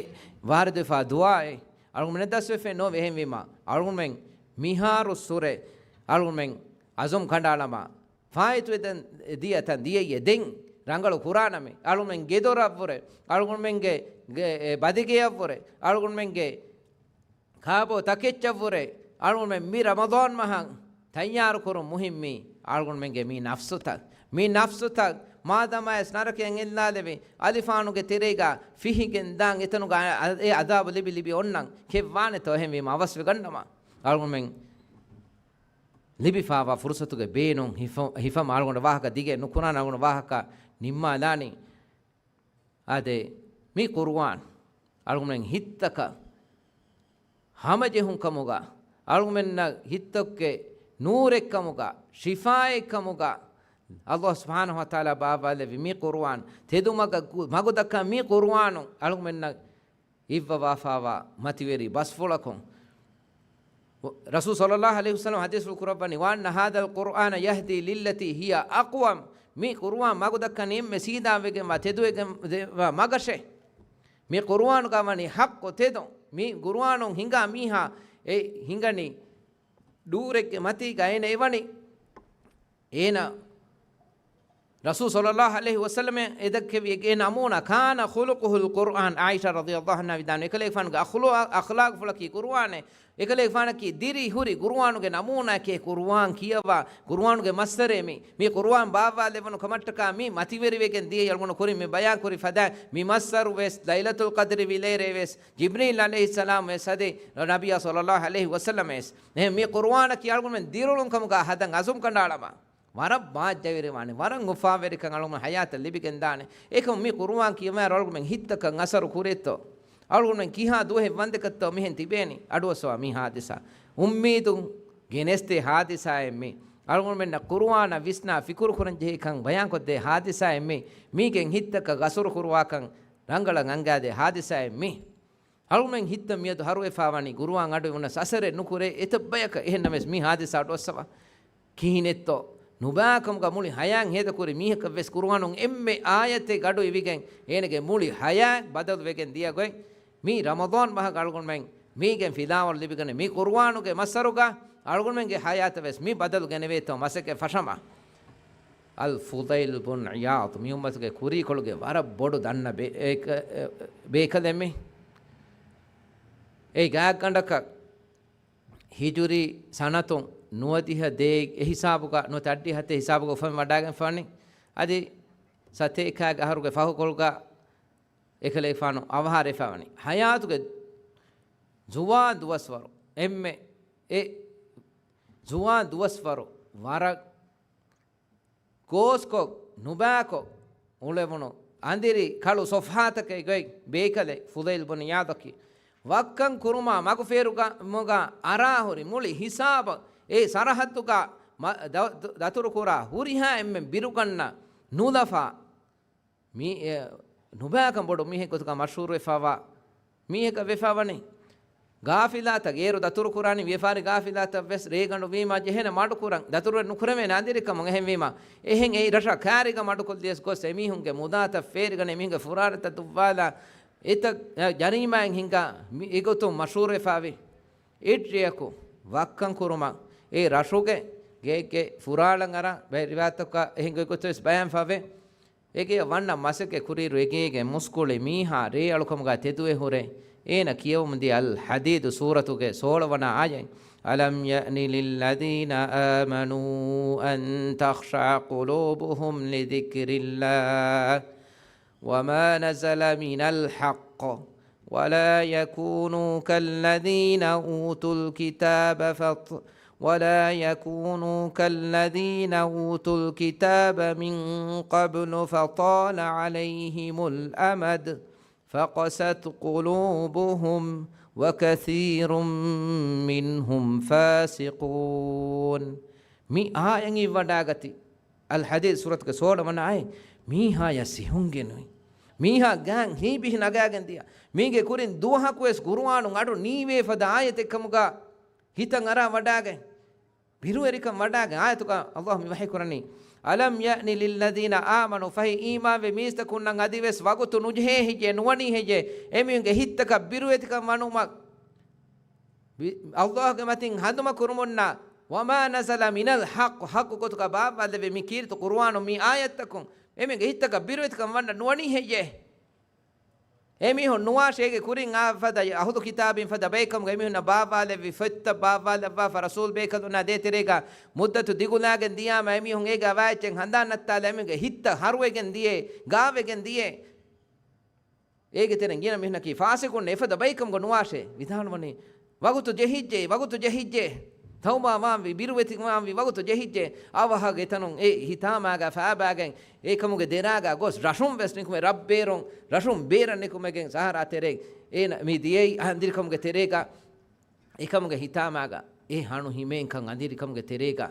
ވާރިދުވެފާ ދުޢާއެއް. އަޅުގަނޑުމެން ދަސްވެފައެއް ނޯވޭ. އެހެންވީމާ، އަޅުގަނޑުމެން މިހާރުއްސުރެ އަޅުގަނޑުމެން ޢަޒުމް ކަނޑައަޅަމާ، ފާއިތުވެދެން ދިޔަ ތަން ދިޔައީ ދެން ރަނގަޅު ކުރާނަމޭ. އަޅުމެން ގެދޮރަށްވުރެ، އަޅުގަނޑުމެންގެ ގެ-، އެ، ބަދިގެއަށްވުރެ، އަޅުގަނޑުމެންގެ ކާބޯ ތަކެއްޗަށްވުރެ، އަޅުގަނޑުމެން މި ރަމަޟާން މަހަށް ތައްޔާރު ކުރުން މުހިއްމީ އަޅުގަނޑުމެންގެ މި ނަފްސުތައް. މި ނަފްސުތައް މާދަމާ އެސް ނަރަކައަށް އެއްލާލެވި، އަލިފާނުގެ ތެރޭގަ ފިހިގެން ދާން އެތަނުގަ އަ-، އެ އަޒާބު ލިބި ލިބި އޮންނަން ކެއްވާނެތޯ؟ އެހެންވީމަ އަވަސްވެގަންނަމާ އަޅުގަނޑުމެން ލިބިފާވާ ފުރުސަތުގެ ބޭނުން ހިފަ-، ހިފަމަ އަޅުގަނޑު ވާހަކަ ދިގެ ނުކުރާނަ އަޅުގަނޑު ވާހަކަ ނިންމާލާނީ. އާދެ، މި ޤުރުއާން އަޅުގަނޑުމެން ހިތްތަކަށް ހަމަޖެހުން ކަމުގަ، އަޅުގަނޑުމެންނަށް ހިތްތަކުގެ ނޫރެއްކަމުގަ، ޝިފާއެއްކަމުގަ، ﷲ ސުބްޙާނަހޫ ވަތަޢާލާ ބާއްވާލެއްވި މި ޤުރުއާން، ތެދުމަގަށް ގު-، މަގުދައްކާ މި ޤުރުއާނު އަޅުގަނޑުމެންނަށް އިއްވަވާފާވާ މަތިވެރި ބަސްފުޅަކުން. ރަސޫލު ޞައްލައްލާހު ޢަލައިހި ވަސައްލަމަ ޙަދީޘްފުޅު ކުރައްވަނީ، وَأَنَّ هَذَا الْقُرْآنَ يَهْدِي لِلَّتِي هِيَ أَقْوَمُ. މި ޤުރުއާން މަގުދައްކަނީ އެންމެ ސީދާވެގެންވާ، ތެދުވެގެންވާ މަގަށޭ. މި ޤުރުއާނުގަ ވަނީ ޙައްޤު ތެދު. މި ޤުރުއާނުން ހިނގާ މީހާ އެ ހިނގަނީ ނޫރެއްގެ މަތީގަ އޭނަ އެވަނީ. އޭނަ ރަސޫލު ޞައްލައްލާހު ޢަލައިހި ވަސައްލަމަށް އެދެއްކެވި އެ ނަމޫނާ، ކާނަ ޚުލުޤުހުލް ޤުރްއާން، ޢާއިޝާ ރަޟިޔައްލާހު ޢަންހާ ވިދާނު، އެކަލޭގެފާނުގެ އަޚުލާ-، އަޚްލާޤުފުޅަކީ ޤުރުއާނޭ. އެކަލޭގެފާނަކީ ދިރި ހުރި ޤުރުއާނުގެ ނަމޫނާއެކޭ. ޤުރުއާން ކިޔަވާ، ޤުރުއާނުގެ މައްސަރޭ މި، މި ޤުރުއާން ބާއްވާލެވުނު ކަމަށްޓަކާ މި މަތިވެރިވެގެން ދިޔައީ. އަޅުގަނޑު ކުރިން މި ބަޔާން ކުރި ފަދައިން، މި މައްސަރު ވެސް ލައިލަތުލް ޤަދްރި ވިލޭރޭ ވެސް، ޖިބްރީލް ޢަލައިހިއްސަލާމް ވެސް ހަދި ނަބިއްޔާ ޞައްލައްލާހު ޢަލައިހި ވަސައްލަމަ ވެސް. އެހެން މި ޤުރުއާނަކީ އަޅުގަނޑުމެން ދިރިއުޅުން ކަމުގަ ހަދަން އަޒުމް ކަނޑައަޅަމާ. ވަރަށް މާތްޖަވެރިވާނެ، ވަރަށް އުފާވެރިކަން އަޅުގަނޑު ހަޔާތަށް ލިބިގެންދާނެ. އެކަމު މި ޤުރުއާން ކިޔަވާއިރު އަޅުގަނޑުމެން ހިތްތަކަށް އަސަރު ކުރޭތޯ؟ އަޅުގަނޑުމެން ކިހާ ދުވަހެއް ވަންދެކަށްތޯ މިހެން ތިބޭނީ؟ އަޑުއައްސަވާ މި ހާދިސާ. އުއްމީދު ގެނެސްދޭ ހާދިސާއެއް މި. އަޅުގަނޑުމެންނަށް ޤުރުއާނަށް ވިސްނާ ފިކުރު ކުރަން ޖެހޭކަން ބަޔާންކޮށްދޭ ހާދިސާއެއް މި. މީގެން ހިތްތަކަށް އަސަރު ކުރުވާކަން ރަނގަޅަށް އަންގާދޭ ހާދިސާއެއް މި. އަޅުގަނޑުމެން ހިތަށް މިއަދު ހަރުވެފާވަނީ ޤުރުއާން އަޑު އިވުނަސް އަސަރެއް ނުކުރޭ، އެތައް ބަޔަކަށް. އެހެންނަމަވެސް މި ހާދިސާ އަޑުއައްސަވާ. ކިހިނެއްތޯ؟ ނުބާކަމުގަ މުޅި ހަޔާތް ހޭދަކުރި މީހަކަށް ވެސް ޤުރުއާނުން އެންމެ އާޔަތެއް އަޑު އިވިގެން އޭނަގެ މުޅި ހަޔާތް ބަދަލުވެގެން ދިޔަ ގޮތް. މި ރަމަޟާން މަހަކަށް އަޅުގަނޑުމެން މީގެން ފިލާވަޅު ލިބިގަނެ. މި ޤުރުއާނުގެ މައްސަރުގަ އަޅުގަނޑުމެންގެ ހަޔާތަށް ވެސް މި ބަދަލު ގެނެވޭތޯ މަސައްކަތް ފަށަމާ. އަލް ފުޟައިލް ބުން ޢިޔާޟް މި އުއްމަތުގެ ކުރީކޮޅުގެ ވަރަށް ބޮޑު ދަންނަ ބޭ-، އެ-، އެ-، ބޭކަލެއް މި. އެ ގާތްގަނޑަކަށް ހިޖުރީ ސަނަތުން ނުވަދިހަ ދޭއް އެ ހިސާބުގަ، ނުވަދިހަ އަށްޑިހަ ހަތެއް ހިސާބުގަ އުފަންވަޑާގެންފާނީ. އަދި ސަތޭކާގެ އަހަރުގެ ފަހުކޮޅުގަ އެކަލޭފާނު އަވަހާރެފާވަނީ. ހަޔާތުގެ ޒުވާން ދުވަސްވަރު އެންމެ އެ ޒުވާން ދުވަސްވަރު ވަރަށް ގޯސްކޮށް، ނުބާކޮށް އުޅެވުނު އަނދިރި ކަޅު ސޮފްހާތަކެއް ގޮތް ބޭކަލެއް ފުޟައިލް ބުން ޢިޔާޟަކީ. ވައްކަން ކުރުމާ މަގުފޭރުގަ-، މުގަ އަރާހުރި މުޅި ހިސާބަށް އެ ސަރަހައްދުގަ މަ-، ދަ-، ދަ-، ދަތުރުކުރާ ހުރިހާ އެންމެ ބިރުގަންނަ ނުލަފާ މީ-، އެ، ނުބާކަން ބޮޑު މީހެއް ގޮތުގަ މަޝްހޫރުވެފާވާ މީހަކަށް ވެފާވަނީ. ގާފިލާތައް، އޭރު ދަތުރުކުރާނީ ވިޔަފާރި ގާފިލާތައް ވެސް ރޭގަނޑު ވީމާ ޖެހޭނެ މަޑުކުރަން، ދަތުރުވެ ނުކުރެވޭނެ އަނދިރިކަމުން. އެހެންވީމާ، އެހެން އެ ރަށަށް ކާރިގަ މަޑުކޮށްލިޔަސް ގޮސް އެމީހުންގެ މުދާތައް ފޭރިގަނެ އެމީހުންގެ ފުރާނަތައް ދުއްވާލާ، އެތައް، އެ، ޖަރީމާއެއް ހިނގާ މި-، އެގޮތުން މަޝްހޫރުވެފާވި. އެއްރެއަކު ވައްކަން ކުރުމަށް އެ ރަށުގެ ގެއެއްގެ ފުރާޅަން އަރާ ބައެއް ރިވާޔަތްތަކުގަ އެހެން ގޮތްގޮތުން ވެސް ބަޔާންފާވޭ. އެގެއަށް ވަންނަ މަސައްކަތް ކުރިއިރު އެގޭގެ މުސްކުޅި މީހާ ރޭއަޅުކަމުގަ ތެދުވެ ހުރޭ. އޭނަ ކިޔަވަމުންދިޔަ އަލް ޙަދީދު ސޫރަތުގެ ސޯޅަ ވަނަ އާޔަތް. ألم يأن للذين آمنوا أن تخشع قلوبهم لذكر الله وما نزل من الحق ولا يكونوا كالذين أوتوا الكتاب فط-، ولا يكونوا كالذين أوتوا الكتاب من قبل فطال عليهم الأمد فقست قلوبهم وكثير منهم فاسقون. މި އާޔަތް ވަޑާގަތީ އަލް ޙަދީދު ސޫރަތުގެ ސޯޅަ ވަނަ އާޔަތް. މީހާޔަށް ސިހުން ގެނުވި. މީހާ ގާތް ހީބިހި ނަގާގެން ދިޔަ. މީގެ ކުރިން ދުވަހަކުވެސް ޤުރުއާނުން އަޑު ނީވޭ ފަދަ އާޔަތެއް ކަމުގަ ހިތަށް އަރާ ވަޑާގެން، ބިރުވެރިކަން ވަޑާގެން އާޔަތުގަ ﷲ މި ވަޙީ ކުރަނީ، ألم يأن للذين آمنوا، ފަހެ އީމާންވި މީސްތަކުންނަށް އަދިވެސް ވަގުތު ނުޖެހޭ ހެއްޔޭ، ނުވަނީ ހެއްޔޭ، އެމީހުންގެ ހިތްތަކަށް ބިރުވެތިކަން ވަނުމަށް؟ ވި-، ﷲގެ މަތިން ހަނދުމަ ކުރުމުންނާ، وما نزل من الحق، ޙައްޤު ގޮތުގަ ބާއްވާލެވޭ މި ކީރިތި ޤުރުއާނު މި އާޔަތްތަކުން އެމީހުންގެ ހިތްތަކަށް ބިރުވެތިކަން ވަންނަ ނުވަނީ ހެއްޔޭ؟ އެމީހުން ނުވާށޭ އޭގެ ކުރިން އާ ފަދަ އަހުލު ކިތާބީން ފަދަ ބައެއް ކަމުގަ އެމީހުންނަށް ބާއްވާލެއްވި ފޮތްތައް ބާއްވާލައްވާފަ ރަސޫލް ބޭކަލުންނާ ދޭތެރޭގަ މުއްދަތު ދިގުލާގެން ދިޔާމަ އެމީހުން އޭގަ ވާއެއްޗެއް ހަނދާން ނައްތާލާ އެމީހުންގެ ހިތްތައް ހަރުވެގެން ދިޔޭ، ގާވެގެން ދިޔޭ. އޭގެ ތެރެއިން ގިނަ މީހުންނަކީ ފާސިޤުން އެފަދަ ބައެއް ކަމުގަ ނުވާށޭ. ވިދާޅުވަނީ، ވަގުތު ޖެހިއްޖެ، ވަގުތު ޖެހިއްޖެ. ތައުބާވާންވީ، ބިރުވެތިވާންވީ، ވަގުތު ޖެހިއްޖެ. އަވަހަށް އެތަނުން އެ ހިތާމާގަ ފާބާގެން، އެ ކަމުގެ ދެރާގަ ގޮސް ރަށުން ވެސް ނިކުމެ، ރަށްބޭރުން، ރަށުން ބޭރަށް ނިކުމެގެން ސަހަރާ ތެރެއިން އޭނަ މި ދިޔައީ އަނދިރިކަމުގެ ތެރޭގަ. އެކަމުގެ ހިތާމާގަ އެ ހަނު ހިމޭންކަން އަނދިރިކަމުގެ ތެރޭގަ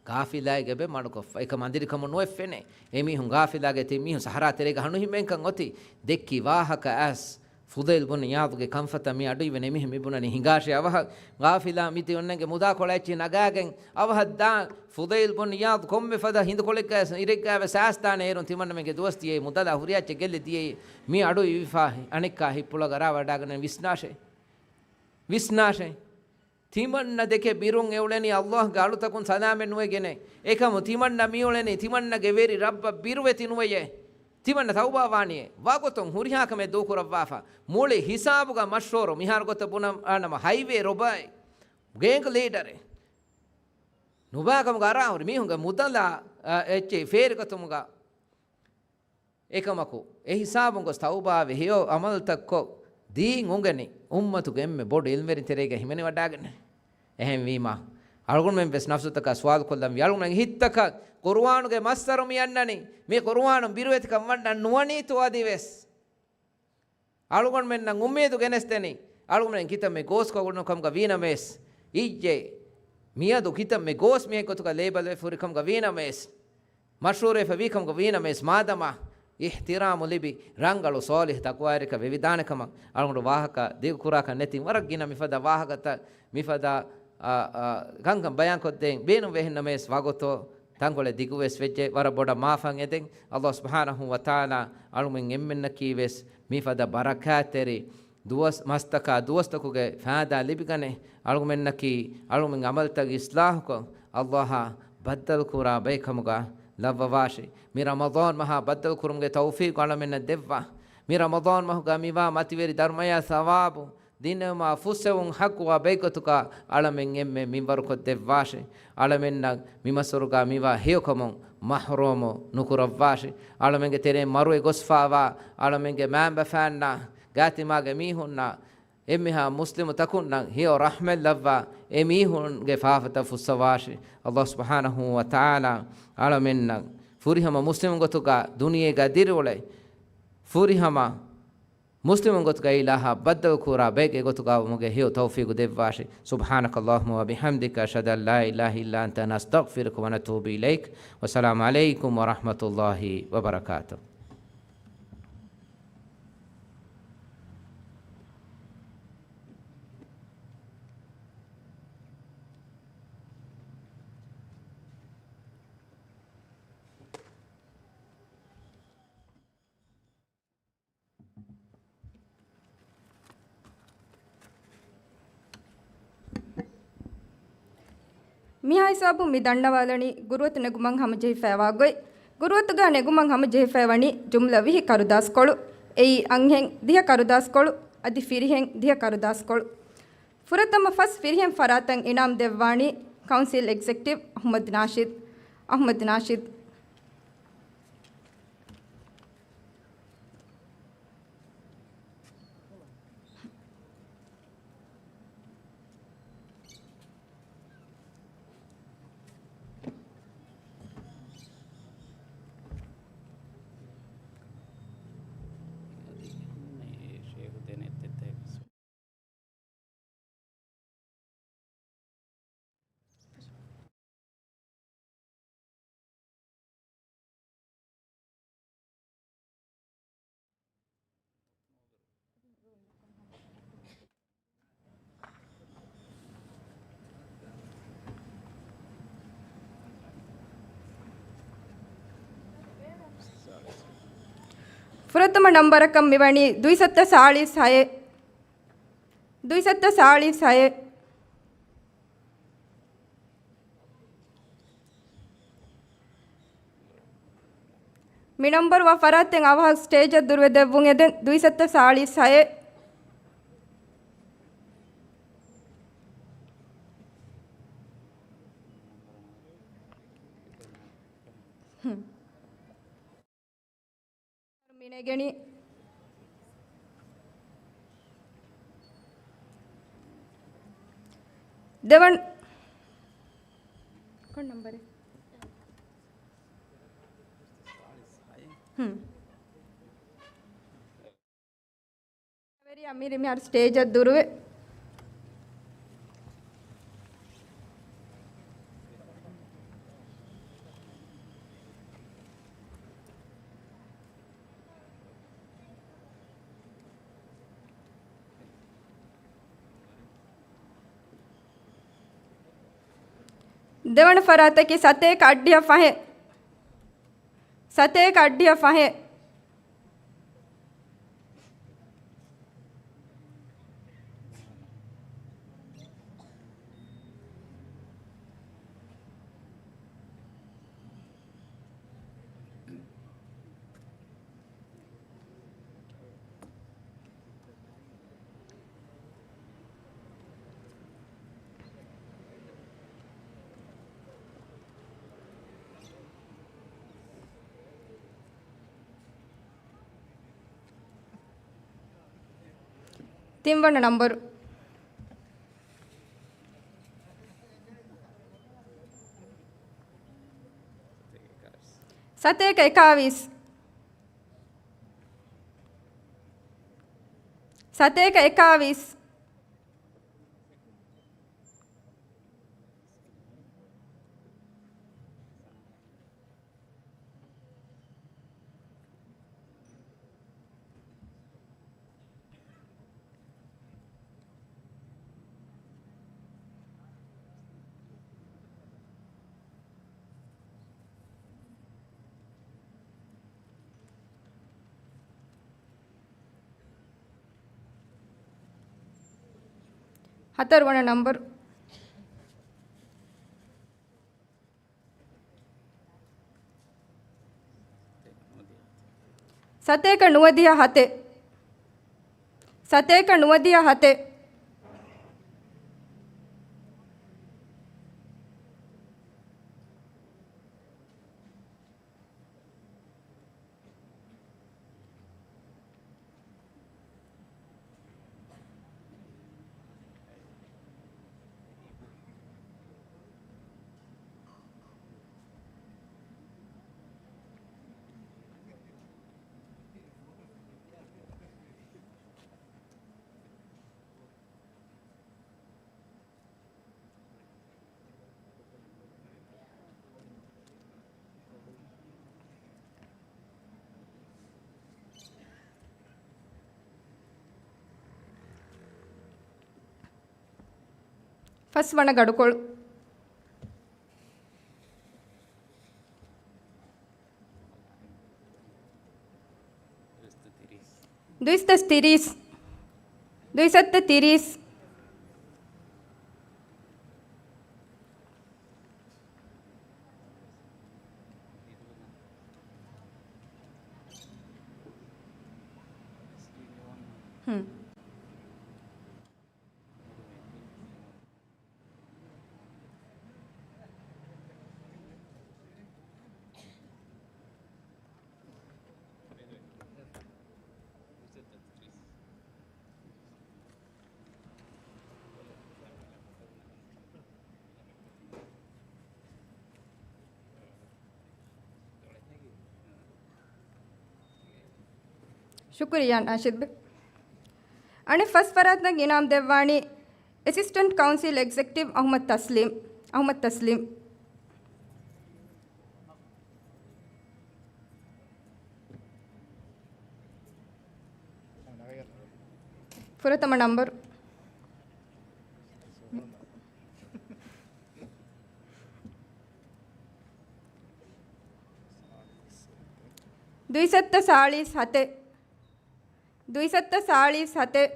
ޣާފިލާއެއްގެ ބެ މަޑުކޮށްފަ. އެކަމަށް އަނދިރިކަމުން ނުއެއް ފެނޭ. އެމީހުން ޣާފިލާގެ ތި މީހުން ސަހަރާ ތެރޭގަ ހަނު ހިމޭންކަން އޮތީ ދެއްކި ވާހަކަ އަސް ފުޟައިލް ބުން ޢިޔާޟުގެ ކަންފަތަށް މި އަޑު އިވެން އެމީހުން މި ބުނަނީ ހިނގާށޭ އަވަހަށް ޣާފިލާ މި ދިޔުންނެންގެ މުދާ ކޮޅައެއްޗިހި ނަގާގެން އަވަހަށް ދާން ފުޟައިލް ބުން ޢިޔާޟު ކޮންމެ ފަދަ ހިނދުކޮޅެއްގަ އިރެއްގަ ވެސް އައިސްދާނެ އޭރުން ތިމަންނަމެންގެ ދުވަސް ދިޔައީ މުދަލާ ހުރިހާ އެއްޗެއް ގެއްލި ދިޔައީ މި އަޑު އިވިފާ އަނެއްކާ ހިތްޕުޅަށް އަރާ ވަޑާގަނެ ވިސްނާށޭ. ވިސްނާށޭ. ތިމަންނަ ދެކެ ބިރުން އެ އުޅެނީ ﷲގެ އަޅުތަކުން ސަލާމެއް ނުވެގެނޭ. އެކަމު ތިމަންނަ މި އުޅެނީ ތިމަންނަގެ ވެރި ރައްބަށް ބިރުވެތި ނުވެޔޭ. ތިމަންނަ ތައުބާވާނީއޭ. ވަގުތުން ހުރިހާ ކަމެއް ދޫކުރައްވާފަ. މުޅި ހިސާބުގަ މަޝްހޫރު މިހާރު ގޮތަށް ބުނަން ވާނަމަ ހައިވޭ ރޮބާއި ގޭންގް ލީޑަރެއް. ނުބާކަމުގަ އަރާ ހުރި މީހުންގެ މުދަލާ، އަ، އެއްޗެހި ފޭރިގަތުމުގަ. އެކަމަކު، އެ ހިސާބުން ގޮސް ތައުބާވެ ހެޔޮ އަމަލުތައްކޮށް ދީން އުނގެނި، އުއްމަތުގެ އެންމެ ބޮޑު އިލްމްވެރިން ތެރޭގަ ހިމެނިވަޑާގެންނެ. އެހެންވީމާ، އަޅުގަނޑުމެން ވެސް ނަފްސުތަކާ ސުވާލުކޮށްލަންވީ، އަޅުގަނޑުމެން ހިތްތަކަށް ޤުރުއާނުގެ މައްސަރު މި އަންނަނީ، މި ޤުރުއާނުން ބިރުވެތިކަން ވަންނަން ނުވަނީތޯ އަދިވެސް. އަޅުގަނޑުމެންނަށް އުއްމީދު ގެނެސްދެނީ، އަޅުގަނޑުމެން ކިތަންމެ ގޯސްކޮށް އުޅުނު ކަމުގަ ވީނަމަވެސް، އިއްޔެ މިއަދު ކިތަންމެ ގޯސް މީހެއް ގޮތުގަ ލޭބަލްވެފަ ހުރި ކަމުގަ ވީނަމަވެސް، މަޝްހޫރުވެފަ ވީ ކަމުގަ ވީނަމަވެސް، މާދަމާ އިޙްތިރާމު ލިބި، ރަނގަޅު ޞާލިޙު ތަޤްވާވެރިކަށް ވެވިދާނެ ކަމަށް އަޅުގަނޑު ވާހަކަ ދިގުކުރާކަށް ނެތިން، ވަރަށް ގިނަ މިފަދަ ވާހަކަތައް، މިފަދަ، އާ، އާ، ކަންކަން ބަޔާންކޮށްދޭން ބޭނުންވެހެންނަމަވެސް، ވަގުތު ތަންކޮޅެއް ދިގުވެސް ވެއްޖެ، ވަރަށް ބޮޑަށް މާފަށް އެދެން. ﷲ ސުބްޙާނަހޫ ވަތަޢާލާ އަޅުމެން އެންމެންނަކީވެސް މިފަދަ ބަރަކާތްތެރި ދުވަސް، މަސްތަކާ ދުވަސްތަކުގެ ފައިދާ ލިބިގަނެ، އަޅުމެންނަކީ އަޅުމެން އަމަލްތައް އިޞްލާޙުކޮށް، ﷲއާ ބައްދަލުކުރާ ބައެއްކަމުގަ ލައްވަވާށި. މި ރަމަޟާން މަހާ ބައްދަލުކުރުމުގެ ތައުފީޤު އަޅަމެންނަށް ދެއްވާ. މި ރަމަޟާން މަހުގަ މިވާ މަތިވެރި ދަރުމަޔާ ސަވާބު ދިނުމާ ފުއްސެވުން ޙައްޤުވާ ބައެއްގޮތުގަ އަޅަމެން އެންމެ މިންވަރުކޮށްދެއްވާށި. އަޅަމެންނަށް މިމަސްވަރުގަ މިވާ ހެޔޮކަމުން މަޙްރޫމު ނުކުރައްވާށި. އަޅަމެންގެ ތެރެއިން މަރުވެ ގޮސްފާވާ އަޅަމެންގެ މައިންބަފައިންނާ، ގާތިމާގެ މީހުންނާ، އެންމެހާ މުސްލިމު ތަކުންނަށް ހެޔޮ ރަޙްމަތް ލައްވާ އެ މީހުންގެ ފާފަތައް ފުއްސަވާށި. ﷲ ސުބްޙާނަހޫ ވަތަޢާލާ އަޅަމެންނަށް ފުރިހަމަ މުސްލިމު ގޮތުގަ ދުނިޔޭގަ ދިރިއުޅެ ފުރިހަމަ މުސްލިމުން ގޮތުގައި އިލާހާ ބައްދަލުކުރާ ބައެއްގެ ގޮތުގަ ވުމުގެ ހެޔޮ ތައުފީގު ދެއްވާށި. سبحانك اللهم وبحمدك، أشهد أن لا إله إلا أنت، نستغفرك ونتوب إليك. والسلام عليكم ورحمة الله وبركاته. މިހާ ހިސާބުން މި ދަންނަވާލަނީ ގުރުއަތު ނެގުމަށް ހަމަޖެހިފައިވާ ގޮތް. ގުރުއަތުގަ ނެގުމަށް ހަމަޖެހިފައިވަނީ ޖުމްލަ ވިހި ކަރުދާސްކޮޅު. އެއީ އަންހެން ދިހަ ކަރުދާސްކޮޅު، އަދި ފިރިހެން ދިހަ ކަރުދާސްކޮޅު. ފުރަތަމަ ފަސް ފިރިހެން ފަރާތަށް އިނާމް ދެއްވާނީ ކައުންސިލް އެގްޒެކްޓިވް އަޙްމަދު ނާޝިދް. އަޙްމަދު ނާޝިދް. ފުރަތަމަ ނަންބަރަކަށް މިވަނީ ދުއިސައްތަ ސާޅީސް ހައެއް. ދުއިސައްތަ ސާޅީސް ހައެއް. މި ނަންބަރު ވާ ފަރާތެއް އަވަހަށް ސްޓޭޖަށް ދުރުވެ ދެއްވުން އެދެން. ދުއިސައްތަ ސާޅީސް ހައެއް. ހުން. މިނެގެނީ. ދެވަން، ކޮން ނަންބަރެއް؟ ހުން. ވެރިޔާ މިރި މިހާރު ސްޓޭޖަށް ދުރުވެ. ދެވަނަ ފަރާތަކީ ސަތޭކަ އަށްޑިހަ ފަހެއް. ސަތޭކަ އަށްޑިހަ ފަހެއް. ތިންވަނަ ނަންބަރު. ސަތޭކަ އެކާވީސް. ސަތޭކަ އެކާވީސް. ހަތަރުވަނަ ނަންބަރު. ސަތޭކަ ނުވަދިހަ ހަތެއް. ސަތޭކަ ނުވަދިހަ ހަތެއް. ފަސްވަނަ ގަޑުކޮޅު. ދުއިސައްތަ ތިރީސް. ދުއިސައްތަ ތިރީސް. ހުން. ޝުކުރިއްޔާ ނާޝިދް ބެ. އަނެއް ފަސް ފަރާތްތަކަށް އިނާމް ދެއްވާނީ އެސިސްޓެންޓް ކައުންސިލް އެގްޒެކެޓިވް އަޙްމަދު ތަސްލީމް، އަޙްމަދު ތަސްލީމް. ފުރަތަމަ ނަންބަރު. ދުއިސައްތަ ސާޅީސް ހަތެއް. ދުއިސައްތަ ސާޅީސް ހަތެއް.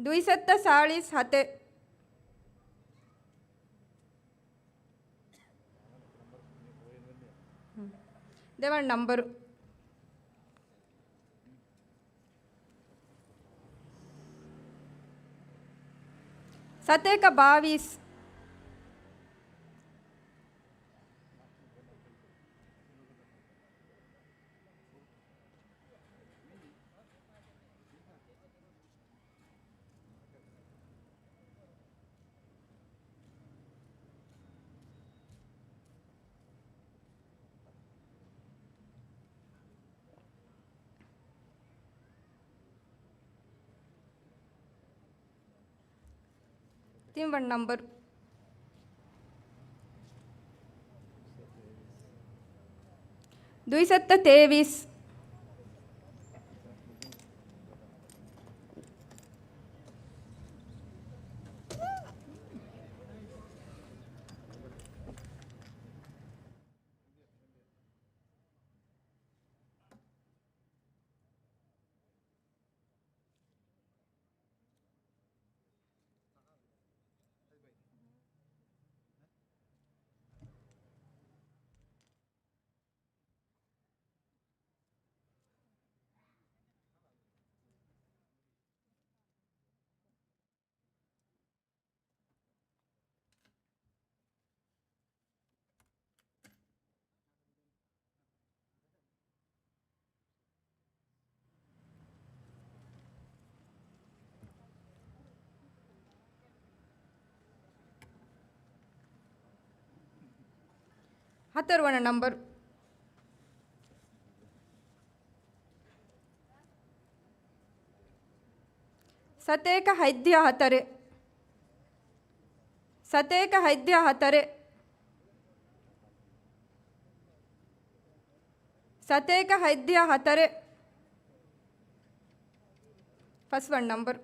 ދުއިސައްތަ ސާޅީސް ހަތެއް. ދެވަނަ ނަންބަރު. ސަތޭކަ ބާވީސް. ތިންވަނަ ނަންބަރު. ދުއިސައްތަ ތޭވީސް. ހަތަރުވަނަ ނަންބަރު. ސަތޭކަ ހަތްދިހަ ހަތަރެއް. ސަތޭކަ ހަތްދިހަ ހަތަރެއް. ސަތޭކަ ހަތްދިހަ ހަތަރެއް. ފަސްވަނަ ނަންބަރު.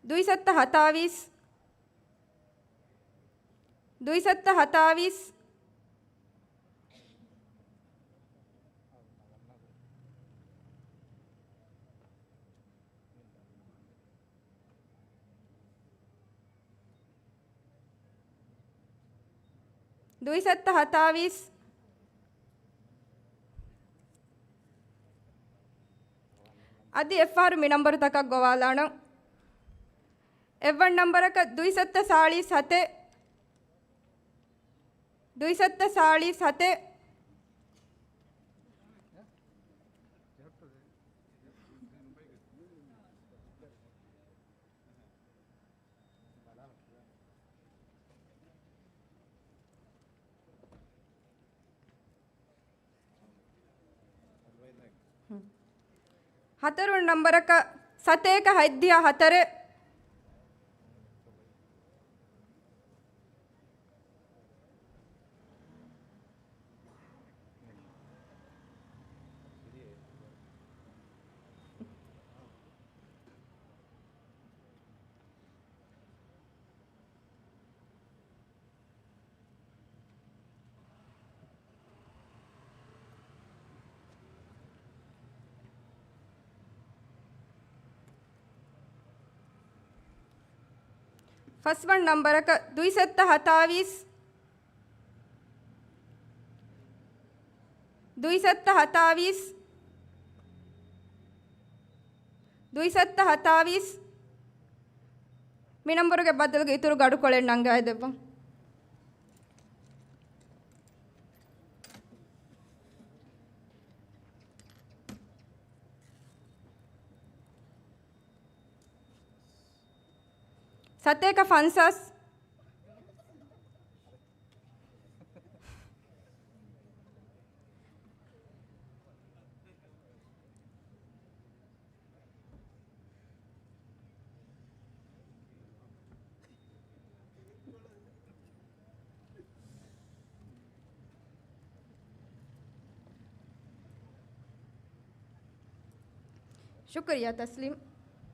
ދުއިސައްތަ ހަތާވީސް. ދުއިސައްތަ ހަތާވީސް. ދުއިސައްތަ ހަތާވީސް. އަދި އެއްފަހަރު މި ނަންބަރުތަކަށް ގޮވާލާނަން. އެއްވަނަ ނަންބަރަކަށް ދުއިސައްތަ ސާޅީސް ހަތެއް. ދުއިސައްތަ ސާޅީސް ހަތެއް. ހަތަރު ނަންބަރަކަށް ސަތޭކަ ހަތްދިހަ ހަތަރެއް. ފަސްވަނަ ނަންބަރަކަށް ދުއިސައްތަ ހަތާވީސް. ދުއިސައްތަ ހަތާވީސް. ދުއިސައްތަ ހަތާވީސް. މި ނަންބަރުގެ ބައްދަލުގެ އިތުރު ގަޑުކޮޅެއް ނަންގައިދެއްވަން. ސަތޭކަ ފަންސާސް. ޝުކުރިއްޔާ ތަސްލީމް.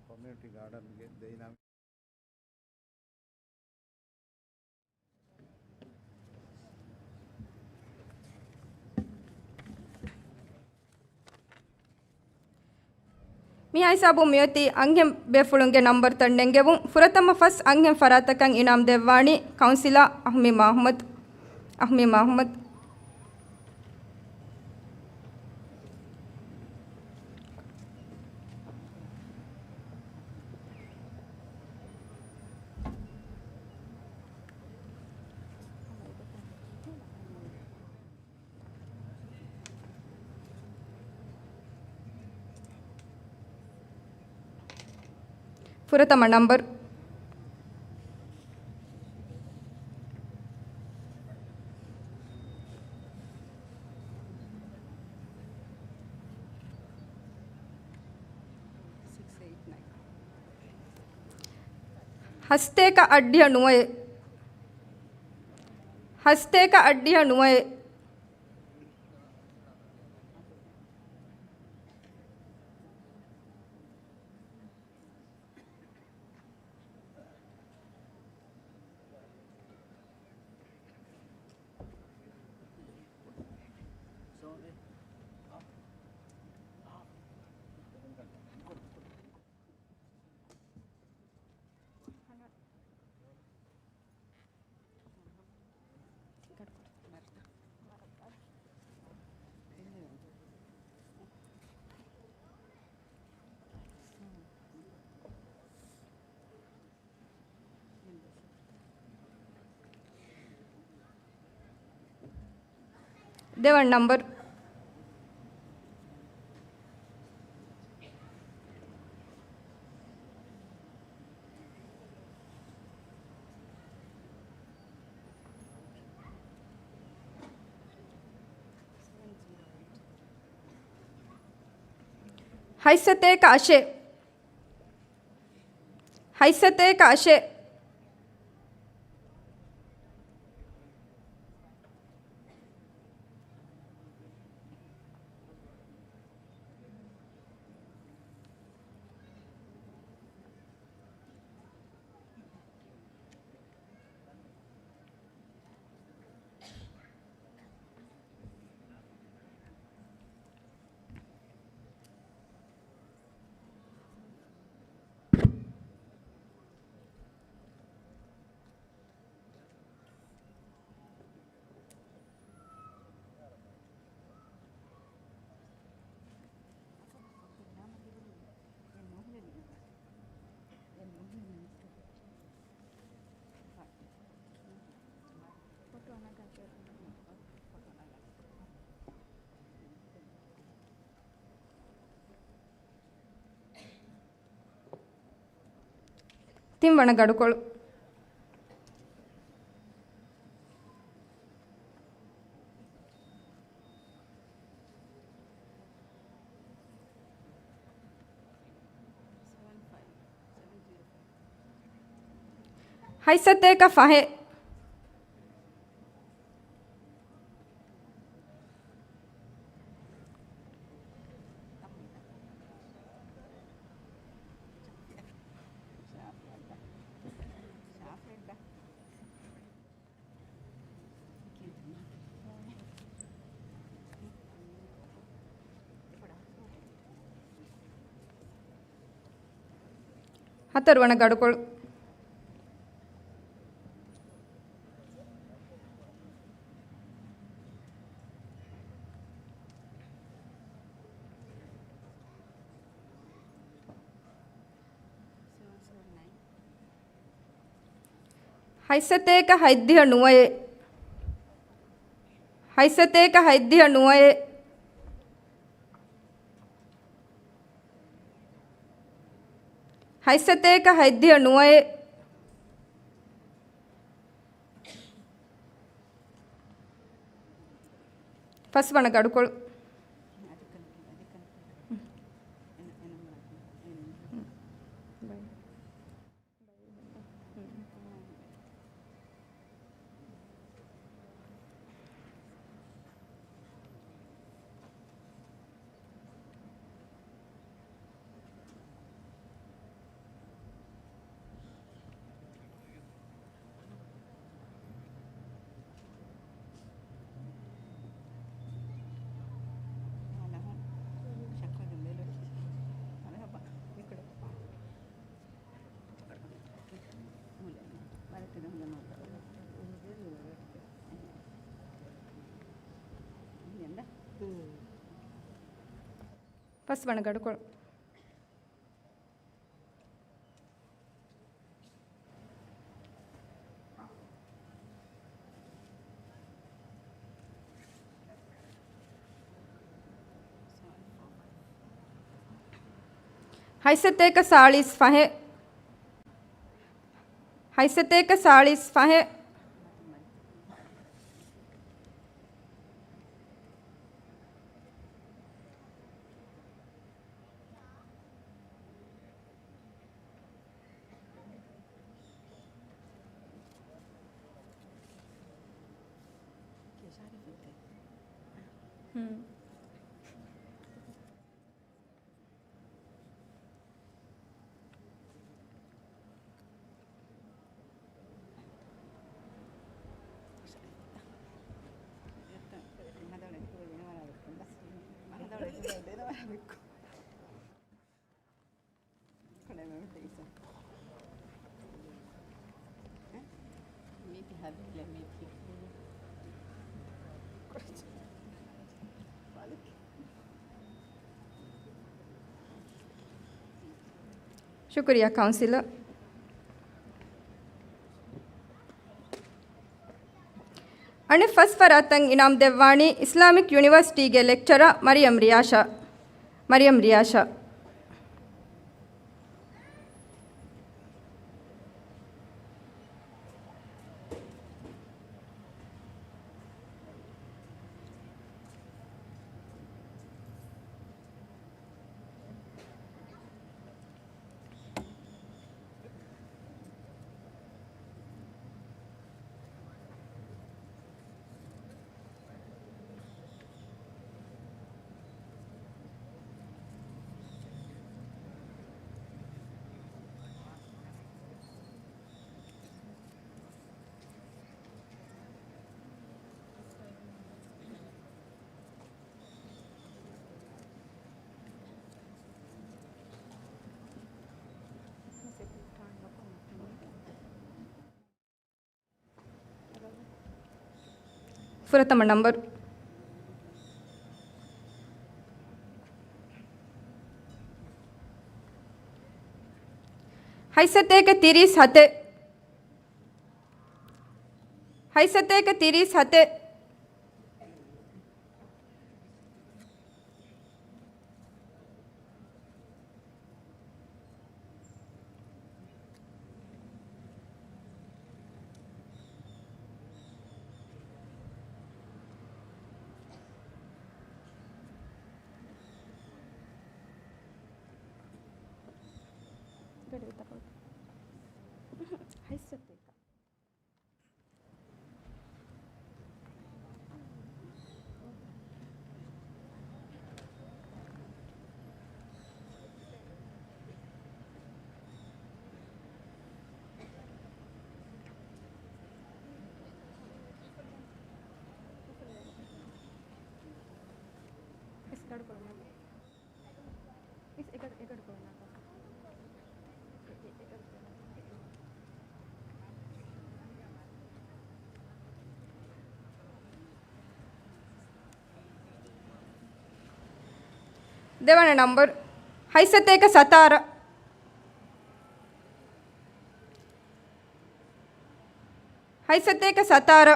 ކޮމިއުނިޓީ ގާޑަންގެ ދެއިނާ މިހާ ހިސާބުން މިއޮތީ އަންހެން ބޭފުޅުންގެ ނަންބަރުތައް ނެންގެވުން. ފުރަތަމަ ފަސް އަންހެން ފަރާތަކަށް އިނާމް ދެއްވާނީ ކައުންސިލާ އަހްމީ މަހުމަދު. އަހްމީ މަހުމަދު. ފުރަތަމަ ނަންބަރު. ހަސްތޭކަ އައްޑިހަ ނުވައެއް. ހަސްތޭކަ އައްޑިހަ ނުވައެއް. ދެވަނަ ނަންބަރު. ހަތްސަތޭކަ އަށެއް. ހަތްސަތޭކަ އަށެއް. ތިން ވަނަ ގަޑުކޮޅު. ހަތްސަތޭކަ ފަހެއް. ހަތަރު ވަނަ ގަޑުކޮޅު. ހަތްސަތޭކަ ހަތްދިހަ ނުވައެއް. ހަތްސަތޭކަ ހަތްދިހަ ނުވައެއް. ހަތްސަތޭކަ ހަތްދިހަ ނުވައެއް. ފަސް ވަނަ ގަޑުކޮޅު. ފަސް ވަނަ ގަޑުކޮޅު. ހަތްސަތޭކަ ސާޅީސް ފަހެއް. ހަތްސަތޭކަ ސާޅީސް ފަހެއް. ޝުކުރިއްޔާ ކައުންސިލަރ. އަނެއް ފަސް ފަރާތަށް އިނާމް ދެއްވާނީ އިސްލާމިކް ޔުނިވަރސިޓީގެ ލެކްޗަރ މަރިޔަމް ރިޔާޝާ. މަރިޔަމް ރިޔާޝާ. ފުރަތަމަ ނަންބަރު. ހަތްސަތޭކަ ތިރީސް ހަތެއް. ހަތްސަތޭކަ ތިރީސް ހަތެއް. ހަތްސަތޭކަ. ދެވަނަ ނަންބަރު. ހަތްސަތޭކަ ސަތާރަ. ހަތްސަތޭކަ ސަތާރަ.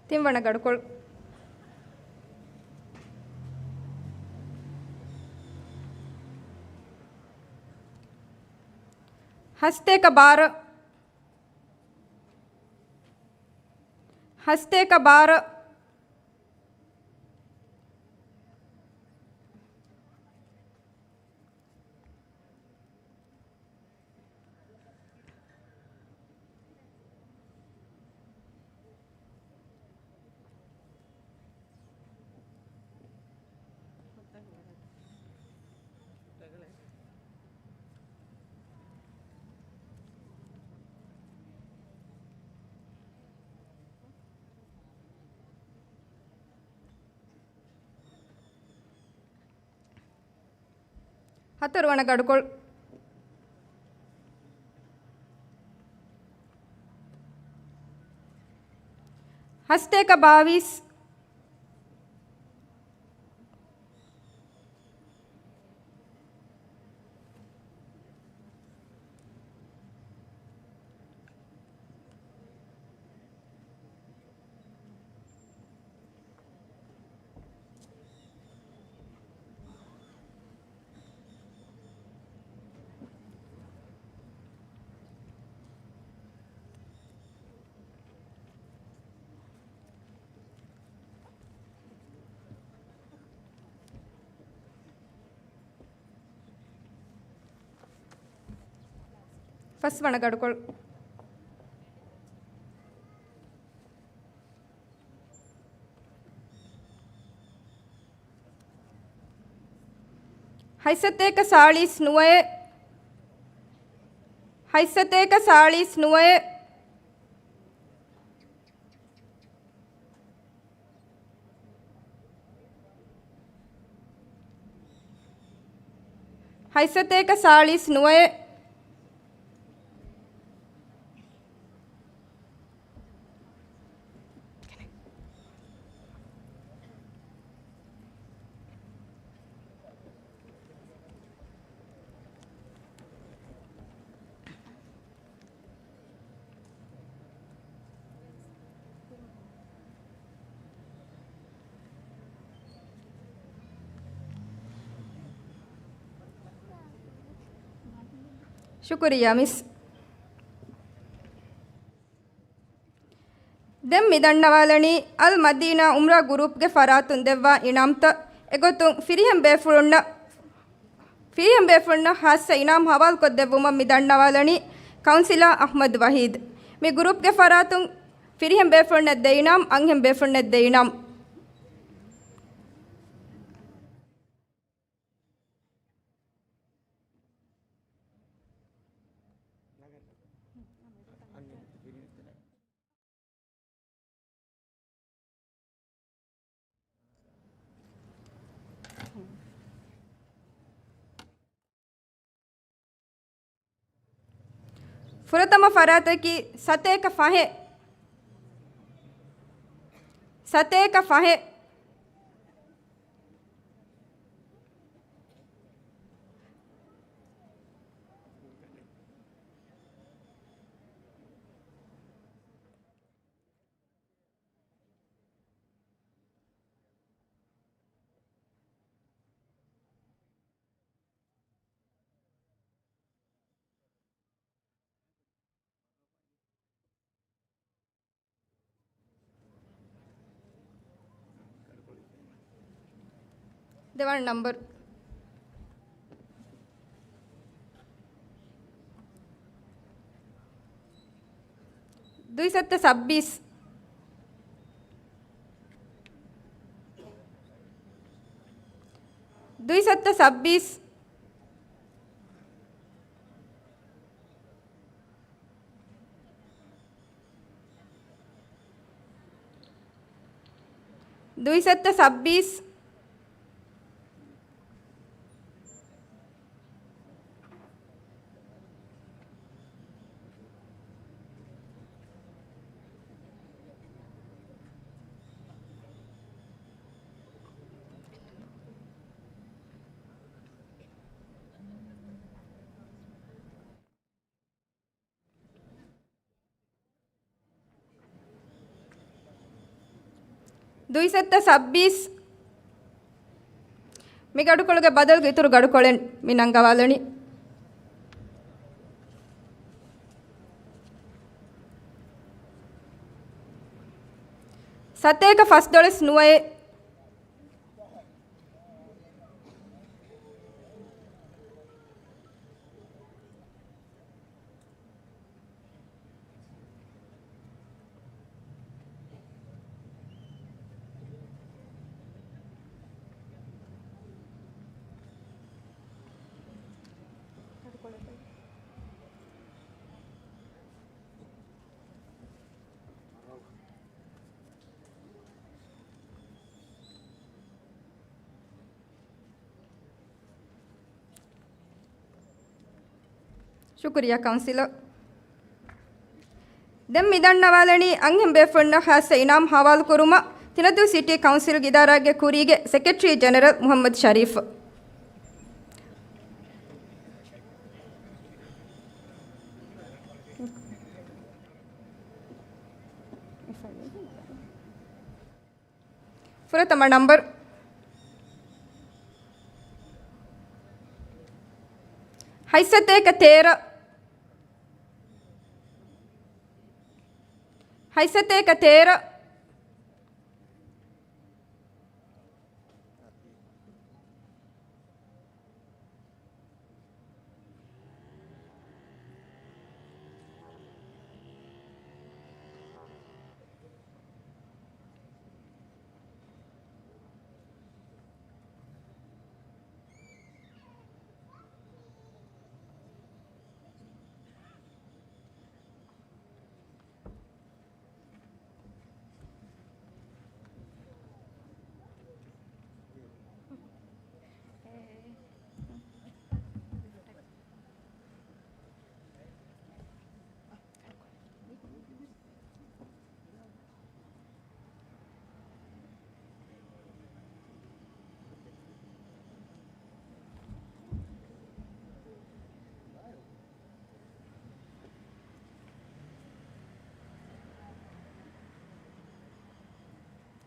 ތިންވަނަ ގަޑުކޮޅު. ހަސްތޭކަ ބާރަ. ހަސްތޭކަ ބާރަ. ހަތަރުވަނަ ގަޑުކޮޅު. ހަސްތޭކަ ބާވީސް. ފަސްވަނަ ގަޑުކޮޅު. ހަތްސަތޭކަ ސާޅީސް ނުވައެއް. ހަތްސަތޭކަ ސާޅީސް ނުވައެއް. ހަތްސަތޭކަ ސާޅީސް ނުވައެއް. ޝުކުރިއްޔާ މިސް. ދެން މި ދަންނަވާލަނީ އަލް މަދީނާ އުމްރާ ގުރޫޕްގެ ފަރާތުން ދެއްވާ އިނާމްތައް. އެގޮތުން ފިރިހެން ބޭފުޅުންނަށް، ފިރިހެން ބޭފުޅުންނަށް ހާއްސަ އިނާމް ހަވާލުކޮށްދެއްވުމަށް މި ދަންނަވާލަނީ ކައުންސިލާ އަޙްމަދު ވަހީދު. މި ގުރޫޕްގެ ފަރާތުން ފިރިހެން ބޭފުޅުންނަށް ދެ އިނާމް، އަންހެން ބޭފުޅުންނަށް ދެ އިނާމް. ފުރަތަމަ ފަރާތަކީ ސަތޭކަ ފަހެއް. ސަތޭކަ ފަހެއް. ދެވަނަ ނަންބަރު. ދުއިސައްތަ ސައްބީސް. ދުއިސައްތަ ސައްބީސް. ދުއިސައްތަ ސައްބީސް. ދުއިސައްތަ ސައްބީސް. މި ގަޑުކޮޅުގެ ބަދަލުގެ އިތުރު ގަޑުކޮޅެއް މި ނަންގަވާލަނީ. ސަތޭކަ ފަސްދޮޅަސް ނުވައެއް. ޝުކުރިއްޔާ ކައުންސިލަރ. ދެން މި ދަންނަވާލަނީ އަންހެން ބޭފުޅުންނަށް ހާއްސަ އިނާމް ހަވާލުކުރުމަށް ތިނަދޫ ސިޓީ ކައުންސިލް އިދާރާގެ ކުރީގެ ސެކްރެޓަރީ ޖެނެރަލް މުޙައްމަދު ޝަރީފް. ފުރަތަމަ ނަންބަރު. ހަތްސަތޭކަ ތޭރަ. ހަތްސަތޭކަ ތޭރަ.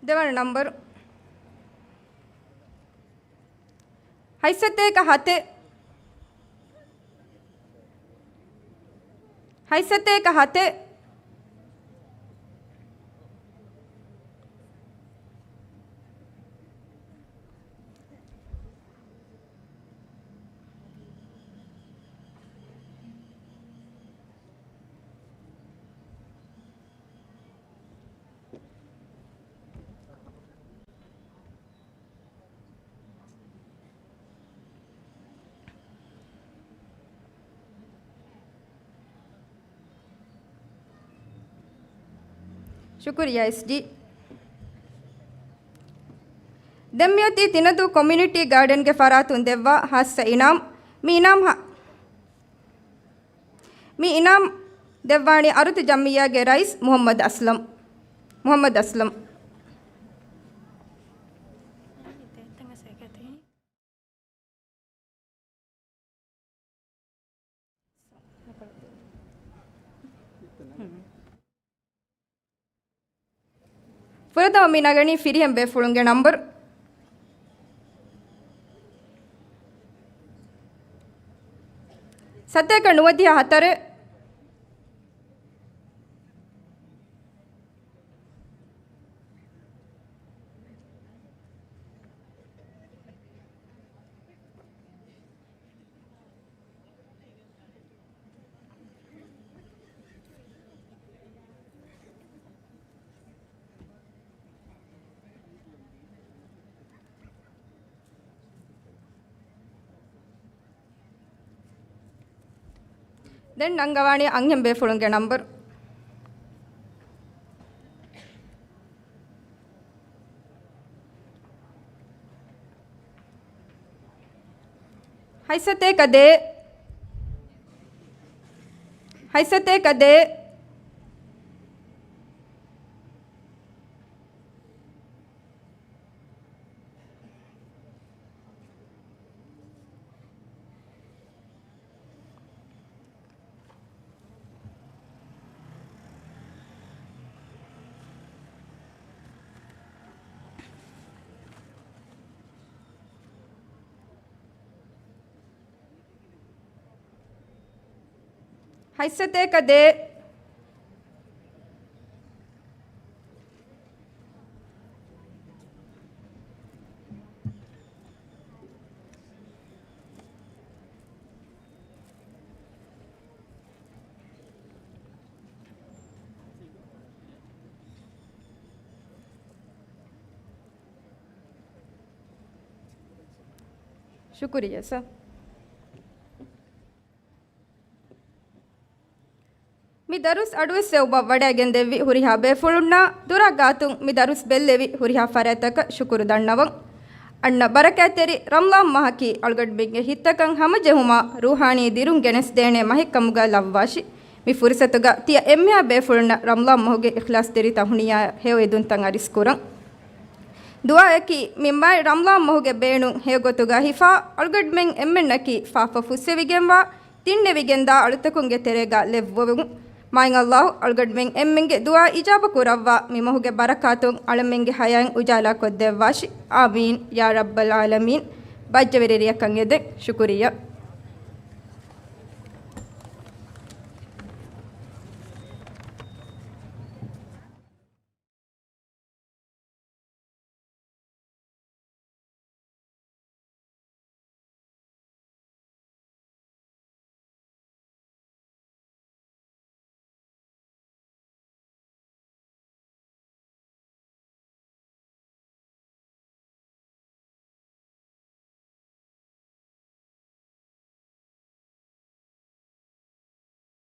ދެވަނަ ނަންބަރު. ހަތްސަތޭކަ ހަތެއް. ހަތްސަތޭކަ ހަތެއް. ޝުކުރިއްޔާ އެސްޖީ. ދެން މިއޮތީ ތިނަދޫ ކޮމިއުނިޓީ ގާޑަންގެ ފަރާތުން ދެއްވާ ހާއްސަ އިނާމް. މި އިނާމް ހަ-، މި އިނާމް ދެއްވާނީ އަރުތު ޖަމްއިއްޔާގެ ރައީސް މުޙައްމަދު އަސްލަމް. މުޙައްމަދު އަސްލަމް. ފުރަތަމަ މި ނަގަނީ ފިރިހެން ބޭފުޅުންގެ ނަންބަރު. ސަތޭކަ ނުވަދިހަ ހަތަރެއް. ދެން ނަންގަވާނީ އަންހެން ބޭފުޅުންގެ ނަންބަރު. ހަތްސަތޭކަ ދޭއް. ހަތްސަތޭކަ ދޭއް. ހަތްސަތޭކަ ދޭއް. ޝުކުރިއްޔާ ސާ. މި ދަރުސް އަޑުއެއްސެވުމަށް ވަޑައިގެންދެއްވި ހުރިހާ ބޭފުޅުންނާ ދުރާ ގާތުން މި ދަރުސް ބެއްލެވި ހުރިހާ ފަރާތްތަކަށް ޝުކުރު ދަންނަވަން. އަންނަ ބަރަކާތްތެރި ރަމްޟާން މަހަކީ އަޅުގަނޑުމެންގެ ހިތްތަކަށް ހަމަޖެހުމާ ރޫޙާނީ ދިރުން ގެނެސްދޭނެ މަހެއްކަމުގަ ލައްވާށި. މި ފުރުސަތުގަ ތިޔަ އެންމެހާ ބޭފުޅުންނަށް ރަމްޟާން މަހުގެ އިޚްލާޞްތެރި ތަހުނިޔާ ހެޔޮ އެދުންތައް އަރިސްކުރަން. ދުޢާއަކީ މި މާތް ރަމްޟާން މަހުގެ ބޭނުން ހެޔޮގޮތުގަ ހިފާ އަޅުގަނޑުމެން އެންމެންނަކީ ފާފަ ފުއްސެވިގެންވާ ތިންނެވިގެންދާ އަޅުތަކުންގެ ތެރޭގަ ލެއްވެވުން. މާތް ﷲ އަޅުގަނޑުމެން އެންމެންގެ ދުޢާ އިޖާބަ ކުރައްވާ، މި މަހުގެ ބަރަކާތުން އަޅަމެންގެ ޙަޔާތް އުޖާލާ ކޮށްދެއްވާށި. އާމީން ޔާ ރައްބަލް ޢާލަމީން. ބައްޖަވެރި ރެއަކަށް އެދެން. ޝުކުރިއްޔާ.